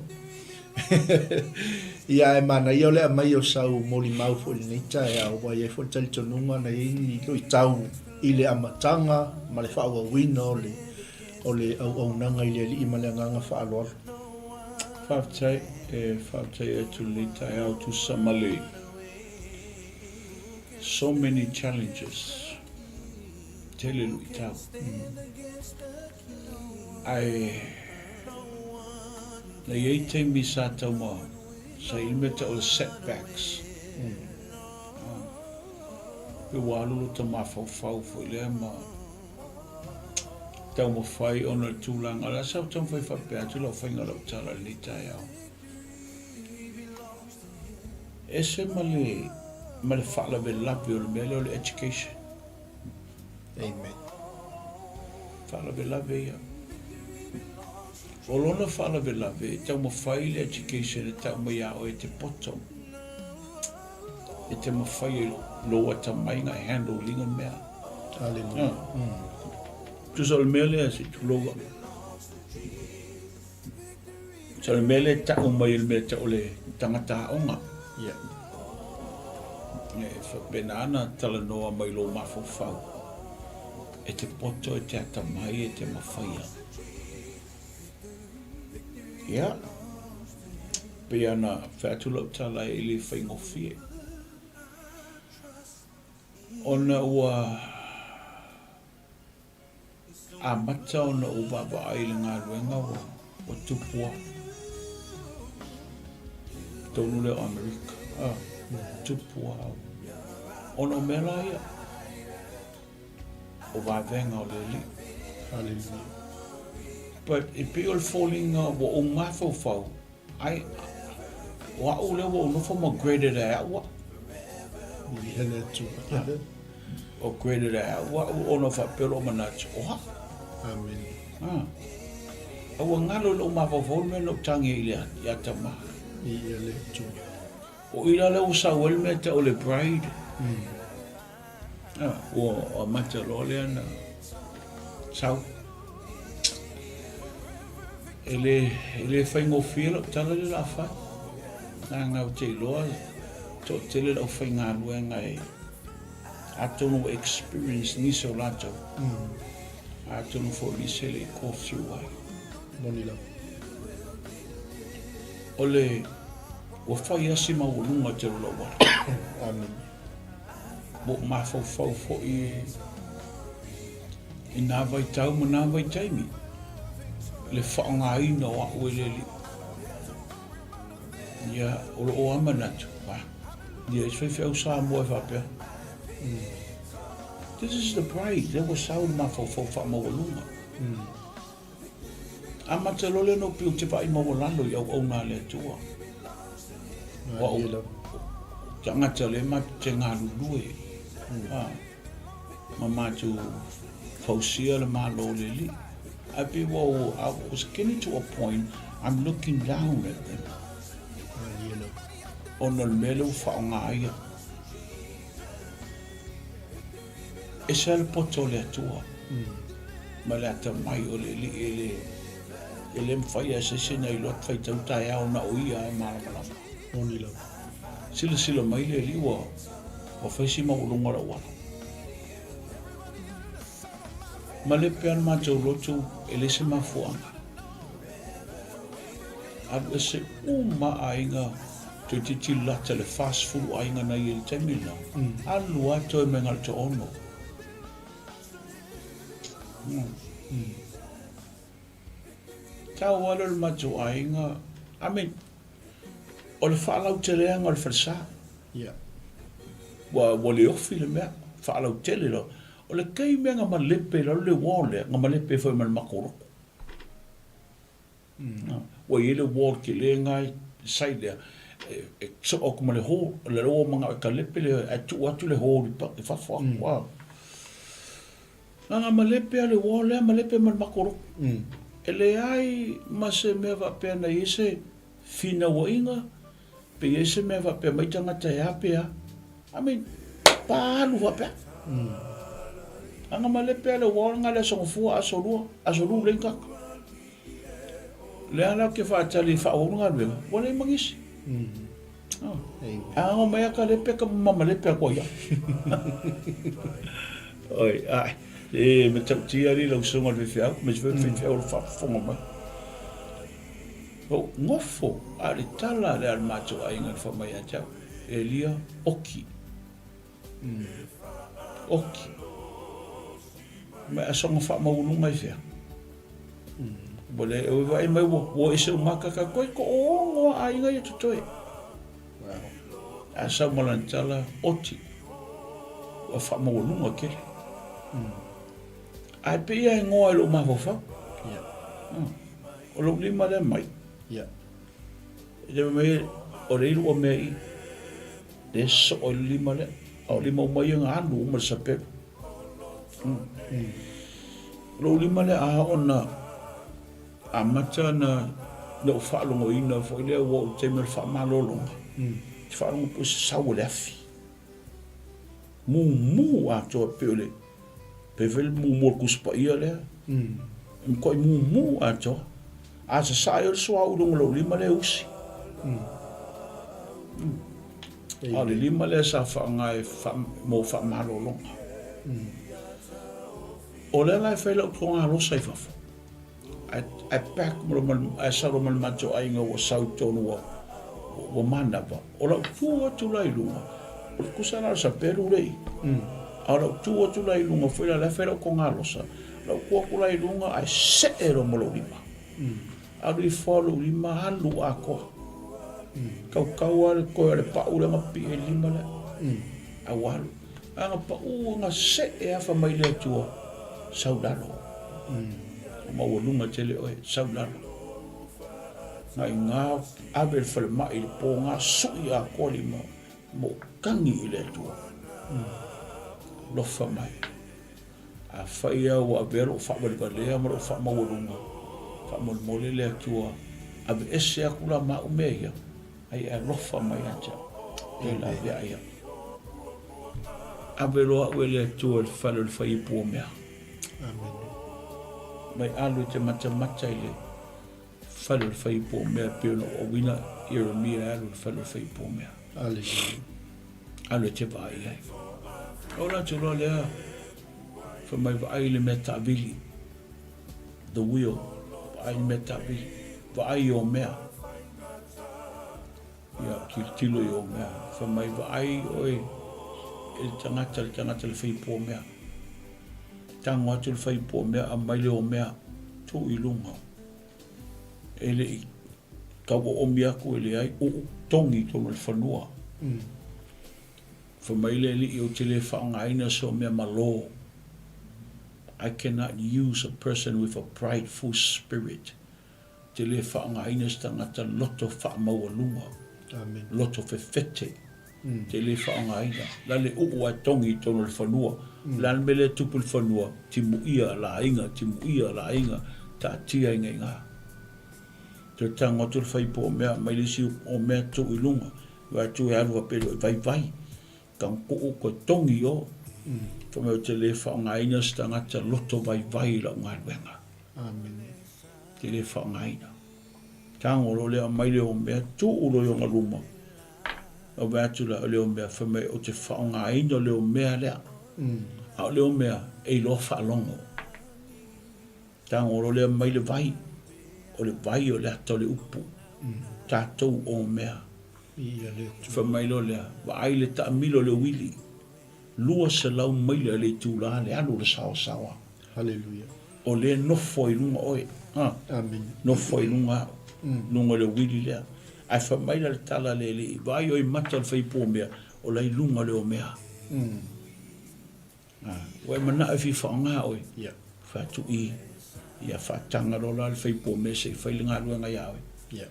Ia, ae manaia o le aumai o sau molimau foi i lenei taeao, aua e i ai foi le talitonuga na i ai ni luitau i le amataga ma le faaauauina o le o le auaunaga i le Alii ma le agaga faaaloalo. Faafetai, e faafetai atu i lenei taeao tusa ma le so many challenges, tele luitau. Ae na i ai taimi sa tau ma sa i ai le mea tau o le setbacks. Pe ua alu lota mafaufau foi lea ma Taumafai ona o le tulaga o le a sa ou taumafai faapea atu lau faiga o lau tala i lenei taeao. Ese ma le ma le faalavelave o le mea lea o le education. Amen. Faalavelave ia. O lona faalavelave e taumafai le education e tau mai ia oe e te poto e te mafai ai lou atamai e handle ina mea. Hallelujah. Tusa o le mea lea se i tulou au. So o le mea lea e tau mai e le mea tau o le tagata aoga. Yeah. E faapena ona talanoa mai lou mafaufau e te poto, e te atamai, e te mafaia. Ia, pei ona fai atu lau tala e le faigofie. Ona ua amata ona ou vaavaai i le galuega ua, ua tupu au. Totonu lea o Amerika. Ah, tupu au. Ona o mea la ia, o vavega o le Alii. Hallelujah. But e pei o le foliga ua ou mafaufau, ai, o au lea ua ou nofo ma graded e au au. I hele atu. O graded e au au ona faapea lou manatu, o au. Amen. Ah. A ua galo i lou mafaufau le mea na ou tagi ai i le ia Tama. I le Atua. O i la lea ua sau ai le mea tau o le bride. Ah, ua amata loa lea na sau. E le, e le faigofie lau tala lea o le a fai. Leaga ou te iloa toatele le aufaigaluega e atonu ua experience nisi o latou. Atonu foi o nisi e le i go through ai. Moni lava. O le, ua fai lava si maualuga tele o lou ala. Amen. Ua ou mafaufau foi i nā vaitau ma nā vaitaimi, le faaaogaina o au e le Alii. Ia, o loo lava manatu, ah, ia, isi faifeau Samoa e faapea, This is the bride, lea ua sau le mafaufau faamaualuga. Amata loa lea ona ou pei ou te vaai maualalo i auauna a le Atua. Ua ou tagata lea matou te galulue ma matou fausia le Malo o le Alii. Ae pei ua ou, I was getting to a point, I'm looking down at them. Ona o le mea lea ua faaaoga ai au. Ese lava le poto o le Atua ma le atamai o le Alii e le, e le mafai lava e se isi ona iloa te faitau taeao na o Ia e malamalama. Moni lava. Silasila mai le Alii ua, ua fai si maualuga o le auala. Malepe lava le matou lotu e leai se mafuaaga. Alu ese uma aiga toeitiiti lata le 40 aiga na i ai i le taimi lena, alu lava toe mai na o le toaono. Tau lava lea o le matou aiga, I mean, o le faalauteleaga o le falesa. Yeah. Ua, ua le ofi le mea, faalautele loa. O le taimi lava na malepe i lalo le wall lea, na malepe foi ma le matou lotu. Ua i ai le wall tele lena i le side lea, e soo atu ma le hall, o lea ua manao e talepe le, ae tuu atu le hall i fafo atu. Na ona malepe lava le wall lea, malepe ma le matou lotu. E leai ma se mea faapea na i ai se finauaiga, pe i ai se mea faapea mai tagata e a pe a. I mean, pa alu faapea. Ana malepe a le wall nga le aso gafua, aso lua, aso lu leai ni tagata. Lea la ou te faatali e faaauau le galuega, ua leai ma nisi. A ao mai a kalepe ka mamalepe atu ai au. Oi, ai, e matautia alii lau susuga i le faifeau, aemaise foi le faifeau o lo o faafofoga mai. Ou nofo, a o le tala lea a le matou aiga na fai mai ia te au, Elia, oki. Oki. Ma e asoga faamaualuga i fea? Ua le, ua vaai mai ua, ua ese uma kaka koe, ko ono a aiga ia totoe. A sau ma lana tala, oti. Ua faamaualuga tele. Ae pei lava e ngoa i lou mafaufau. O lou lima lea mai. E te mai, o le ilu o mea i, le soo i le lima lea. A o lima uma ia na alu uma le sapelu. Lou lima lea a ona Amata ona ou faalogoina foi lea ua oo i le taimi o le faamalologa, ou te faalogo pei o se sau o le afi. Mumu atoa pei o le, pei foi le mumu o le Tusi Paia lea. E matuai mumu atoa. A sasaa ai le suauu i luga o lou lima lea e usi. A o le lima lea sa faaaoga e mo faamalologa. O lea la e fai lau togalosa i fafo. Ae pack ae sau loa ma le matou aiga ua sau i totonu ua ua manava. O lau tu atu la i luga, o le tusa la o le sapelu lea i i. A o lau tu atu la i luga foi la, la e fai lau togalosa, lau tu atu la i luga ae see loa ma lou lima. Alu ifo lava lou lima alu atoa. Tautau lava le toe o le pau lea na pipii ai i le lima lea. Ae ua alu. A na pau na see lava fai mai le Atua, sau i lalo. Ua maualuga tele oe, sau i lalo. Na i ina ave i le falemai i le po na, sui atoa lima ma ou tagi i le Atua. Alofa mai. Afai lava ua avea lou faavalevalea ma lou faamaualuga, faamolemole le Atua, aveese atu la ma au mea ia, Ai e alofa mai ia te au, e laveai au. Ave loa au e le Atua i le fale o le faiipu o mea. Amene. Mai alu e te matamata i le fale o le faiipu o mea pei ona ou auina Ieremia e alu i le fale o le faiipu o mea. Aleluia. Alu e te vaai ai. O latou loa lea, fai mai vaai i le mea taavili. The wheel, vaai i le mea taavili. Vaai i o mea. Ia, tilotilo i ou mea. Fai mai, vaai oe e le tagata, le tagata le faipoa mea. Tago atu le faipoa mea, aumai le omea, tuu i luga. E le i tau oomi atu e leai, uu, togi i totonu o le fanua. Fai mai le alii, ou te le faaaogaina se omea malo. I cannot use a person with a prideful spirit. Te le faaaogaina se tagata loto faamaualuga, loto fefete, te le faaaogaina. La le uu ae togi i totonu o le fanua. O le a le mea lea e tupu i le fanua? Timuia la aiga, timuia la aiga, taatia i ina. Toe tago atu le faipo o mea, aumai le isi o mea tuu i luga, vaai atu e alu faapea e vaivai. Tago tuu toe togi i o. Fai mai ou te le faaaogaina se tagata loto vaivai i lau galuega. Amene. Te le faaaogaina. Tago loa lea aumai le omea, tuu loa i ona luma. Ou vaai atu la o le omea, fai mai ou te faaaogaina le omea lea. A o le omea e iloa faalogo. Tago loa lea aumai le vai, o le vai o le ata o le upu. Tatou omea. Fai mai loa lea, vaai le taamilo o le uili. 200 maila i le itula le alu o le saoasaoa. Haleluia. O lea e nofo ai i luga oe. Ha. Amene. Nofo ai i luga au. Luga o le uili lea. Ae fai mai la le tala a le Alii, vaai oe i mata o le faipu o mea, o la i luga o le omea. Ha. Ua e manao e fia faaaoga oe. Ia. Fai atu i, ia faataga loa la le faipu o mea se i fai le galuega ia oe. Ia.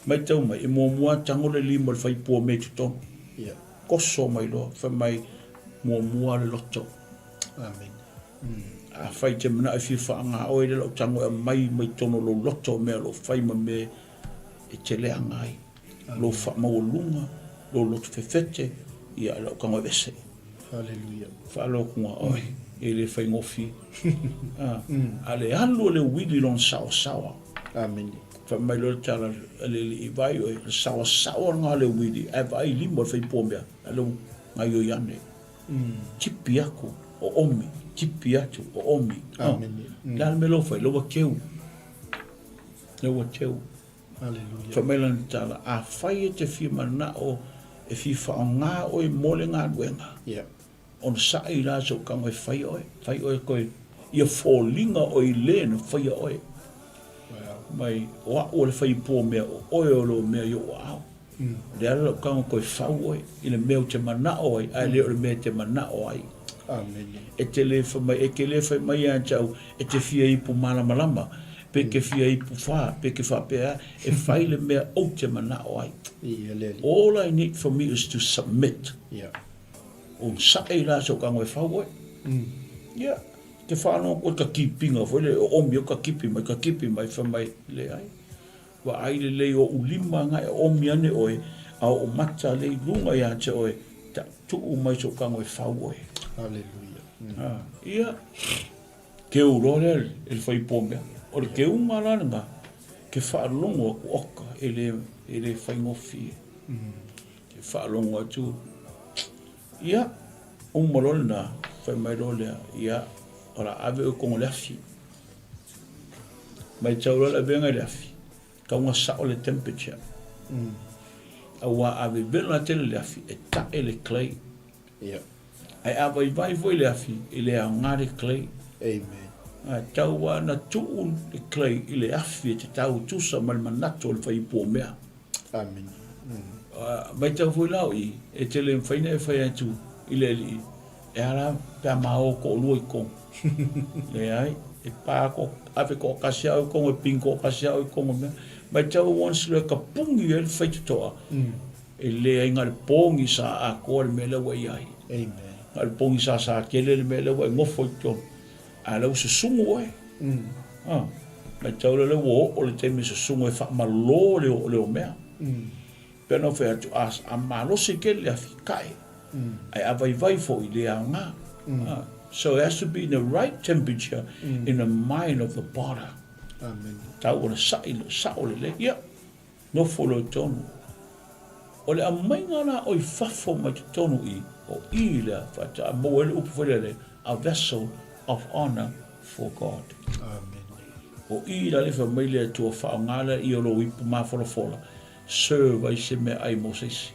Matau mai, e muamua tago le lima o le faipua mea i totonu. Ia. Koso mai loa, fai mai, muamua le loto. Amene. Afai e te manao e fia faaaoga oe, lea lau tago e aumai mai totonu o lou loto o mea o lo o fai ma mea e te leaga ai. Lou faamaualuga, lou loto fefete, ia lau tago e aveese. Haleluia. Faalogo a oe, e le faigofie. A le alu o le uili i lona saoasaoa. Amene. Fai mai loa le tala a le alii, Vaai oe, o le saoasaoa lena o le uili, ae vaai i lima o le faipoa mea, a lea ua gaioi ane. Tipi atu, oomi, tipi atu, oomi. Amene. O le a le mea lea ua fai? Lea ua teu. Lea ua teu. Haleluia. Fai mai lana tala, Afai e te fia manao e fia faaaoga oe mo le galuega, yeah. Ona saʻi la sou tago e fai oe, fai oe koe, ia foliga oe i le na faia oe. Wow. Mai, o a'u o le faipoa mea, o oe o lou mea i o'u aao. O le ala la'u tago koe fau oe i le mea ou te mana'o ai, ae le o le mea e te mana'o ai. Amene. E te le fai mai, e te le fai mai ia te au, e te fia ipu malamalama, pe te fia ipu fa, pe te faapea, e fai le mea ou te mana'o ai. Ia le Alii. All I need from you is to submit. Yeah. Onosai la so tago e fau oe. Ia. Te faalogo koe i ka kipiga foi lea e oomi ai ka kipi mai, ka kipi mai, fai mai, Leai, vaai lelei oʻu lima na e oomi ane oe, a oʻu mata lea i luga ia te oe, ta tuu mai soʻu tago e fau oe. Haleluia. Ia, keu loa lea e le faipoa mea. O le keuga la lena, ke faalogo atu oka e le, e le faigofie. Ke faalogo atu, ia, uma loa lena, fai mai loa lea, ia, o le a ave oe i totonu o le afi. Matau loa le avega i le afi, tau na sao le temperature. Aua a vevela tele le afi, e tae le clay. Yeah. Ae a vaivai foi le afi, e le aoga le clay. Amen. A tau lava na tuu le clay i le afi e te tau tusa ma le manatu o le faiupu o mea. Amene. Matau foi la o i, e te le mafai ona e fai atu i le alii, e a la pe a ma o toalua i totonu. Leai, e pa ko, ave toatasi a oe i totonu, e pini toatasi a oe i totonu o mea. Matau once loa e tapuni ai le faitotoa, e leai na o le pogisa atoa le mea lea ua i ai. Amen. Na o le pogisa sa tele le mea lea ua e nofo i totonu. A o lea ua susugu oe. Ah, matau lea ua oo le taimi e susugu e faamalō le oo lea o mea. Pei ona ou fai atu, a, a malosi tele le afi, tae. Ae a vaivai foi, le aoga. Ah, so it has to be in the right temperature in the mind of the potter. Amen. Tau ona sa'i, sa'o lelei. Ia, Nofo loa i totonu. O le aumaiga la o i fafo mai totonu i, o i lea faatoa maua ai le upu foi lele, a vessel of honour for God. Amen. O i la le fai mai le Atua faaaoga lea i o lou ipu mafolafola, serve ai se meaai mo se isi.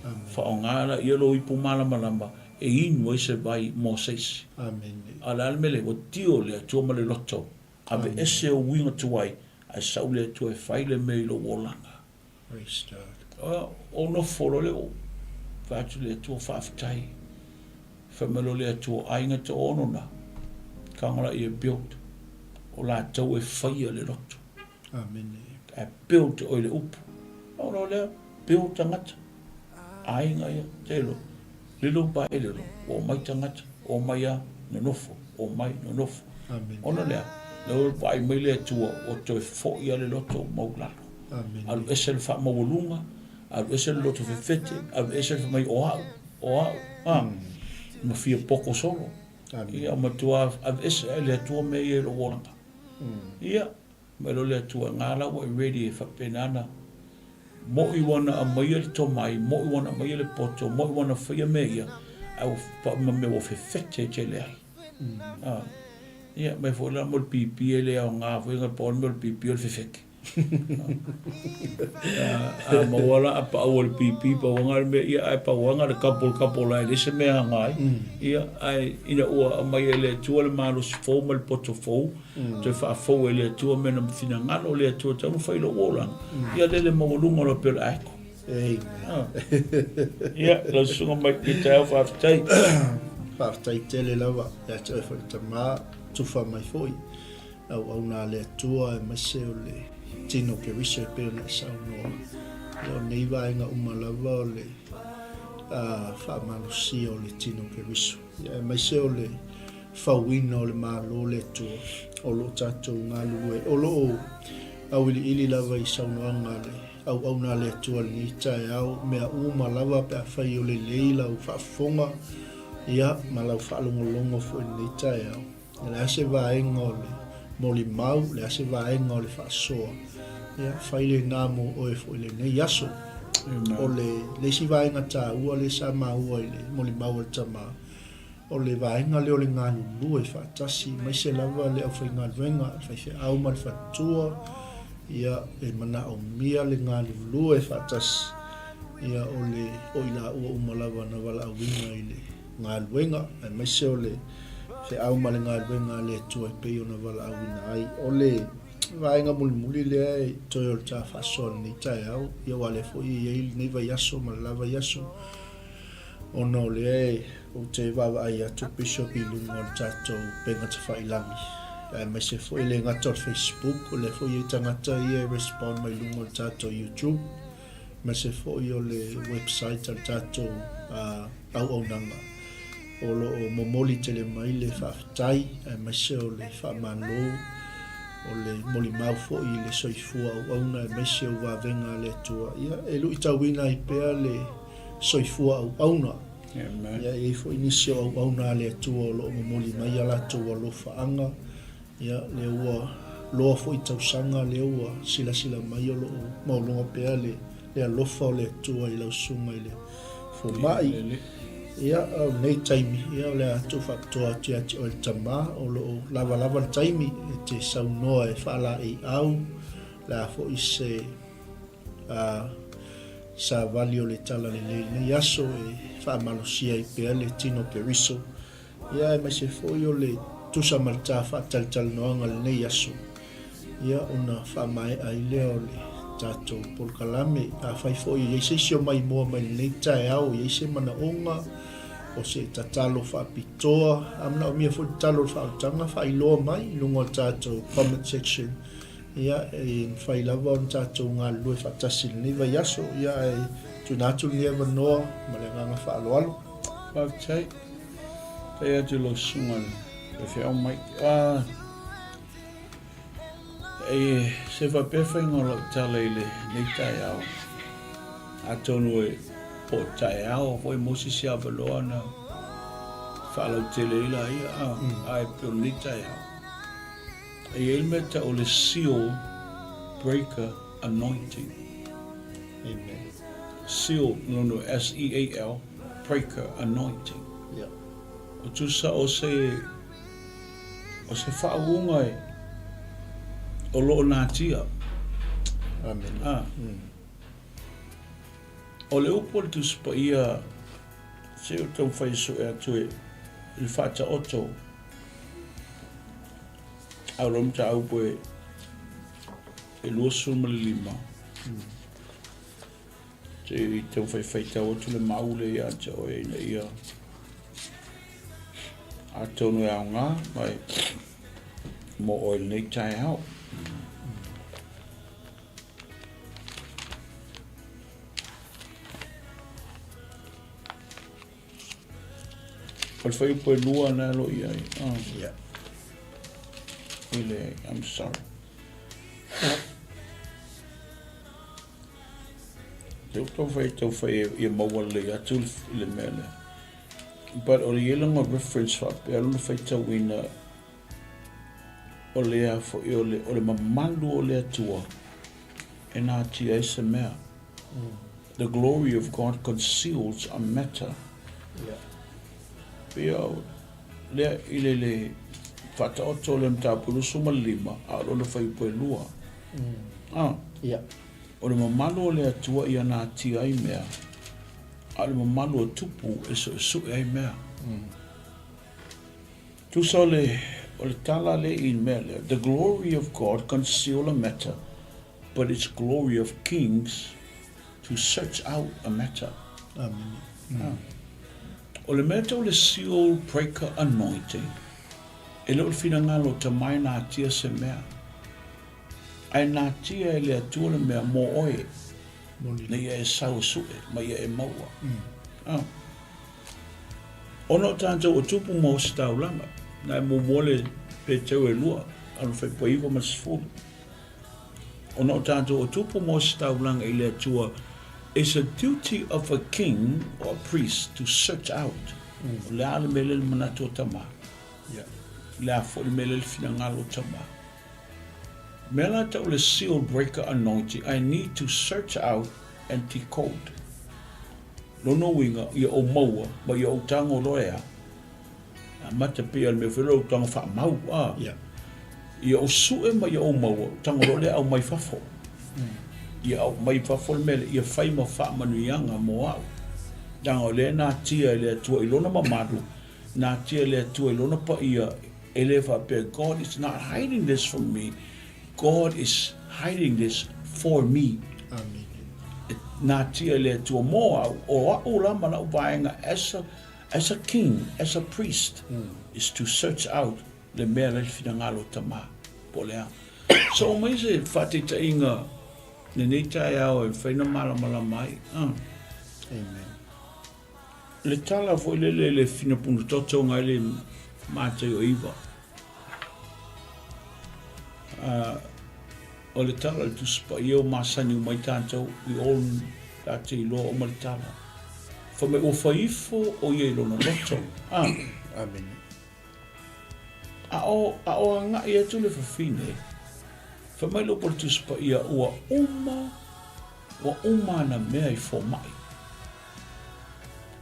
Amen. Faaaoga la i o lou ipu malamalama e inu ai se vai mo se isi. Amen. A o le a le mea lea? Ua tio le Atua ma le loto. Aveese ou uiga tuai, ae sau le Atua e fai le mea i lou olaga. Praise God. Ou nofo loa lea ou fai atu i le Atua, faafetai. Fai mai loa le Atua, aiga toaono na, taga la ia build, o latou e faia le loto. Amene. Ae build oe i le upu. Ou loa lea, build tagata, aiga ia, telo. Lilo by lilo, ua omai tagata, omai a, nonofo, omai, nonofo. Amen. Ona lea, lea ua vaai mai le Atua, ua toe foi lava le loto maulalo. Amen. Alu ese le faamaualuga, alu ese le loto fefete, alu ese le fai mai o au, o au, a, ma fia poko solo. Amen. Ia, matua aveese lava e le Atua mea ia i lou olaga. Ia, Mai loa le Atua, Ngā la ua e ready e faapena ana. Moʻi ua na aumaia le tomai, moʻi ua na aumaia le poto, moʻi ua na faia mea ia, ae ua pau ma mea ua fefete tele ai. Ah, ia, mai foi la mo le pipi e le aoga foi nga pau le mea o le pipi o le fefete. A maua la a pau o le pipi, pau anga le mea ia, ae pau anga le couple couple la e leai se mea aga ai. Ia, ae ina ua aumai e le Atua le malosi fou ma le poto fou, Toe faafou e le Atua mea na finagalo le Atua tau na fai lou olaga. Ia lele maualuga loa pei o le aeko. Amen. Ia, lau susuga mai i taeao faafetai. Faafetai tele lava ia te oe foi le tama, tufa mai foi auauna a le Atua aemaise o le tino o Keriso e pei ona e saunoa. Ia o nei vaega uma lava o le faamalosia o le tino o Keriso. Ia aemaise o le fauina o le Malo o le Atua o lo o tatou galulue, o lo o auiliili lava i saunoaga a le auauna a le Atua i lenei taeao, mea uma lava pe afai o lelei lau faafofoga, ia, ma lau faalogologo foi i lenei taeao. O le a se vaega o le molimau, o le a se vaega o le faasoa, ia, fai lena mo oe foi i lenei aso. O le, le isi vaega taua lea sa maua i le molimau a le tama, O le vaega lea o le galulue faatasi, aemaise lava le aufaigaluega, le faifeau ma le faletua, ia, e manaomia le galulue faatasi, ia, o le, o i laua uma lava na valaauina i le galuega, aemaise o le feau ma le galuega a le Atua e pei ona valaauina ai. O le vaega mulimuli lea e toe o le ta faasoa i lenei taeao, ia, aua o lea foi e i ai lenei vaiaso ma le la vaiaso, Ona o lea ou te vaavaai atu Bishop i luga o le tatou upega tafailangi, aemaise foi e le gata o le Facebook, o lea foi e i ai tagata ia e respond mai luga o le tatou YouTube, aemaise foi o le website a le tatou auaunaga. O lo o momoli tele mai le faafetai aemaise o le faamalo, o le molimau foi i le soifua auauna aemaise o vavega a le Atua. Ia, e luitauina ai pea le soifua auauna. Amen. Ia, e i ai foi nisi o auauna a le Atua o lo o momoli mai a latou alofaaga. Ia, lea ua loa foi tausaga, lea ua silasila mai o lo o maualuga pea le, le alofa o le Atua i lau susuga i le fomai. Ia, o lenei taimi, ia, o le a tuufaapitoa atu ia te oe le tama, o lo o lavalava le taimi e te saunoa e faalaeiau, le a foi se a, savali o le Talalelei i lenei aso e faamalosia ai pea le tino Keriso. Ia, aemaise foi o le tusa ma le ta faatalatalanoaga i lenei aso, ia, ona faamaea ai lea o le tatou polokalame. Afai foi e i ai se isi o maimoa mai lenei taeao, e i ai se manaoga, o se tatalo faapitoa, a manaomia foi le tatalo o le faaolataga, faailoa mai i luga o le tatou comment section. Ia, e mafai lava ona tatou galulue faatasi i lenei vaiaso, ia, ae tuuina atu lenei avanoa ma le agaga faaaloalo. Faafetai. Faafetai atu i lau susuga i le faifeau mai. Ah, e, se faapea faiga o lau tala i lenei taeao. Atonu e po o taeao foi mo se isi avanoa na faalautele ai laia, ah, ae pei o lenei taeao. E i ai le mea tau o le seal breaker anointing. Amen. Seal, no, no, S-E-A-L, breaker anointing. Yeah. O tusa o se, o se faauuga e, o lo o natia. Amen. Ah. O le upu o le Tusi Paia, se i taumafai e sue atu e, i le faataoto, a o le mataupu e, e 25. Se i taumafai e faitau atu le mau lea ia te oe ina ia atonu e aoga mai mo oe lenei taeao. O le fuaiupu e lua na lo i ai. Oh. Yeah. I le, I'm sorry. Te tau whai, tau whai e maua lei atu i le mea lea. But o le ielanga reference whapea, lona faitauina o le foi o le, o le mamalu o le Atua e natia ai se mea. The glory of God conceals a matter. Yeah. Pia lea i le le faataoto o le mataupu 25 a o lona fuaiupu e lua. Ah. Yeah. O le mamalu o le Atua ia natia ai mea, a o le mamalu o tupu e suesue ai mea. Tusa o le, o le tala le i mea lea, the glory of God conceal a matter, but it's glory of kings to search out a matter. Amen. Ah. O le mea tau le seal breaker anointing, e le o le finagalo o tama e natia se mea. Ae natia e le Atua le mea mo oe, na ia e sau e sue, ma ia e maua. Ah. Ona o tātou o tupu ma ositaulaga, na e muamua le Peteu e lua, ano whaipa iwa ma sefulu. Ona o tātou o tupu ma ositaulaga i le Atua, it's a duty of a king or a priest to search out. O le a le mea lea le manatu o tama. Yeah. Le a foi le mea lea le finagalo o tama. Mea la tau le seal breaker anointing, I need to search out and decode. Lona uiga, ia ou maua ma ia ou tago loa e a? Amata pei o le mea foi lea o lou tago faamau, a. Yeah. Ia ou sue ma ia ou maua, ou tago loa lea aumai fafo. Ia aumai fafo le mea lea, ia fai ma faamanuiaga mo au. Leaga o lea e natia e le Atua i Lona mamalu, natia e le Atua i Lona paia, e le faapea, God is not hiding this from me, God is hiding this for me. Amene. E natia e le Atua mo au, o a'u la ma la'u vaega as a, as a king, as a priest, is to search out le mea la i le finagalo o Tama, po o le a. So aumai se faataitaiga lenei taeao e mafai ona malamalama ai. Amen. Le tala foi lele le finapuna toto ngai le Mataio 9. O le tala o le Tusi Paia ua masani uma ai tatou, we all tatou te iloa uma le tala. Fai mai ua fai ifo o ia i lona loto. Ah. Amene. A o, a o agai atu le fafine, fai mai le upu a le Tusi Paia ua uma, ua uma ana mea i fomai.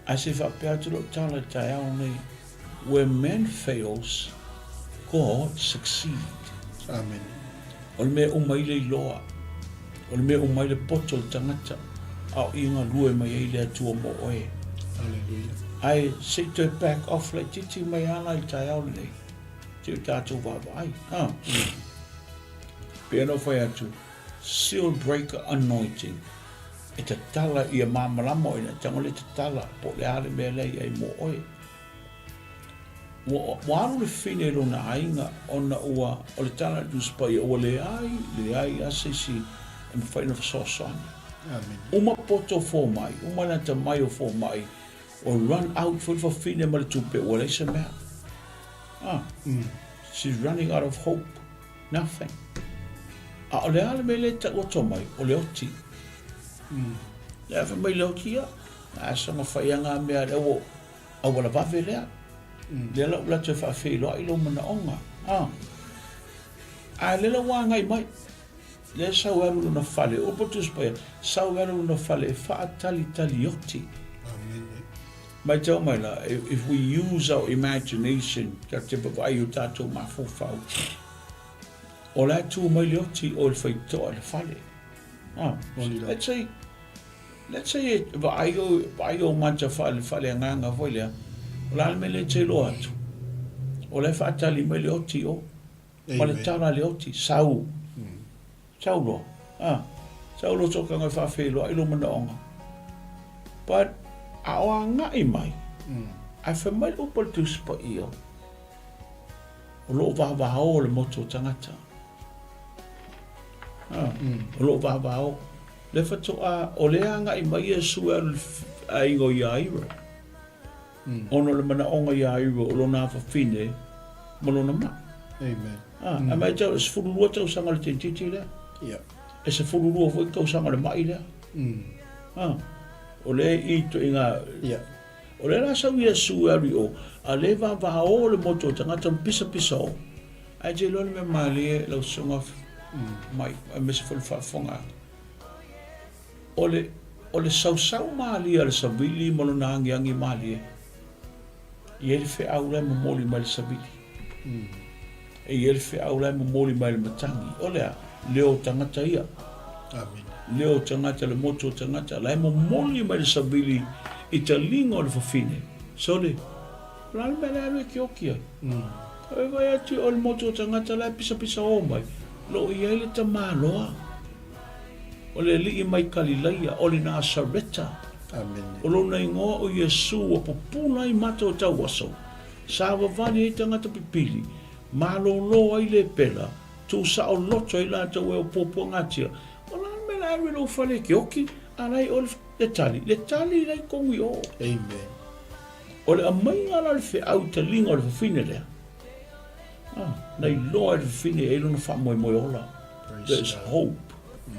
Ae se i faapea atu lau tala i le taeao lenei, Where man fails, God succeed. Amen. O le mea e uma ai le iloa, o le mea e uma ai le poto o le tagata, a o i galue mai ai le Atua mo oe. Hallelujah. Ae se i toe back off laitiiti mai ala i le taeao lenei, se i o tatou vaavaai. Ha. Pei ona ou fai atu, seal breaker anointing. E tatala ia malamalama oe, e tago le tatala po o le a le mea lea i ai mo oe. Ua, ua alu le fine i lona aiga ona ua, o le tala a le Tusi Paia, ua leai, leai lava se isi e mafai ona fesoasoani. Amene. Uma poto fomai, uma le atamai o fomai, ua run out foi le fafine ma le tupe, ua leai se mea. Ah, she's running out of hope. Nothing. A o le a le mea lea e tau atu mai, o le oti. Lea fai mai le oti ia, a soga fai a ngā mea lea ua auala vave lea. Lea la ua latou e faafeiloai lou manaoga. A, a lea la ua agai mai. Lea sau e alu lona fale, upu Tusi Paia, sau e alu lona fale e faatalitali oti. Amene. Matau mai la, if we use our imagination, tatou te vaavaai i o tatou mafaufau, o la e tu mai le oti o le faitotoa i le fale. Ah, let's say, let's say e vaai ou, vaai ou mata faale, faaleagaga foi lea, o le a le mea lea e te iloa atu? O la e faatali mai le oti o, ma le tala a le oti, sau. Sau loa. A, sau loa sokaga e faafeiloai lou manaoga. But, a o agai mai, ae fai mai le upu a le Tusi Paia, o lo o vavao le motu o tagata. A, o lo o vavao. Le faatoa, o lea agai mai Iesu e alu i le aiga o Iairo. Ona o le manaoga iā Iro o lona afafine ma lona maʻi. Amen. A, ae mai tau, e 12 tausaga le tentiti lea. Yeah. E 12 foi tausaga le maʻi lea. A, o lea i ituaiga... Yeah. O lea la sau Iesu e alu i o, a lea e vavao le motu o tagata ma pisapisa o. Ae te iloa le mea malie lau susuga mai, aemaise foi le faafofoga. O le, o le sausau malie a le savili ma lona agiagi malie, e i ai le feau la e momoli mai le savili. E i ai le feau la e momoli mai le matagi. O le a? Leo o tagata ia. Amene. Leo o tagata, le motu o tagata, la e momoli mai le savili i taliga o le fafine. Sole, o le a le mea la e alu e kioki ai? E vaai atu o le motu o tagata la e pisapisa o mai, o lo o i ai le tamaloa. O le Alii mai Kalilaia, o le Nasareta. Amene. O lona igoa o Iesu ua pupula ai mata o tauaso, savavali ai tagata pipili, malōlō ai lepera, tuusaoloto ai latou e o puapuagatia. O le a le mea la e alu i lou fale e ke oki, a la i o le tali, le tali la i kogu i o. Amen. O le aumaiga la o le feau i taliga o le fafine lea, ah, na iloa e le fafine e i ai lona faamoemoe ola. There is hope,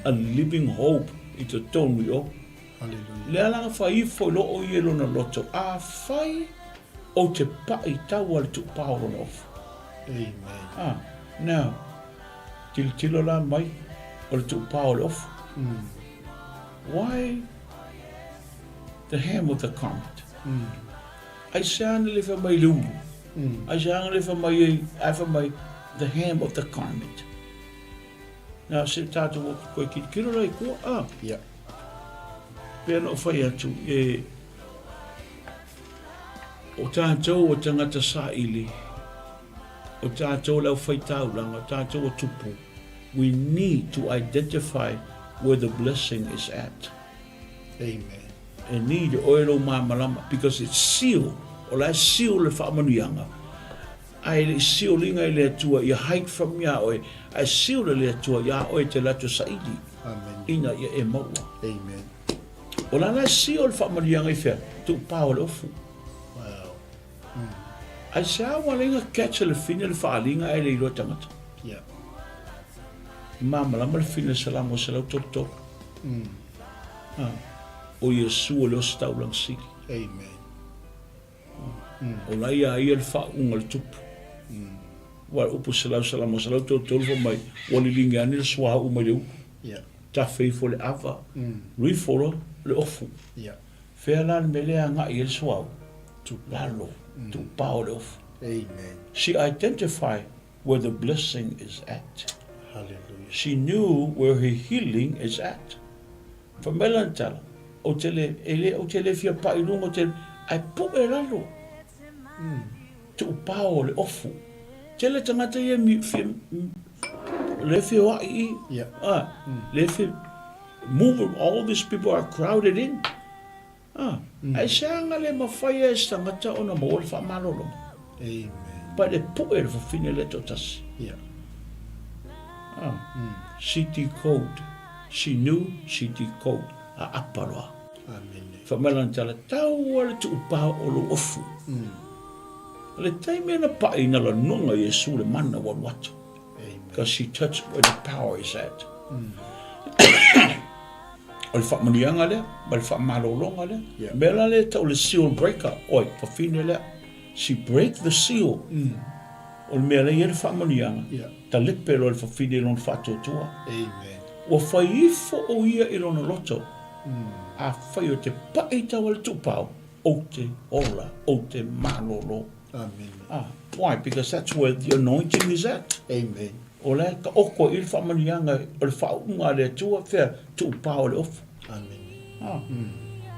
a living hope i totonu i o. Hallelujah. Lea la na fai ifo i loo o ia i lona loto, afai ou te paʻi tau a le tuupao o lona ofu. Amen. Ah, now, tilotilo la mai o le tuupao o le ofu. Why the hem of the garment? Aisea na le fai mai i le ulu? Aisea na le fai mai ai, ae fai mai, the hem of the garment. Nā, se tātou o koe kirikiro rai kua, a. Yeah. Pea na o whai atu, e, o tātou o tangata saili, o tātou lau whai tauranga, o tātou o tupu, we need to identify where the blessing is at. Amen. E need oe lou māmalama, because it's sealed, o la e seal le whaamanuianga. Ae e le i seal inga i le Atua ia hide from iā oe, ae seal e le Atua iā oe te lato saili Amen. ina ia e maua. Amen. O la la sio le faamanuiaga i fea? Tuupao le ofu. Wow. Aisea ua ala ai ona catch e le fine le faaaliga ae le iloa e tagata? Yeah. E malamalama le fine Salamo 133. Ah, o Iesu o le ositaulaga sili. Amen. O la ia ia le faauuga o le tupu. Ua upu selau Salamo 133 fai mai, ua liligi ane le suauu mai le ulu. Yeah. Tafe ifo le ava, ruifo loa le ofu. Yeah. Fea la le mea lea e agai i ai le suauu? Lalo, tuupao le ofu. Amen. She identify where the blessing is at. Hallelujah. She knew where her healing is at. Fai mai lana tala, Ou te le, e le, ou te le fia paʻi i luga, ou te, ae puʻe lalo. Tuupao le ofu. Tele tagata ia mi, fia, le feoaʻi i, Yeah. ah, le fe, move, all these people are crowded in. Ah, aisea le mafai e se tagata ona maua le faamalologa? Amen. But e puʻe le fafine lea toatasi. Yeah. Ah, She decode. She knew she decode. A apa loa. Amene. Fai mai lana tala, tau a le tuupao o lou ofu. O le taimi na paʻi na lanoga Iesu le mana ua alu atu. Amen. Because she touched where the power is at. O le faamanuiaga lea, ma le faamalologa lea. Yeah. Mea la lea e tau le seal breaker, oi, fafine lea. She break the seal. O le mea lea e i ai le faamanuiaga, Yeah. talepe loa le fafine i lona faatuatua. Amen. Ua fai ifo o ia i lona loto. Afai o te paʻi tau a le tuupao, ou te ola, ou te malolo. Amen. Ah, why? Because that's where the anointing is at. Amen. O la e taoto ai i le faamanuiaga o le faauuga a le Atua, fea, tuupao le ofu. Amen. Ah.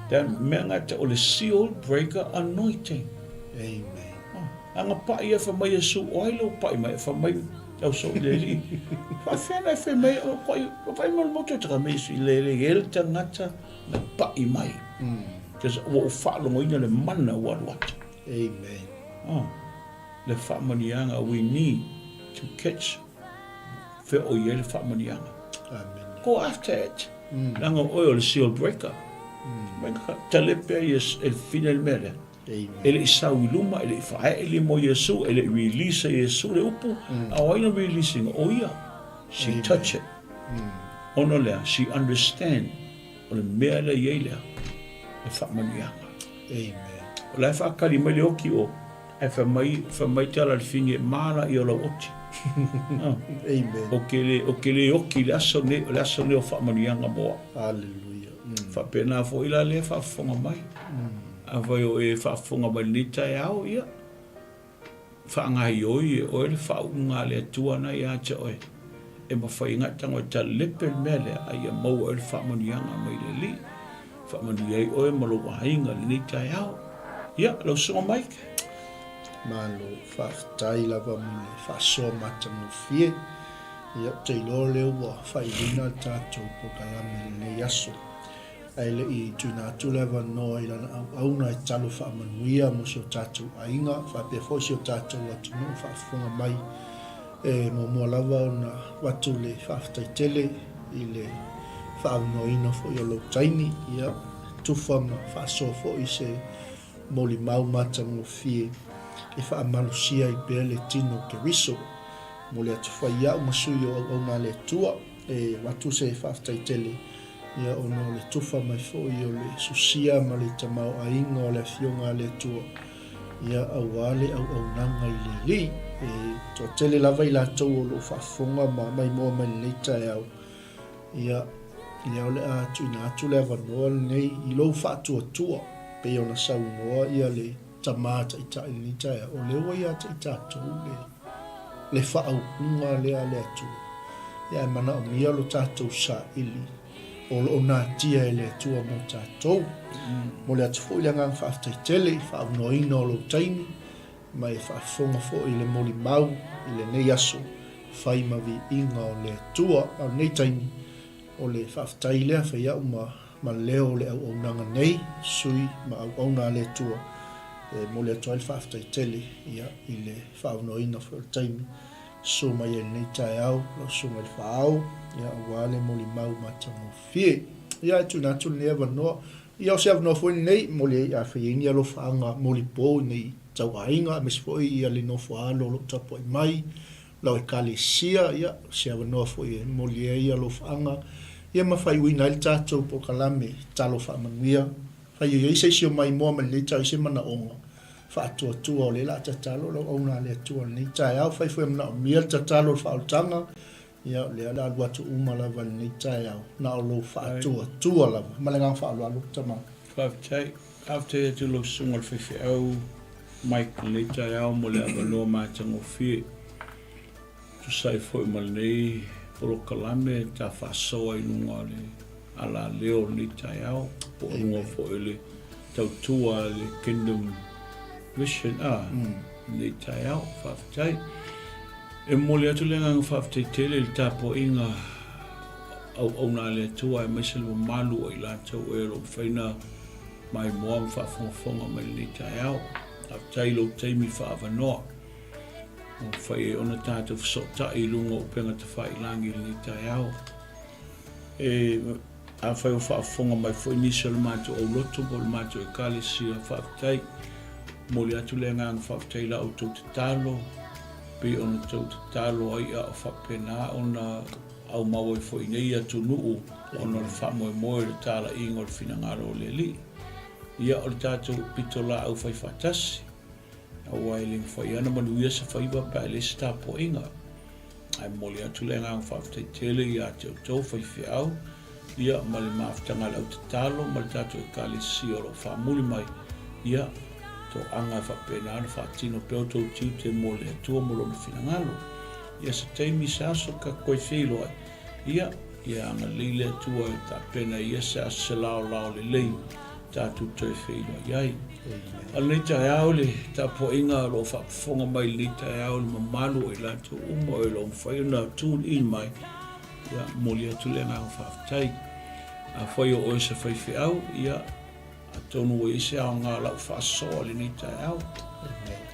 Te mea ngata o le seal breaker anointing. Amen. Ah. Anga paʻi ia fai mai Iesu, o ai lou paʻi mai? Fai mai au so i le alii. Faafefea na e fai mai, o paʻi, fai mai le motu e taka mai Iesu i le alii, e le tagata na paʻi mai. Because ua ou faalogoina le mana ua alu atu. Amen. Ah, le faamanuiaga, we need to catch fea o i ai le faamanuiaga. Amen. Go after it. Leaga oe o le seal breaker. Mai ka talepe ai e e fine le mea lea. Amen. E le i sau i luma, e le i faaee lima o Iesu, e le i release e Iesu le upu, a o ai na release ina? O ia. She Amen. touch it. Ona o lea, she understand o le mea lea i ai lea, le faamanuiaga. Amen. O la e faakali mai le oti o, ae fai mai, fai mai tala le fini e mala ia o lau oti. Amen. O ke le, o ke le oti le aso nei, o le aso nei o faamanuiaga mo au. Hallelujah. Faapena foi la lea faafofoga mai. Afai o e faafofoga mai lenei taeao, ia, Faagaoioi e oe le faauuga a le Atua na ia te oe, e mafai ai gatago e talepe le mea lea, a ia maua e oe le faamanuiaga mai le Alii. Faamanuia ai oe ma lou aiga i lenei taeao. Ia, lau Susuga Mike. Malo, faafetai lava mo le faasoa matagofie. Ia, ou te iloa o lea ua faailoina le tatou polokalame i lenei aso. Ae le i tuuina atu le avanoa i lana auauna e talo faamanuia mo si o tatou aiga faapea foi si o tatou atunuu faafofoga mai, e muamua lava ona avatu le faafetai tele i le faaavanoaina foi o lou taimi, ia, tufa ma faasoa foi se molimau matagofie e faamalosia ai pea le tino o Keriso. Momoli atu fai au ma sui o auauna a le Atua e avatu se faafetai tele Ia ona o le tufa mai foi o le sosia ma le tamaoaiga o le Afioga a le Atua, ia aua le auaunaga i le Alii. E toatele lava i latou o lo o faafofoga ma maimoa mai lenei taeao, ia, ia o le a tuuina atu le avanoa lenei i lou faatuatua, pei ona saunoa ia le Tama Taitai i lenei taeao, o lea ua ia te i tatou le, le faaupuga lea a le Atua. Ia ae manaomia lo tatou saili o lo o natia e le Atua mo tatou. Momoli atu foi le agaga faafetai tele i faaaunoaina o lou taimi ma e faafofoga foi i le molimau i lenei aso fai ma viiga o le Atua. A o lenei taimi, o le faafetai lea fai au ma ma leo o le auaunaga nei, sui ma auauna a le Atua, e momoli atu ai le faafetai tele ia i le faaaunoaina foi o le taimi susu mai ai i lenei taeao lau susuga i le Faaao, ia aua le molimau matagofie. Ia, e tuuina atu lenei avanoa. Ia, o se avanoa foi lenei e momoli ai, afai e i ai ni alofaaga molipo i nei tauaiga, aemaise foi ia le nofo a alo o lo o tapuai mai, lau Ekalesia, ia, o se avanoa foi e momoli ai alofaaga, ia ma faaiuina ai le tatou polokalame Talo Faamanuia. Afai e i ai se isi o maimoa mai lenei taeao i se manaoga, faatuatua o lea o le a tatalo lau auauna a le Atua i lenei taeao. Afai foi e manaomia le tatalo o le faaolataga, Ia, o lea o le a alu atu uma lava i lenei taeao, na o lou faatuatua lava. Ma le agaga faaaloalo, Tama. Faafetai. Faafetai atu i lau susuga i le faifeau Mike i lenei taeao mo le avanoa matagofie. Tusa ai foi ma lenei polokalame ta faasoa i luga o le alaleo o lenei taeao, po o luga foi o le tautua a le Kingdom Mission a lenei taeao. Faafetai. E momoli atu le agaga faafetai tele i le tapuaiga auauna a le Atua aemaise le mamalu o i latou e o lo o mafai ona maimoa ma faafogafoga mai lenei taeao. Faafetai i lou taimi faaavanoa ua mafai ai ona tatou fesootai i luga o upega tafailagi i lenei taeao. E Afai o faafofoga mai foi nisi o le matou aulotu po o le matou Ekalesia, faafetai. Momoli atu le agaga faafetai i la outou tatalo, pei ona outou tatalo ai a o faapena ona aumau ai foi i nei atunuu ona o le faamoemoe o le talaiga o le finagalo o le Alii. Ia, o le tatou pitolaau faifaatasi, aua e le mafai lava ona manuia se faiva pe a e leai se tapuaiga. Ae momoli atu le agaga faafetai tele ia te outou faifeau, ia ma le mafutaga a le au tatalo ma le tatou Ekalesia o lo o faamuli mai, ia, toaga e faapena ona faatino pea outou tiute mo le Atua ma Lona finagalo. Ia se taimi se aso ka koe feiloai, ia, ia agalelei le Atua e tapena ia se aso se laolao lelei tatou toe feiloai ai. A o lenei taeao i le tapuaiga o lo o faafofoga mai i lenei taeao i le mamalu o i latou uma o lo o mafai ona tune in mai, ia, momoli atu le agaga faafetai. Afai o oe se faifeau, ia, atonu ua i ai se aoga o lau faasoa i lenei taeao.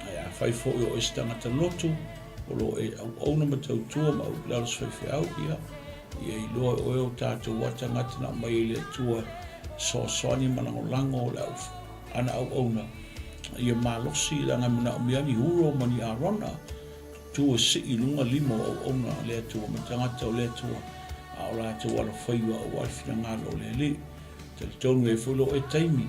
Ae afai foi o oe se tagata lotu, o lo o e auauna ma tautua ma au i lalo se faifeau, ia, ia iloa e oe o tatou lava tagata na aumai e le Atua fesoasoani ma lagolago o le au ana auauna ia malosi leaga e manaomia ni Huro ma ni Arona tu e sii i luga lima o auauna a le Atua ma tagata o le Atua a o latou alofaiva aua le finagalo o le Alii. Talitonu e i ai foi lou e taimi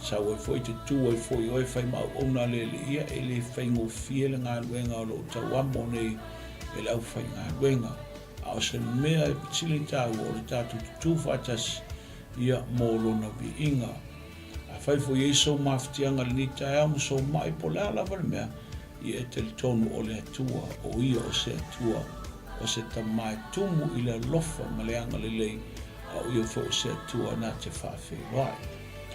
sau ai foi te tu ai foi oe e fai ma auauna a le Alii ia e le faigofie le galuega o lo o tauamo nei e le aufaigaluega. A o se mea e sili taua o le tatou tutū faatasi ia mo lona viiga. Afai foi e i ai sou mafatiaga i lenei taeao ma sou ma'i po o le a lava le mea, ia e talitonu o le Atua, o Ia o se Atua, o se Tama e tumu i le alofa ma le agalelei, a o Ia foi o se Atua na te faafeiloai.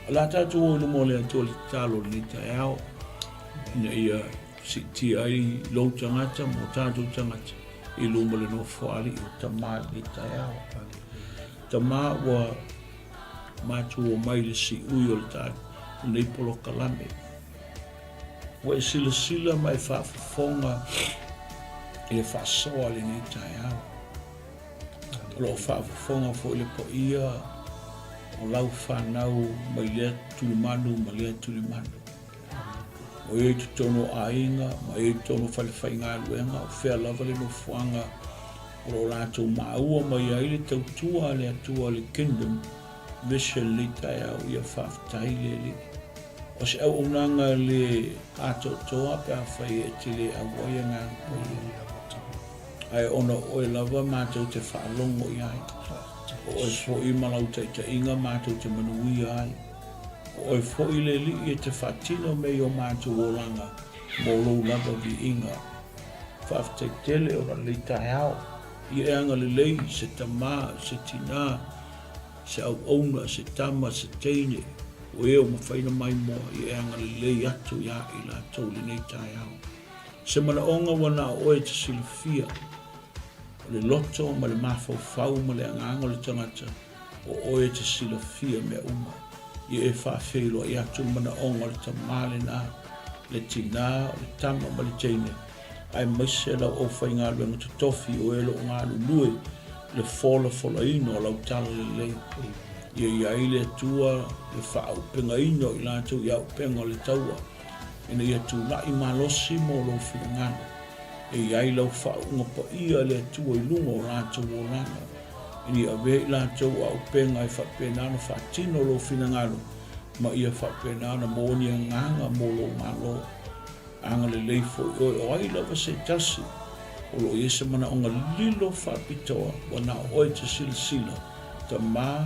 O le a tatou o i luma o le Atua i le tatalo i lenei taeao, ina ia siitia ai lou tagata ma o tatou tagata, i luma o le Nofoalii o Tama i lenei taeao. Tama ua matou omai i le siui o le ta lenei polokalame. Ua e silasila ma e faafofoga i le faasoa i lenei taeao. O lo o faafofoga foi le paia o lau fanau mai lea tulimanu ma lea tulimanu. O ia i totonu o aiga, ma ia i totonu o falefaigaluega, o fea lava le nofoaga o lo o latou maua mai ai le tautua a le Atua le Kingdom Mission lenei taeao, ia faafetai le Alii. O se auaunaga le atoatoa pe afai e te le auai Agaga Paia. Ae ona o oe lava matou te faalogo i ai. O oe foi ma lau taitaiga matou te manuia ai. O oe foi le Alii e te faatino mea i o matou olaga mo lou lava viiga. Faafetai tele ona lenei taeao. Ia e agalelei se tama, se tina, se auauna, se tama, se teine, o e o mafai ona maimoa, ia e agalelei atu ia i latou i lenei taeao. Se manaoga ua na o oe e te silafia, o le loto ma le mafaufau ma le agaga o le tagata, O oe e te silafia mea uma, ia e faafeiloai atu le manaoga o le tama lena, le tina, o le tama ma le teine, aemaise lau aufaigaluega totofi o e o lo o galulue i le folafolaina o lau talalelei. Ia i ai le Atua le faaaupegaina o i latou i auupega o le taua, ina ia tulai malosi mo lou finagalo. E i ai lau faauuga paia e le Atua i luga o latou olaga, ina ia avea i latou auupega e faapena ona faatino lou finagalo, ma ia faapena ona maua ni agaga mo lou Malo. Agalelei foi oe o ai lava se tasi o lo o i ai se manaoga lilo faapitoa ua na o oe te silasila, Tama,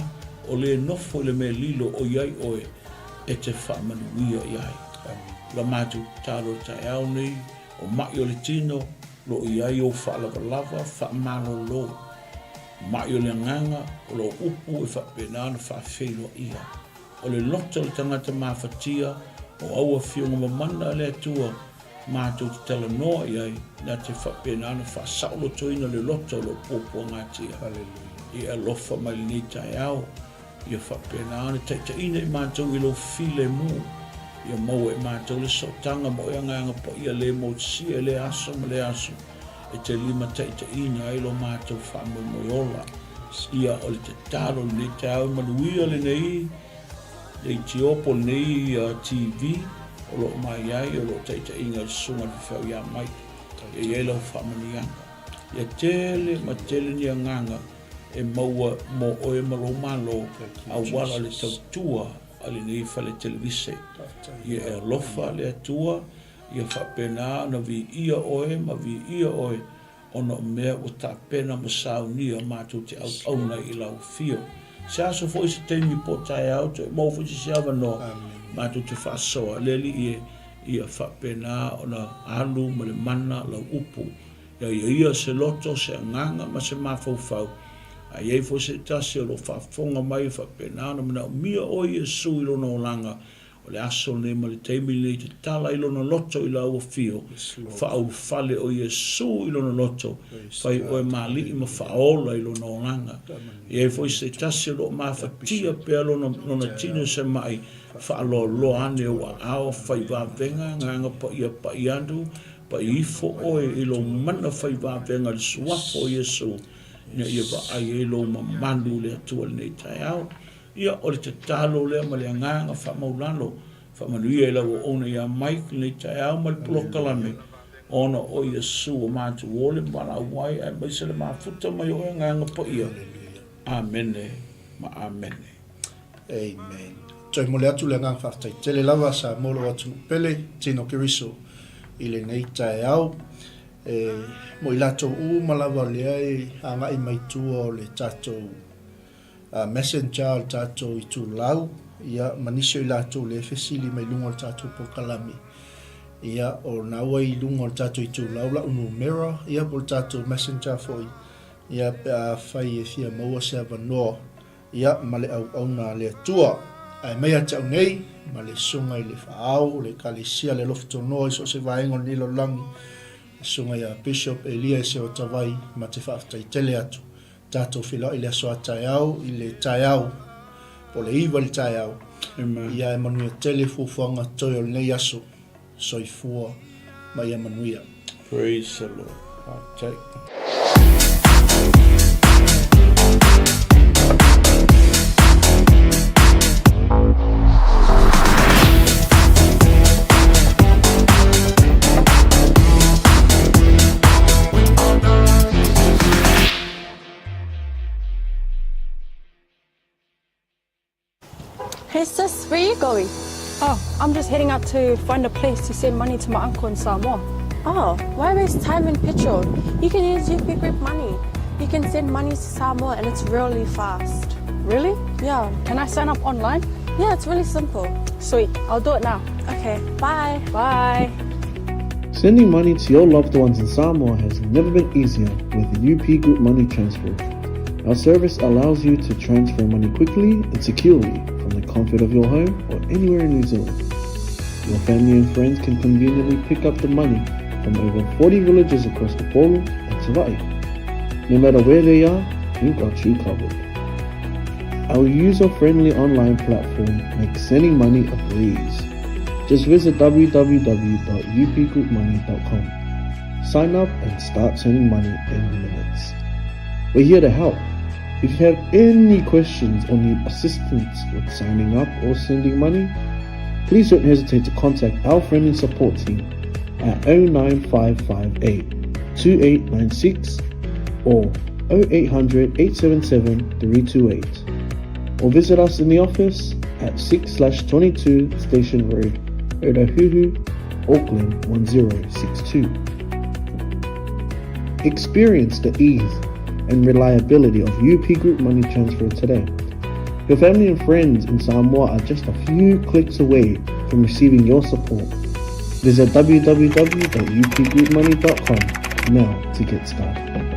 o lē nofo i le mea lilo o i ai oe e te faamanuia i ai. O la matou tatalo i le taeao nei, o maʻi o le tino, lo o i ai ou faalavalava faamalolo. Maʻi o le agaga, o lou upu e faapena ona faafeiloaia. O le loto o le tagata mafatia, o au afioga mamana a le Atua, matou te talanoa i ai, na te faapena ona faasaolotoina le loto o lou puapuagatia. Ia e alofa mai lenei taeao, ia faapena ona taitaiina i matou i lou filemu, ia maua e matou le sootaga ma oe Agaga Paia le motusia i lea aso ma lea aso, e te limataitaiina ai lo matou faamoemoe ola. Ia, o le tatalo i lenei taeao e manuia lenei leitio po o lenei TV o lo o mai ai, o lo o taitaiina e le Susuga i le Faifeau ia Mike. Ia i ai lau faamanuiaga. Ia tele ma tele ni agaga e maua mo oe ma lou Malo auala le tautua a lenei fale televise. Ia e alofa le Atua Ia faapena ona viia oe ma viia oe ona o mea ua tapena ma saunia matou te auauna i lau afio. Se aso foi se taimi po o taeao toe maua foi se isi avanoa matou te faasoa le Alii e, ia faapena ona alu ma le mana lau upu. Ia ia ia se loto, se agaga ma se mafaufau, a i ai foi se tasi o lo o faafofoga mai e faapena ona manaomia oe Iesu i lona olaga, O le aso lenei ma le taimi lenei tatala ai lona loto i lau afio, faaulufale o Iesu i lona loto, fai oe ma alii ma faaola i lona olaga. E i ai foi se tasi o lo o mafatia pea lona, lona tino i se maʻi, faaloaloa ane ou aao, fai vavega, agaga paia paʻi atu, paʻi ifo oe i lou mana fai vavega i le suafa o Iesu, ina ia vaai ai lou mamalu i le Atua i lenei taeao. Ia, o le tatalo lea ma le agaga faamaulalo, faamanuia i lau auauna ia Mike lenei taeao ma le polokalame, ona o Iesu ua matou ole ma valaau ai, aemaise le mafuta mai o oe Agaga Paia. Amene ma amene. Amen. Toe momoli atu le agaga faafetai tele lava Samoa lou atunuu pele, Tino Keriso i lenei taeao. E mo i latou uma lava lea e agai mai tua o le tatou Messenger o le tatou itulau, ia, ma nisi o i latou lea e fesili mai luga o le tatou polokalame. Ia, o na ua i luga o le tatou itulau lau numera, ia, po o le tatou Messenger foi, ia, pe afai e fia maua se avanoa, ia, ma le auauna a le Atua. Ae mai ia te au nei, ma le Susuga i le Faaao o le Ekalesia le Alofa Tonoa i so o se vaega o lenei lalolagi, le Susuga ia Bishop Elia Eseotavai, ma te faafetai tele atu. Tatou feiloai i le aso a taeao i le taeao po o le 9 i le taeao. Ia e manuia tele fuafuaga totoe o lenei aso. Soifua ma ia manuia. Praise the Lord. Faafetai. Hey sis, where you going? Oh, I'm just heading out to find a place to send money to my uncle in Samoa. Oh, why waste time and petrol? You can use UP Group Money. You can send money to Samoa and it's really fast. Really? Yeah. Can I sign up online? Yeah, it's really simple. Sweet, I'll do it now. Okay, bye. Bye. Sending money to your loved ones in Samoa has never been easier with UP Group Money Transfer. Our service allows you to transfer money quickly and securely from the comfort of your home or anywhere in New Zealand. Your family and friends can conveniently pick up the money from over 40 villages across Upolu and Savai'i. No matter where they are, we've got you covered. Our user-friendly online platform makes sending money a breeze. Just visit www.upgroupmoney.com. Sign up and start sending money in minutes. We're here to help. If you have any questions or need assistance with signing up or sending money, please don't hesitate to contact our friendly support team at 09558 2896 or 0800 877 328 or visit us in the office at 6 22 Station Road, Otahuhu, Auckland 1062. Experience the ease and reliability of UP Group Money Transfer today. Your family and friends in Samoa are just a few clicks away from receiving your support. Visit www.upgroupmoney.com now to get started.